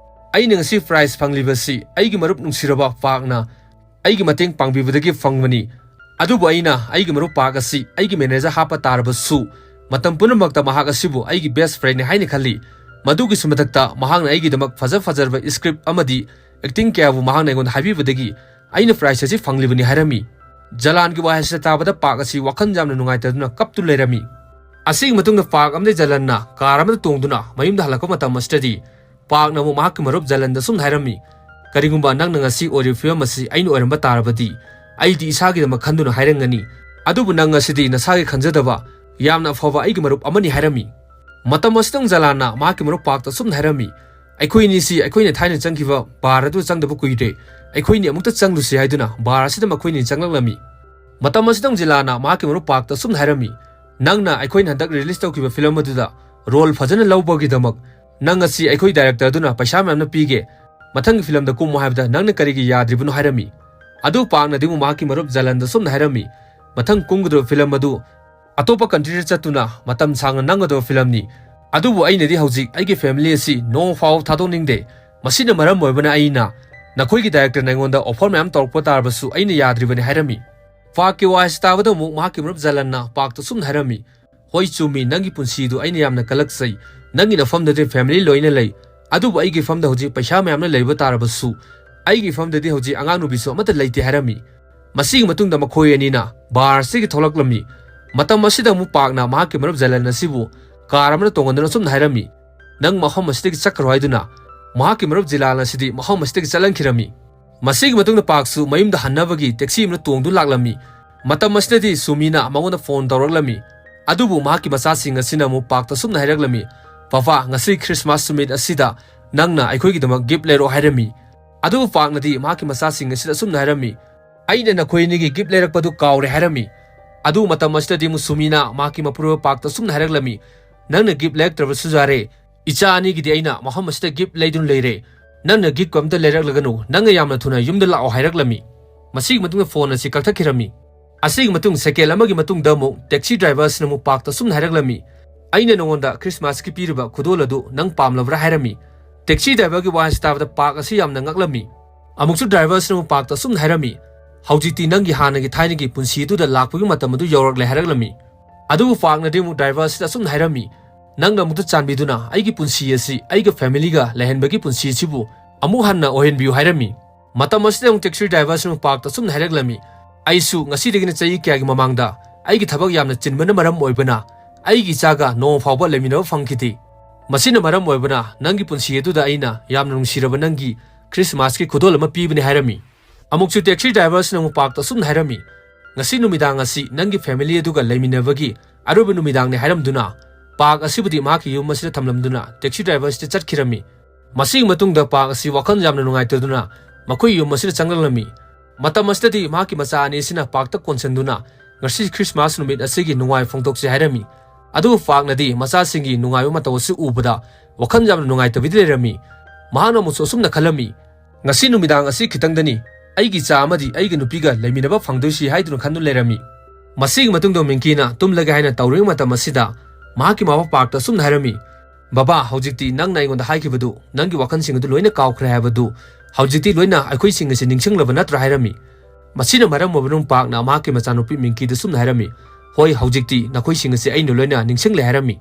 "ꯑꯩꯅ ꯉꯁꯤ ꯄ꯭ꯔꯥꯏꯖ ꯐꯪꯂꯤꯕꯁꯤ ꯑꯩꯒꯤ ꯃꯔꯨꯞ ꯅꯨꯡꯁꯤꯔꯕ ꯄꯥꯛꯅ ꯑꯩꯒꯤ ꯃꯇꯦꯡ ꯄꯥꯡꯕꯤꯕꯗꯒꯤ ꯐꯪꯕꯅꯤ꯫ ꯑꯗꯨꯕꯨ ꯑꯩꯅ ꯑꯩꯒꯤ ꯃꯔꯨꯞ ꯄꯥꯛ ꯑꯁꯤ ꯑꯩꯒꯤ ꯃꯦꯅꯦꯖꯔ ꯍꯥꯞꯄ ꯇꯥꯔꯕꯁꯨ, ꯃꯇꯝ ꯄꯨꯝꯅꯃꯛꯇ ꯃꯍꯥꯛ ꯑꯁꯤꯕꯨ ꯑꯩꯒꯤ ꯕꯦꯁ ꯐ꯭ꯔꯦꯟꯅꯤ ꯍꯥꯏꯅ ꯈꯜꯂꯤ꯫ ꯃꯗꯨꯒꯤꯁꯨ ꯃꯊꯛꯇ ꯃꯍꯥꯛꯅ ꯑꯩꯒꯤꯗꯃꯛ ꯐꯖ ꯐꯖꯔꯕ ꯁ꯭ꯀ꯭ꯔꯤꯞ ꯑꯃꯗꯤ ꯑꯦꯛꯇꯤꯡ ꯀꯌꯥꯕꯨ ꯃꯍꯥꯛꯅ ꯑꯩꯉꯣꯟꯗ ꯍꯥꯏꯕꯤꯕꯗꯒꯤ ꯑꯩꯅ ꯄ꯭ꯔꯥꯏꯖ ꯑꯁꯤ ꯐꯪꯂꯤꯕꯅꯤ" ꯍꯥꯏꯔꯝꯃꯤ꯫ ꯖꯂꯥꯟꯒꯤ ꯋꯥꯍꯩꯁꯤꯗ ꯇꯥꯕꯗ ꯄꯥꯛ ꯑꯁꯤ ꯋꯥꯈꯜ ꯌꯥꯝꯅ ꯅꯨꯡꯉꯥꯏꯇꯗꯨꯅ ꯀꯞꯇꯨꯅ ꯂꯩꯔꯝꯃꯤ꯫ ꯑꯁꯤꯒꯤ ꯃꯇꯨꯡꯗ ꯄꯥꯛ ꯑꯃꯗꯤ ꯖꯂꯟꯅ ꯀꯥꯔ ꯑꯃꯗ ꯇꯣꯡꯗꯨꯅ ꯃꯌꯨꯝꯗ ꯍꯜꯂꯛꯄ ꯃꯇꯝ ꯑꯁꯤꯗꯗꯤ ꯄꯥꯛꯅ ꯑꯃꯨꯛ ꯃꯍꯥꯛꯀꯤ ꯃꯔꯨꯞ ꯖꯂꯟꯗ ꯁꯨꯝꯅ ꯍꯥꯏꯔꯝꯃꯤ, "ꯀꯔꯤꯒꯨꯝꯕ ꯅꯪꯅ ꯉꯁꯤ ꯑꯣꯏꯔꯤꯕ ꯐꯤꯕꯝ ꯑꯁꯤ ꯑꯩꯅ ꯑꯣꯏꯔꯝꯕ ꯇꯥꯔꯕꯗꯤ ꯑꯩꯗꯤ ꯏꯁꯥꯒꯤꯗꯃꯛ ꯈꯟꯗꯨꯅ ꯍꯥꯏꯔꯝꯒꯅꯤ꯫ ꯑꯗꯨꯕꯨ ꯅꯪ ꯑꯁꯤꯗꯤ ꯅꯁꯥꯒꯤ ꯈꯟꯖꯗꯕ ꯌꯥꯝꯅ ꯑꯐꯕ ꯑꯩꯒꯤ ꯃꯔꯨꯞ ꯑꯃꯅꯤ" ꯍꯥꯏꯔꯝꯃꯤ꯫ ꯃꯇꯝ ꯑꯁꯤꯗ ꯖꯂꯥꯟꯅ ꯃꯍꯥꯛꯀꯤ ꯃꯔꯨꯞ ꯄꯥꯛꯇ ꯁꯨꯝꯅ ꯍꯥꯏꯔꯝꯃꯤ, "ꯑꯩꯈꯣꯏ ꯑꯅꯤꯁꯤ ꯑꯩꯈꯣꯏꯅ ꯊꯥꯏꯅ ꯆꯪꯈꯤꯕ ꯕꯥꯔ ꯑꯗꯨ ꯆꯪꯗꯕ ꯀꯨꯏꯔꯦ꯫ ꯑꯩꯈꯣꯏꯅꯤ ꯑꯃꯨꯛꯇ ꯆꯪꯂꯨꯁꯤ" ꯍꯥꯏꯗꯨꯅ ꯕꯥꯔ ꯑꯁꯤꯗ ꯃꯈꯣꯏꯅꯤ ꯆꯪꯂꯛꯂꯝꯃꯤ꯫ ꯃꯇꯝ ꯑꯁꯤꯗ ꯖꯤꯂꯥꯟꯅ ꯃꯍꯥꯛꯀꯤ ꯃꯔꯨꯞ ꯄꯥꯛꯇ ꯁꯨꯝꯅ ꯍꯥꯏꯔꯝꯃꯤ, "ꯅꯪꯅ ꯑꯩꯈꯣꯏꯅ ꯍꯟꯗꯛ ꯔꯤꯂꯤꯁ ꯇꯧꯈꯤꯕ ꯐꯤꯂꯝ ꯑꯗꯨꯗ ꯔꯣꯜ ꯐꯖꯅ ꯂꯧꯕꯒꯤꯗꯃꯛ ꯅꯪ ꯑꯁꯤ ꯑꯩꯈꯣꯏ ꯗꯥꯏꯔꯦꯛꯇꯔ ꯑꯗꯨꯅ ꯄꯩꯁꯥ ꯃꯌꯥꯝꯅ ꯄꯤꯒꯦ꯫ ꯃꯊꯪꯒꯤ ꯐꯤꯂꯝꯗ ꯀꯨꯝꯃꯨ ꯍꯥꯏꯕꯗ ꯅꯪꯅ ꯀꯔꯤꯒꯤ ꯌꯥꯗ꯭ꯔꯤꯕꯅꯣ?" ꯍꯥꯏꯔꯝꯃꯤ꯫ ꯑꯗꯨ ꯄꯥꯛꯅꯗꯤ ꯑꯃꯨꯛ ꯃꯍꯥꯛꯀꯤ ꯃꯔꯨꯞ ꯖꯂꯟꯗ ꯁꯨꯝꯅ ꯍꯥꯏꯔꯝꯃꯤ, "ꯃꯊꯪ ꯀꯨꯝꯒꯗꯕ ꯐꯤꯂꯝ ꯑꯗꯨ ꯑꯇꯣꯞꯄ ꯀꯟꯇ꯭ꯔꯤꯗ ꯆꯠꯇꯨꯅ ꯃꯇꯝ ꯁꯥꯡꯅ ꯅꯝꯒꯗꯕ ꯐꯤꯂꯝꯅꯤ꯫ ꯑꯗꯨꯕꯨ ꯑꯩꯅꯗꯤ ꯍꯧꯖꯤꯛ ꯑꯩꯒꯤ ꯐꯦꯃꯤꯂꯤ ꯑꯁꯤ ꯅꯣꯡꯃ ꯐꯥꯎꯕ ꯊꯥꯗꯣꯛꯅꯤꯡꯗꯦ꯫ ꯃꯁꯤꯅ ꯃꯔꯝ ꯑꯣꯏꯕꯅ ꯑꯩꯅ ꯅꯈꯣꯏꯒꯤ ꯗꯥꯏꯔꯦꯛꯇꯔꯅ ꯑꯩꯉꯣꯟꯗ ꯑꯣꯐꯔ ꯃꯌꯥꯝ ꯇꯧꯔꯛꯄ ꯇꯥꯔꯕꯁꯨ ꯑꯩꯅ ꯌꯥꯗ꯭ꯔꯤꯕꯅꯤ" ꯍꯥꯏꯔꯝꯃꯤ꯫ ꯄꯥꯛꯀꯤ ꯋꯥ ꯑꯁꯤ ꯇꯥꯕꯗ ꯑꯃꯨꯛ ꯃꯍꯥꯛꯀꯤ ꯃꯔꯨꯞ ꯖꯂꯟꯅ ꯄꯥꯛꯇ ꯁꯨꯝꯅ ꯍꯥꯏꯔꯝꯃꯤ, "ꯍꯣꯏ, ꯆꯨꯝꯃꯤ, ꯅꯪꯒꯤ ꯄꯨꯟꯁꯤꯗꯨ ꯑꯩꯅ ꯌꯥꯝꯅ ꯀꯜꯂꯛꯆꯩ꯫ ꯅꯪꯒꯤ ꯅꯐꯝꯗꯗꯤ ꯐꯦꯃꯤꯂꯤ ꯂꯣꯏꯅ ꯂꯩ, ꯑꯗꯨꯕꯨ ꯑꯩꯒꯤ ꯐꯝꯗ ꯍꯧꯖꯤꯛ ꯄꯩꯁꯥ ꯃꯌꯥꯝꯅ ꯂꯩꯕ ꯇꯥꯔꯕꯁꯨ ꯑꯩꯒꯤ ꯐꯝꯗꯗꯤ ꯍꯧꯖꯤꯛ ꯑꯉꯥꯡ ꯅꯨꯄꯤꯁꯨ ꯑꯃꯠꯇ ꯂꯩꯇꯦ" ꯍꯥꯏꯔꯝꯃꯤ꯫ ꯃꯁꯤꯒꯤ ꯃꯇꯨꯡꯗ ꯃꯈꯣꯏ ꯑꯅꯤꯅ ꯕꯥꯔ ꯑꯁꯤꯗꯒꯤ ꯊꯣꯛꯂꯛꯂꯝꯃꯤ꯫ ꯃꯇꯝ ꯑꯁꯤꯗ ꯑꯃꯨꯛ ꯄꯥꯛꯅ ꯃꯍꯥꯛꯀꯤ ꯃꯔꯨꯞ ꯖꯂꯟ ꯑꯁꯤꯕꯨ ꯀꯥꯔ ꯑꯃꯗ ꯇꯣꯡꯍꯟꯗꯨꯅ ꯑꯁꯨꯝꯅ ꯍꯥꯏꯔꯝꯃꯤ, "ꯅꯪ ꯃꯐꯝ ꯑꯁꯤꯗꯒꯤ ꯆꯠꯈ꯭ꯔꯣ" ꯍꯥꯏꯗꯨꯅ꯫ ꯃꯍꯥꯛꯀꯤ ꯃꯔꯨꯞ ꯖꯤꯂꯥꯟ ꯑꯁꯤꯗꯤ ꯃꯐꯝ ꯑꯁꯤꯗꯒꯤ ꯆꯠꯍꯟꯈꯤꯔꯝꯃꯤ꯫ ꯃꯁꯤꯒꯤ ꯃꯇꯨꯡꯗ ꯄꯥꯛꯁꯨ ꯃꯌꯨꯝꯗ ꯍꯟꯅꯕꯒꯤ ꯇꯦꯛꯁꯤ ꯑꯃꯗ ꯇꯣꯡꯗꯨꯅ ꯂꯥꯛꯂꯝꯃꯤ꯫ ꯃꯇꯝ ꯑꯁꯤꯗꯗꯤ ꯁꯨꯃꯤꯅ ꯃꯉꯣꯟꯗ ꯐꯣꯟ ꯇꯧꯔꯛꯂꯝꯃꯤ꯫ ꯑꯗꯨꯕꯨ ꯃꯍꯥꯛꯀꯤ ꯃꯆꯥꯁꯤꯡ ꯑꯁꯤꯅ ꯑꯃꯨꯛ ꯄꯥꯛꯇ ꯑꯁꯨꯝꯅ ꯍꯥꯏꯔꯛꯂꯝꯃꯤ, "ꯄꯥꯄꯥ, ꯉꯁꯤ ꯈ꯭ꯔꯤꯁꯃꯥꯁ ꯅꯨꯃꯤꯠ ꯑꯁꯤꯗ ꯅꯪꯅ ꯑꯩꯈꯣꯏꯒꯤꯗꯃꯛ ꯒꯤꯐ ꯂꯩꯔꯛꯑꯣ" ꯍꯥꯏꯔꯝꯃꯤ꯫ ꯑꯗꯨꯕꯨ ꯄꯥꯛꯅꯗꯤ ꯃꯍꯥꯛꯀꯤ ꯃꯆꯥꯁꯤꯡ ꯑꯁꯤꯗ ꯑꯁꯨꯝꯅ ꯍꯥꯏꯔꯝꯃꯤ, "ꯑꯩꯅ ꯅꯈꯣꯏ ꯑꯅꯤꯒꯤ ꯒꯤꯐ ꯂꯩꯔꯛꯄꯗꯨ ꯀꯥꯎꯔꯦ" ꯍꯥꯏꯔꯝꯃꯤ꯫ ꯑꯗꯨ ꯃꯇꯝ ꯑꯁꯤꯗꯗꯤ ꯑꯃꯨꯛ ꯁꯨꯃꯤꯅ ꯃꯍꯥꯛꯀꯤ ꯃꯄꯨꯔꯣꯏꯕ ꯄꯥꯛꯇ ꯑꯁꯨꯝꯅ ꯍꯥꯏꯔꯛꯂꯝꯃꯤ, "ꯅꯪꯅ ꯒꯤꯐ ꯂꯩꯔꯛꯇ꯭ꯔꯕꯁꯨ ꯌꯥꯔꯦ, ꯏꯆꯥ ꯑꯅꯤꯒꯤꯗꯤ ꯑꯩꯅ ꯃꯐꯝ ꯑꯁꯤꯗ ꯒꯤꯐ ꯂꯩꯗꯨꯅ ꯂꯩꯔꯦ꯫ ꯅꯪꯅ ꯒꯤꯐ ꯑꯝꯇ ꯂꯩꯔꯛꯂꯒꯅꯨ, ꯅꯪꯅ ꯌꯥꯝꯅ ꯊꯨꯅ ꯌꯨꯝꯗ ꯂꯥꯛꯑꯣ" ꯍꯥꯏꯔꯛꯂꯝꯃꯤ꯫ ꯃꯁꯤꯒꯤ ꯃꯇꯨꯡꯗ ꯐꯣꯟ ꯑꯁꯤ ꯀꯛꯊꯠꯈꯤꯔꯝꯃꯤ꯫ ꯑꯁꯤꯒꯤ ꯃꯇꯨꯡ ꯁꯦꯀꯦꯟ ꯑꯃꯒꯤ ꯃꯇꯨꯡꯗ ꯑꯃꯨꯛ ꯇꯦꯛꯁꯤ ꯗ꯭ꯔꯥꯏꯚꯔ ꯑꯁꯤꯅ ꯑꯃꯨꯛ ꯄꯥꯛꯇ ꯑꯁꯨꯝꯅ ꯍꯥꯏꯔꯛꯂꯝꯃꯤ, "ꯑꯩꯅ ꯅꯉꯣꯟꯗ ꯈ꯭ꯔꯤꯁꯃꯥꯁꯀꯤ ꯄꯤꯔꯤꯕ ꯈꯨꯗꯣꯜ ꯑꯗꯨ ꯅꯪ ꯄꯥꯝꯂꯕ꯭ꯔꯥ?" ꯍꯥꯏꯔꯝꯃꯤ꯫ ꯇꯦꯛꯁꯤ ꯗ꯭ꯔꯥꯏꯚꯔꯒꯤ ꯋꯥ ꯑꯁꯤ ꯇꯥꯕꯗ ꯄꯥꯛ ꯑꯁꯤ ꯌꯥꯝꯅ ꯉꯛꯂꯝꯃꯤ꯫ ꯑꯃꯨꯛꯁꯨ ꯗ꯭ꯔꯥꯏꯚꯔ ꯑꯁꯤꯅ ꯑꯃꯨꯛ ꯄꯥꯛꯇ ꯑꯁꯨꯝꯅ ꯍꯥꯏꯔꯝꯃꯤ, "ꯍꯧꯖꯤꯛꯇꯤ ꯅꯪꯒꯤ ꯍꯥꯟꯅꯒꯤ ꯊꯥꯏꯅꯒꯤ ꯄꯨꯟꯁꯤ ꯑꯗꯨꯗ ꯂꯥꯛꯄꯒꯤ ꯃꯇꯝ ꯑꯗꯨ ꯌꯧꯔꯛꯂꯦ" ꯍꯥꯏꯔꯛꯂꯝꯃꯤ꯫ ꯑꯗꯨꯕꯨ ꯄꯥꯛꯅꯗꯤ ꯑꯃꯨꯛ ꯗ꯭ꯔꯥꯏꯚꯔ ꯑꯁꯤꯗ ꯑꯁꯨꯝꯅ ꯍꯥꯏꯔꯝꯃꯤ, "ꯅꯪꯅ ꯑꯃꯨꯛꯇ ꯆꯥꯟꯕꯤꯗꯨꯅ ꯑꯩꯒꯤ ꯄꯨꯟꯁꯤ ꯑꯁꯤ ꯑꯩꯒ ꯐꯦꯃꯤꯂꯤꯒ ꯂꯩꯍꯟꯕꯒꯤ ꯄꯨꯟꯁꯤ ꯑꯁꯤꯕꯨ ꯑꯃꯨꯛ ꯍꯟꯅ ꯑꯣꯏꯍꯟꯕꯤꯌꯨ" ꯍꯥꯏꯔꯝꯃꯤ꯫ ꯃꯇꯝ ꯑꯁꯤꯗ ꯑꯃꯨꯛ ꯇꯦꯛꯁꯤ ꯗ꯭ꯔꯥꯏꯚꯔ ꯑꯁꯤꯅ ꯄꯥꯛꯇ ꯑꯁꯨꯝꯅ ꯍꯥꯏꯔꯛꯂꯝꯃꯤ, "ꯑꯩꯁꯨ ꯉꯁꯤꯗꯒꯤꯅ ꯆꯍꯤ ꯀꯌꯥꯒꯤ ꯃꯃꯥꯡꯗ ꯑꯩꯒꯤ ꯊꯕꯛ ꯌꯥꯝꯅ ꯆꯤꯟꯕꯅ ꯃꯔꯝ ꯑꯣꯏꯕꯅ ꯑꯩꯒꯤ ꯏꯆꯥꯒ ꯅꯣꯡꯃ ꯐꯥꯎꯕ ꯂꯩꯃꯤꯟꯅꯕ ꯐꯪꯈꯤꯗꯦ꯫ ꯃꯁꯤꯅ ꯃꯔꯝ ꯑꯣꯏꯕꯅ ꯅꯪꯒꯤ ꯄꯨꯟꯁꯤ ꯑꯗꯨꯗ ꯑꯩꯅ ꯌꯥꯝꯅ ꯅꯨꯡꯁꯤꯔꯕ ꯅꯪꯒꯤ ꯈ꯭ꯔꯤꯁꯃꯥꯁꯀꯤ ꯈꯨꯗꯣꯜ ꯑꯃ ꯄꯤꯕꯅꯤ" ꯍꯥꯏꯔꯝꯃꯤ꯫ ꯑꯃꯨꯛꯁꯨ ꯇꯦꯛꯁꯤ ꯗ꯭ꯔꯥꯏꯚꯔ ꯑꯁꯤꯅ ꯑꯃꯨꯛ ꯄꯥꯛꯇ ꯑꯁꯨꯝꯅ ꯍꯥꯏꯔꯝꯃꯤ, "ꯉꯁꯤ ꯅꯨꯃꯤꯗꯥꯡ ꯑꯁꯤ ꯅꯪꯒꯤ ꯐꯦꯃꯤꯂꯤ ꯑꯗꯨꯒ ꯂꯩꯃꯤꯟꯅꯕꯒꯤ ꯑꯔꯣꯏꯕ ꯅꯨꯃꯤꯗꯥꯡꯅꯤ" ꯍꯥꯏꯔꯝꯗꯨꯅ ꯄꯥꯛ ꯑꯁꯤꯕꯨꯗꯤ ꯃꯍꯥꯛꯀꯤ ꯌꯨꯝ ꯑꯁꯤꯗ ꯊꯝꯂꯝꯗꯨꯅ ꯇꯦꯛꯁꯤ ꯗ꯭ꯔꯥꯏꯚꯔ ꯑꯁꯤꯗ ꯆꯠꯈꯤꯔꯝꯃꯤ꯫ ꯃꯁꯤꯒꯤ ꯃꯇꯨꯡꯗ ꯄꯥꯛ ꯑꯁꯤ ꯋꯥꯈꯜ ꯌꯥꯝꯅ ꯅꯨꯡꯉꯥꯏꯇꯗꯨꯅ ꯃꯈꯣꯏ ꯌꯨꯝ ꯑꯁꯤꯗ ꯆꯪꯂꯛꯂꯝꯃꯤ꯫ ꯃꯇꯝ ꯑꯁꯤꯗꯗꯤ ꯃꯍꯥꯛꯀꯤ ꯃꯆꯥ ꯑꯅꯤ ꯑꯁꯤꯅ ꯄꯥꯛꯇ ꯀꯣꯟꯁꯤꯟꯗꯨꯅ, "ꯉꯁꯤ ꯈ꯭ꯔꯤꯁꯃꯥꯁ ꯅꯨꯃꯤꯠ ꯑꯁꯤꯒꯤ ꯅꯨꯡꯉꯥꯏ ꯐꯣꯡꯗꯣꯛꯁꯤ" ꯍꯥꯏꯔꯝꯃꯤ꯫ ꯑꯗꯨꯕꯨ ꯄꯥꯛꯅꯗꯤ ꯃꯆꯥꯁꯤꯡꯒꯤ ꯅꯨꯡꯉꯥꯏꯕ ꯃꯇꯧ ꯑꯁꯤ ꯎꯕꯗ ꯋꯥꯈꯜ ꯌꯥꯝꯅ ꯅꯨꯡꯉꯥꯏꯇꯕꯤꯗ ꯂꯩꯔꯝꯃꯤ꯫ ꯃꯍꯥꯛꯅ ꯑꯃꯨꯛꯁꯨ ꯑꯁꯨꯝꯅ ꯈꯜꯂꯝꯃꯤ, "ꯉꯁꯤ ꯅꯨꯃꯤꯗꯥꯡ ꯑꯁꯤ ꯈꯤꯇꯪꯗꯅꯤ ꯑꯩꯒꯤ ꯏꯆꯥ ꯑꯃꯗꯤ ꯑꯩꯒꯤ ꯅꯨꯄꯤꯒ ꯂꯩꯃꯤꯟꯅꯕ ꯐꯪꯗꯣꯏꯁꯤ" ꯍꯥꯏꯗꯨꯅ ꯈꯟꯗꯨꯅ ꯂꯩꯔꯝꯃꯤ꯫ ꯃꯁꯤꯒꯤ ꯃꯇꯨꯡꯗ ꯃꯤꯡꯀꯤꯅ ꯇꯨꯝꯂꯒꯦ ꯍꯥꯏꯅ ꯇꯧꯔꯤꯉꯩ ꯃꯇꯝ ꯑꯁꯤꯗ ꯃꯍꯥꯛꯀꯤ ꯃꯃꯥ ꯄꯥꯛꯇ ꯑꯁꯨꯝꯅ ꯍꯥꯏꯔꯝꯃꯤ, "ꯕꯕꯥ, ꯍꯧꯖꯤꯛꯇꯤ ꯅꯪꯅ ꯑꯩꯉꯣꯟꯗ ꯍꯥꯏꯈꯤꯕꯗꯨ ꯅꯪꯒꯤ ꯋꯥꯈꯜꯁꯤꯡ ꯑꯗꯨ ꯂꯣꯏꯅ ꯀꯥꯎꯈ꯭ꯔꯦ ꯍꯥꯏꯕꯗꯨ ꯍꯧꯖꯤꯛꯇꯤ ꯂꯣꯏꯅ ꯑꯩꯈꯣꯏꯁꯤꯡ ꯑꯁꯤ ꯅꯤꯡꯁꯤꯡꯂꯕ ꯅꯠꯇ꯭ꯔꯥ?" ꯍꯥꯏꯔꯝꯃꯤ꯫ ꯃꯁꯤꯅ ꯃꯔꯝ ꯑꯣꯏꯕꯅ ꯄꯥꯛꯅ ꯃꯍꯥꯛꯀꯤ ꯃꯆꯥꯅꯨꯄꯤ ꯃꯤꯡꯀꯤꯗ ꯑꯁꯨꯝꯅ ꯍꯥꯏꯔꯝꯃꯤ, "ꯍꯣꯏ, ꯍꯧꯖꯤꯛꯇꯤ ꯅꯈꯣꯏꯁꯤꯡ ꯑꯁꯤ ꯑꯩꯅ ꯂꯣꯏꯅ ꯅꯤꯡꯁꯤꯡꯂꯦ" ꯍꯥꯏꯔꯝꯃꯤ꯫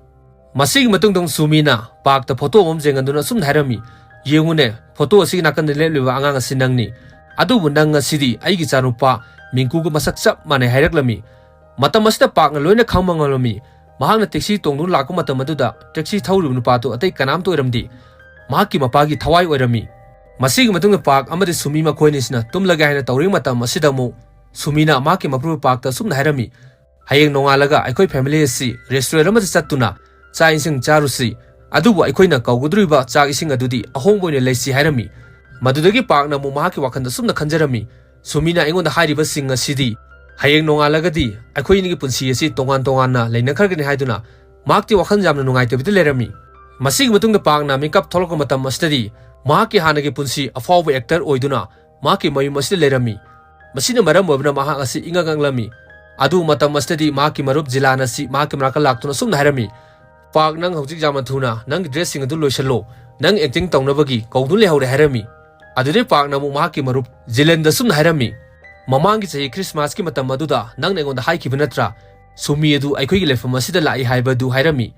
ꯃꯁꯤꯒꯤ ꯃꯇꯨꯡꯗ ꯑꯃꯨꯛ ꯁꯨꯃꯤꯅ ꯄꯥꯛꯇ ꯐꯣꯇꯣ ꯑꯃ ꯌꯦꯡꯍꯟꯗꯨꯅ ꯑꯁꯨꯝꯅ ꯍꯥꯏꯔꯝꯃꯤ, "ꯌꯦꯡꯉꯨꯅꯦ, ꯐꯣꯇꯣ ꯑꯁꯤꯒꯤ ꯅꯥꯀꯟꯗ ꯂꯦꯞꯂꯤꯕ ꯑꯉꯥꯡ ꯑꯁꯤ ꯅꯪꯅꯤ꯫ ꯑꯗꯨꯕꯨ ꯅꯪ ꯉꯁꯤꯗꯤ ꯑꯩꯒꯤ ꯏꯆꯥꯅꯨꯄꯥ ꯃꯤꯡꯀꯨꯒ ꯃꯁꯛ ꯆꯞ ꯃꯥꯟꯅꯩ" ꯍꯥꯏꯔꯛꯂꯝꯃꯤ꯫ ꯃꯇꯝ ꯑꯁꯤꯗ ꯄꯥꯛꯅ ꯂꯣꯏꯅ ꯈꯪꯕ ꯉꯝꯂꯝꯃꯤ꯫ ꯃꯍꯥꯛꯅ ꯇꯦꯛꯁꯤ ꯇꯣꯡꯗꯨꯅ ꯂꯥꯛꯄ ꯃꯇꯝ ꯑꯗꯨꯗ ꯇꯦꯛꯁꯤ ꯊꯧꯔꯤꯕ ꯅꯨꯄꯥꯗꯨ ꯑꯇꯩ ꯀꯅꯥꯝꯇ ꯑꯣꯏꯔꯝꯗꯦ꯫ ꯃꯍꯥꯛꯀꯤ ꯃꯄꯥꯒꯤ ꯊꯋꯥꯏ ꯑꯣꯏꯔꯝꯃꯤ꯫ ꯃꯁꯤꯒꯤ ꯃꯇꯨꯡꯗ ꯄꯥꯛ ꯑꯃꯗꯤ ꯁꯨꯃꯤ ꯃꯈꯣꯏ ꯑꯅꯤꯁꯤꯅ ꯇꯨꯝꯂꯒꯦ ꯍꯥꯏꯅ ꯇꯧꯔꯤꯉꯩ ꯃꯇꯝ ꯑꯁꯤꯗ ꯑꯃꯨꯛ ꯁꯨꯃꯤꯅ ꯃꯍꯥꯛꯀꯤ ꯃꯄꯨꯔꯣꯏꯕ ꯄꯥꯛꯇ ꯑꯁꯨꯝꯅ ꯍꯥꯏꯔꯝꯃꯤ, "ꯍꯌꯦꯡ ꯅꯣꯡꯉꯥꯜꯂꯒ ꯑꯩꯈꯣꯏ ꯐꯦꯃꯤꯂꯤ ꯑꯁꯤ ꯔꯦꯁꯇꯨꯔꯦꯟ ꯑꯃꯗ ꯆꯠꯇꯨꯅ ꯆꯥꯛ ꯏꯁꯤꯡ ꯆꯥꯔꯨꯁꯤ, ꯑꯗꯨꯕꯨ ꯑꯩꯈꯣꯏꯅ ꯀꯧꯒꯗꯧꯔꯤꯕ ꯆꯥꯛ ꯏꯁꯤꯡ ꯑꯗꯨꯗꯤ ꯑꯍꯣꯡꯕ ꯑꯣꯏꯅ ꯂꯩꯁꯤ" ꯍꯥꯏꯔꯝꯃꯤ꯫ ꯃꯗꯨꯗꯒꯤ ꯄꯥꯛꯅ ꯑꯃꯨꯛ ꯃꯍꯥꯛꯀꯤ ꯋꯥꯈꯜꯗ ꯑꯁꯨꯝꯅ ꯈꯟꯖꯔꯝꯃꯤ, "ꯁꯨꯃꯤꯅ ꯑꯩꯉꯣꯟꯗ ꯍꯥꯏꯔꯤꯕꯁꯤꯡ ꯑꯁꯤꯗꯤ ꯍꯌꯦꯡ ꯅꯣꯡꯉꯥꯜꯂꯒꯗꯤ ꯑꯩꯈꯣꯏ ꯑꯅꯤꯒꯤ ꯄꯨꯟꯁꯤ ꯑꯁꯤ ꯇꯣꯉꯥꯟ ꯇꯣꯉꯥꯟꯅ ꯂꯩꯅꯈ꯭ꯔꯒꯅꯤ" ꯍꯥꯏꯗꯨꯅ ꯃꯍꯥꯛꯇꯤ ꯋꯥꯈꯜ ꯌꯥꯝꯅ ꯅꯨꯡꯉꯥꯏꯇꯕꯤꯗ ꯂꯩꯔꯝꯃꯤ꯫ ꯃꯁꯤꯒꯤ ꯃꯇꯨꯡꯗ ꯄꯥꯛꯅ ꯃꯤꯀꯞ ꯊꯣꯛꯂꯛꯄ ꯃꯇꯝ ꯑꯁꯤꯗꯗꯤ ꯃꯍꯥꯛꯀꯤ ꯍꯥꯟꯅꯒꯤ ꯄꯨꯟꯁꯤ ꯑꯐꯥꯎꯕ ꯑꯦꯛꯇꯔ ꯑꯣꯏꯗꯨꯅ ꯃꯍꯥꯛꯀꯤ ꯃꯌꯨꯝ ꯑꯁꯤꯗ ꯂꯩꯔꯝꯃꯤ꯫ ꯃꯁꯤꯅ ꯃꯔꯝ ꯑꯣꯏꯕꯅ ꯃꯍꯥꯛ ꯑꯁꯤ ꯏꯉꯛ ꯉꯛꯂꯝꯃꯤ꯫ ꯑꯗꯨ ꯃꯇꯝ ꯑꯁꯤꯗꯗꯤ ꯃꯍꯥꯛꯀꯤ ꯃꯔꯨꯞ ꯖꯤꯂꯥꯟ ꯑꯁꯤ ꯃꯍꯥꯛꯀꯤ ꯃꯅꯥꯛꯇ ꯂꯥꯛꯇꯨꯅ ꯑꯁꯨꯝꯅ ꯍꯥꯏꯔꯝꯃꯤ, "ꯄꯥꯛ, ꯅꯪ ꯍꯧꯖꯤꯛ ꯌꯥꯝꯅ ꯊꯨꯅ ꯅꯪꯒꯤ ꯗ꯭ꯔꯦꯁꯁꯤꯡ ꯑꯗꯨ ꯂꯣꯏꯁꯤꯜꯂꯣ, ꯅꯪ ꯑꯦꯛꯇꯤꯡ ꯇꯧꯅꯕꯒꯤ ꯀꯧꯗꯨꯅ ꯂꯩꯍꯧꯔꯦ" ꯍꯥꯏꯔꯝꯃꯤ꯫ ꯑꯗꯨꯗꯩ ꯄꯥꯛꯅ ꯑꯃꯨꯛ ꯃꯍꯥꯛꯀꯤ ꯃꯔꯨꯞ ꯖꯤꯂꯟꯗ ꯑꯁꯨꯝꯅ ꯍꯥꯏꯔꯝꯃꯤ, "ꯃꯃꯥꯡꯒꯤ ꯆꯍꯤ ꯈ꯭ꯔꯤꯁꯃꯥꯁꯀꯤ ꯃꯇꯝ ꯑꯗꯨꯗ ꯅꯪꯅ ꯑꯩꯉꯣꯟꯗ ꯍꯥꯏꯈꯤꯕ ꯅꯠꯇ꯭ꯔꯥ, ꯁꯨꯃꯤ ꯑꯗꯨ ꯑꯩꯈꯣꯏꯒꯤ ꯂꯩꯐꯝ ꯑꯁꯤꯗ ꯂꯥꯛꯏ ꯍꯥꯏꯕꯗꯨ?" ꯍꯥꯏꯔꯝꯃꯤ꯫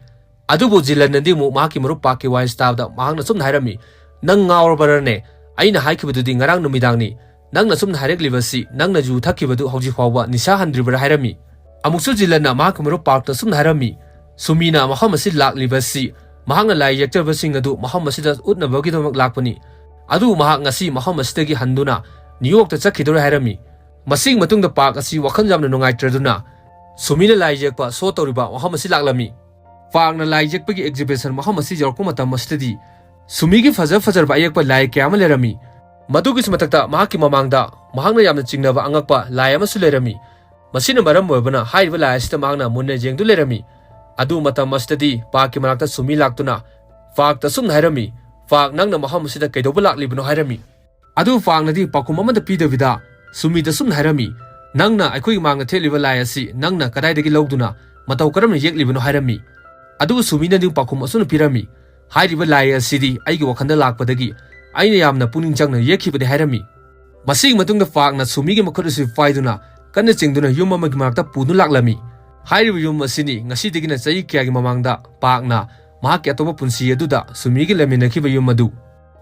ꯑꯗꯨꯕꯨ ꯖꯤꯂꯟꯅꯗꯤ ꯑꯃꯨꯛ ꯃꯍꯥꯛꯀꯤ ꯃꯔꯨꯞ ꯄꯥꯛꯀꯤ ꯋꯥꯍꯩ ꯇꯥꯕꯗ ꯃꯍꯥꯛꯅ ꯑꯁꯨꯝꯅ ꯍꯥꯏꯔꯝꯃꯤ, "ꯅꯪ ꯉꯥꯎꯔꯕꯔꯅꯦ? ꯑꯩꯅ ꯍꯥꯏꯈꯤꯕꯗꯨꯗꯤ ꯉꯔꯥꯡ ꯅꯨꯃꯤꯗꯥꯡꯅꯤ꯫ ꯅꯪꯅ ꯑꯁꯨꯝꯅ ꯍꯥꯏꯔꯛꯂꯤꯕꯁꯤ ꯅꯪꯅ ꯌꯨ ꯊꯛꯈꯤꯕꯗꯨ ꯍꯧꯖꯤꯛ ꯐꯥꯎꯕ ꯅꯤꯁꯥ ꯍꯟꯗ꯭ꯔꯤꯕꯔꯥ?" ꯍꯥꯏꯔꯝꯃꯤ꯫ ꯑꯃꯨꯛꯁꯨ ꯖꯤꯂꯟꯅ ꯃꯍꯥꯛꯀꯤ ꯃꯔꯨꯞ ꯄꯥꯛꯇ ꯑꯁꯨꯝꯅ ꯍꯥꯏꯔꯝꯃꯤ, "ꯁꯨꯃꯤꯅ ꯃꯐꯝ ꯑꯁꯤ ꯂꯥꯛꯂꯤꯕꯁꯤ ꯃꯍꯥꯛꯅ ꯂꯥꯏ ꯌꯦꯛꯆꯕꯁꯤꯡ ꯑꯗꯨ ꯃꯐꯝ ꯑꯁꯤꯗ ꯎꯠꯅꯕꯒꯤꯗꯃꯛ ꯂꯥꯛꯄꯅꯤ꯫ ꯑꯗꯨꯕꯨ ꯃꯍꯥꯛ ꯉꯁꯤ ꯃꯐꯝ ꯑꯁꯤꯗꯒꯤ ꯍꯟꯗꯨꯅ ꯅ꯭ꯌꯨ ꯌꯣꯔꯛꯇ ꯆꯠꯈꯤꯗꯧꯔꯦ" ꯍꯥꯏꯔꯝꯃꯤ꯫ ꯃꯁꯤꯒꯤ ꯃꯇꯨꯡꯗ ꯄꯥꯛ ꯑꯁꯤ ꯋꯥꯈꯜ ꯌꯥꯝꯅ ꯅꯨꯡꯉꯥꯏꯇ꯭ꯔꯗꯨꯅ ꯁꯨꯃꯤꯅ ꯂꯥꯏ ꯌꯦꯛꯄ ꯁꯣ ꯇꯧꯔꯤꯕ ꯃꯐꯝ ꯑꯁꯤ ꯂꯥꯛꯂꯝꯃꯤ꯫ ꯄꯥꯛꯅ ꯂꯥꯏ ꯌꯦꯛꯄꯒꯤ ꯑꯦꯛꯖꯤꯕꯤꯁꯟ ꯃꯐꯝ ꯑꯁꯤ ꯌꯧꯔꯛꯄ ꯃꯇꯝ ꯑꯁꯤꯗꯗꯤ ꯁꯨꯃꯤꯒꯤ ꯐꯖ ꯐꯖꯔꯕ ꯑꯌꯦꯛꯄ ꯂꯥꯏ ꯀꯌꯥ ꯑꯃ ꯂꯩꯔꯝꯃꯤ꯫ ꯃꯗꯨꯒꯤꯁꯨ ꯃꯊꯛꯇ ꯃꯍꯥꯛꯀꯤ ꯃꯃꯥꯡꯗ ꯃꯍꯥꯛꯅ ꯌꯥꯝꯅ ꯆꯤꯡꯅꯕ ꯑꯉꯛꯄ ꯂꯥꯏ ꯑꯃꯁꯨ ꯂꯩꯔꯝꯃꯤ꯫ ꯃꯁꯤꯅ ꯃꯔꯝ ꯑꯣꯏꯕꯅ ꯍꯥꯏꯔꯤꯕ ꯂꯥꯏ ꯑꯁꯤꯗ ꯃꯍꯥꯛꯅ ꯃꯨꯟꯅ ꯌꯦꯡꯗꯨꯅ ꯂꯩꯔꯝꯃꯤ꯫ ꯑꯗꯨ ꯃꯇꯝ ꯑꯁꯤꯗꯗꯤ ꯄꯥꯛꯀꯤ ꯃꯅꯥꯛꯇ ꯁꯨꯃꯤ ꯂꯥꯛꯇꯨꯅ ꯄꯥꯛꯇ ꯑꯁꯨꯝꯅ ꯍꯥꯏꯔꯝꯃꯤ, "ꯄꯥꯛ, ꯅꯪꯅ ꯃꯐꯝ ꯑꯁꯤꯗ ꯀꯩꯗꯧꯕ ꯂꯥꯛꯂꯤꯕꯅꯣ?" ꯍꯥꯏꯔꯝꯃꯤ꯫ ꯑꯗꯨ ꯄꯥꯛꯅꯗꯤ ꯄꯥꯎꯈꯨꯝ ꯑꯃꯠꯇ ꯄꯤꯗꯕꯤꯗ ꯁꯨꯃꯤꯗ ꯑꯁꯨꯝꯅ ꯍꯥꯏꯔꯝꯃꯤ, "ꯅꯪꯅ ꯑꯩꯈꯣꯏꯒꯤ ꯃꯥꯡꯗ ꯊꯦꯠꯂꯤꯕ ꯂꯥꯏ ꯑꯁꯤ ꯅꯪꯅ ꯀꯗꯥꯏꯗꯒꯤ ꯂꯧꯗꯨꯅ ꯃꯇꯧ ꯀꯔꯝꯅ ꯌꯦꯛꯂꯤꯕꯅꯣ?" ꯍꯥꯏꯔꯝꯃꯤ꯫ ꯑꯗꯨꯕꯨ ꯁꯨꯃꯤꯅꯗꯤ ꯄꯥꯎꯈꯨꯝ ꯑꯁꯨꯝꯅ ꯄꯤꯔꯝꯃꯤ, "ꯍꯥꯏꯔꯤꯕ ꯂꯥꯏ ꯑꯁꯤꯗꯤ ꯑꯩꯒꯤ ꯋꯥꯈꯜꯗ ꯂꯥꯛꯄꯗꯒꯤ ꯑꯩꯅ ꯌꯥꯝꯅ ꯄꯨꯛꯅꯤꯡ ꯆꯪꯅ ꯌꯦꯛꯈꯤꯕꯅꯤ" ꯍꯥꯏꯔꯝꯃꯤ꯫ ꯃꯁꯤꯒꯤ ꯃꯇꯨꯡꯗ ꯄꯥꯛꯅ ꯁꯨꯃꯤꯒꯤ ꯃꯈꯨꯠ ꯑꯁꯤ ꯄꯥꯏꯗꯨꯅ ꯀꯟꯅ ꯆꯤꯡꯗꯨꯅ ꯌꯨꯝ ꯑꯃꯒꯤ ꯃꯅꯥꯛꯇ ꯄꯨꯗꯨꯅ ꯂꯥꯛꯂꯝꯃꯤ꯫ ꯍꯥꯏꯔꯤꯕ ꯌꯨꯝ ꯑꯁꯤꯅꯤ ꯉꯁꯤꯗꯒꯤꯅ ꯆꯍꯤ ꯀꯌꯥꯒꯤ ꯃꯃꯥꯡꯗ ꯄꯥꯛꯅ ꯃꯍꯥꯛꯀꯤ ꯑꯇꯣꯞꯄ ꯄꯨꯟꯁꯤ ꯑꯗꯨꯗ ꯁꯨꯃꯤꯒꯤ ꯂꯩꯃꯤꯟꯅꯈꯤꯕ ꯌꯨꯝ ꯑꯗꯨ꯫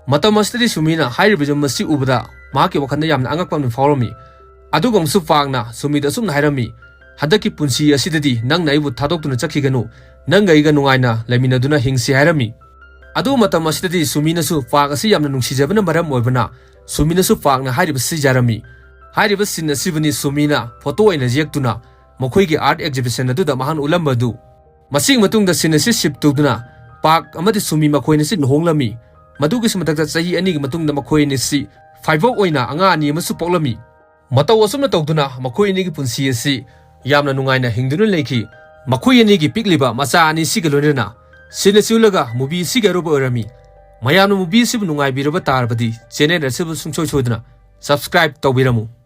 ꯃꯇꯝ ꯑꯁꯤꯗꯗꯤ ꯁꯨꯃꯤꯅ ꯍꯥꯏꯔꯤꯕ ꯌꯨꯝ ꯑꯁꯤ ꯎꯕꯗ ꯃꯍꯥꯛꯀꯤ ꯋꯥꯈꯜꯗ ꯌꯥꯝꯅ ꯑꯉꯛꯄ ꯑꯃ ꯐꯥꯎꯔꯝꯃꯤ꯫ ꯑꯗꯨꯒ ꯑꯃꯨꯛꯁꯨ ꯄꯥꯛꯅ ꯁꯨꯃꯤꯗ ꯑꯁꯨꯝꯅ ꯍꯥꯏꯔꯝꯃꯤ, "ꯍꯟꯗꯛꯀꯤ ꯄꯨꯟꯁꯤ ꯑꯁꯤꯗꯗꯤ ꯅꯪꯅ ꯑꯩꯕꯨ ꯊꯥꯗꯣꯛꯇꯨꯅ ꯆꯠꯈꯤꯒꯅꯨ, ꯅꯪꯒ ꯑꯩꯒ ꯅꯨꯡꯉꯥꯏꯅ ꯂꯩꯃꯤꯟꯅꯗꯨꯅ ꯍꯤꯡꯁꯤ" ꯍꯥꯏꯔꯝꯃꯤ꯫ ꯑꯗꯨ ꯃꯇꯝ ꯑꯁꯤꯗꯗꯤ ꯁꯨꯃꯤꯅꯁꯨ ꯄꯥꯛ ꯑꯁꯤ ꯌꯥꯝꯅ ꯅꯨꯡꯁꯤꯖꯕꯅ ꯃꯔꯝ ꯑꯣꯏꯕꯅ ꯁꯨꯃꯤꯅꯁꯨ ꯄꯥꯛꯅ ꯍꯥꯏꯔꯤꯕꯁꯤ ꯌꯥꯔꯝꯃꯤ꯫ ꯍꯥꯏꯔꯤꯕ scene ꯑꯁꯤꯕꯨꯅꯤ ꯁꯨꯃꯤꯅ photo ꯑꯣꯏꯅ ꯌꯦꯛꯇꯨꯅ ꯃꯈꯣꯏꯒꯤ art exhibition ꯑꯗꯨꯗ ꯃꯍꯥꯛꯅ ꯎꯠꯂꯝꯕ ꯑꯗꯨ꯫ ꯃꯁꯤꯒꯤ ꯃꯇꯨꯡꯗ scene ꯑꯁꯤ shift ꯇꯧꯗꯨꯅ ꯄꯥꯛ ꯑꯃꯗꯤ ꯁꯨꯃꯤ ꯃꯈꯣꯏ ꯑꯅꯤꯁꯤ ꯂꯨꯍꯣꯡꯂꯝꯃꯤ꯫ ꯃꯗꯨꯒꯤꯁꯨ ꯃꯊꯛꯇ ꯆꯍꯤ ꯑꯅꯤꯒꯤ ꯃꯇꯨꯡꯗ ꯃꯈꯣꯏ ꯑꯅꯤꯁꯤ ꯐꯥꯏꯕꯣꯛ ꯑꯣꯏꯅ ꯑꯉꯥꯡ ꯑꯅꯤ ꯑꯃꯁꯨ ꯄꯣꯛꯂꯝꯃꯤ꯫ ꯃꯇꯧ ꯑꯁꯨꯝꯅ ꯇꯧꯗꯨꯅ ꯃꯈꯣꯏ ꯑꯅꯤꯒꯤ ꯄꯨꯟꯁꯤ ꯑꯁꯤ ꯌꯥꯝꯅ ꯅꯨꯡꯉꯥꯏꯅ ꯍꯤꯡꯗꯨꯅ ꯂꯩꯈꯤ꯫ ꯃꯈꯣꯏ ꯑꯅꯤꯒꯤ ꯄꯤꯛꯂꯤꯕ ꯃꯆꯥ ꯑꯅꯤꯁꯤꯒ ꯂꯣꯏꯅꯅ scene ꯑꯁꯤ ꯎꯠꯂꯒ movie ꯑꯁꯤꯒꯤ ꯑꯔꯣꯏꯕ ꯑꯣꯏꯔꯝꯃꯤ꯫ ꯃꯌꯥꯝꯅ movie ꯑꯁꯤꯕꯨ ꯅꯨꯡꯉꯥꯏꯕꯤꯔꯕ ꯇꯥꯔꯕꯗꯤ channel ꯑꯁꯤꯕꯨ ꯁꯨꯡꯁꯣꯏ ꯁꯣꯏꯗꯅ subscribe ꯇꯧꯕꯤꯔꯝꯃꯨ꯫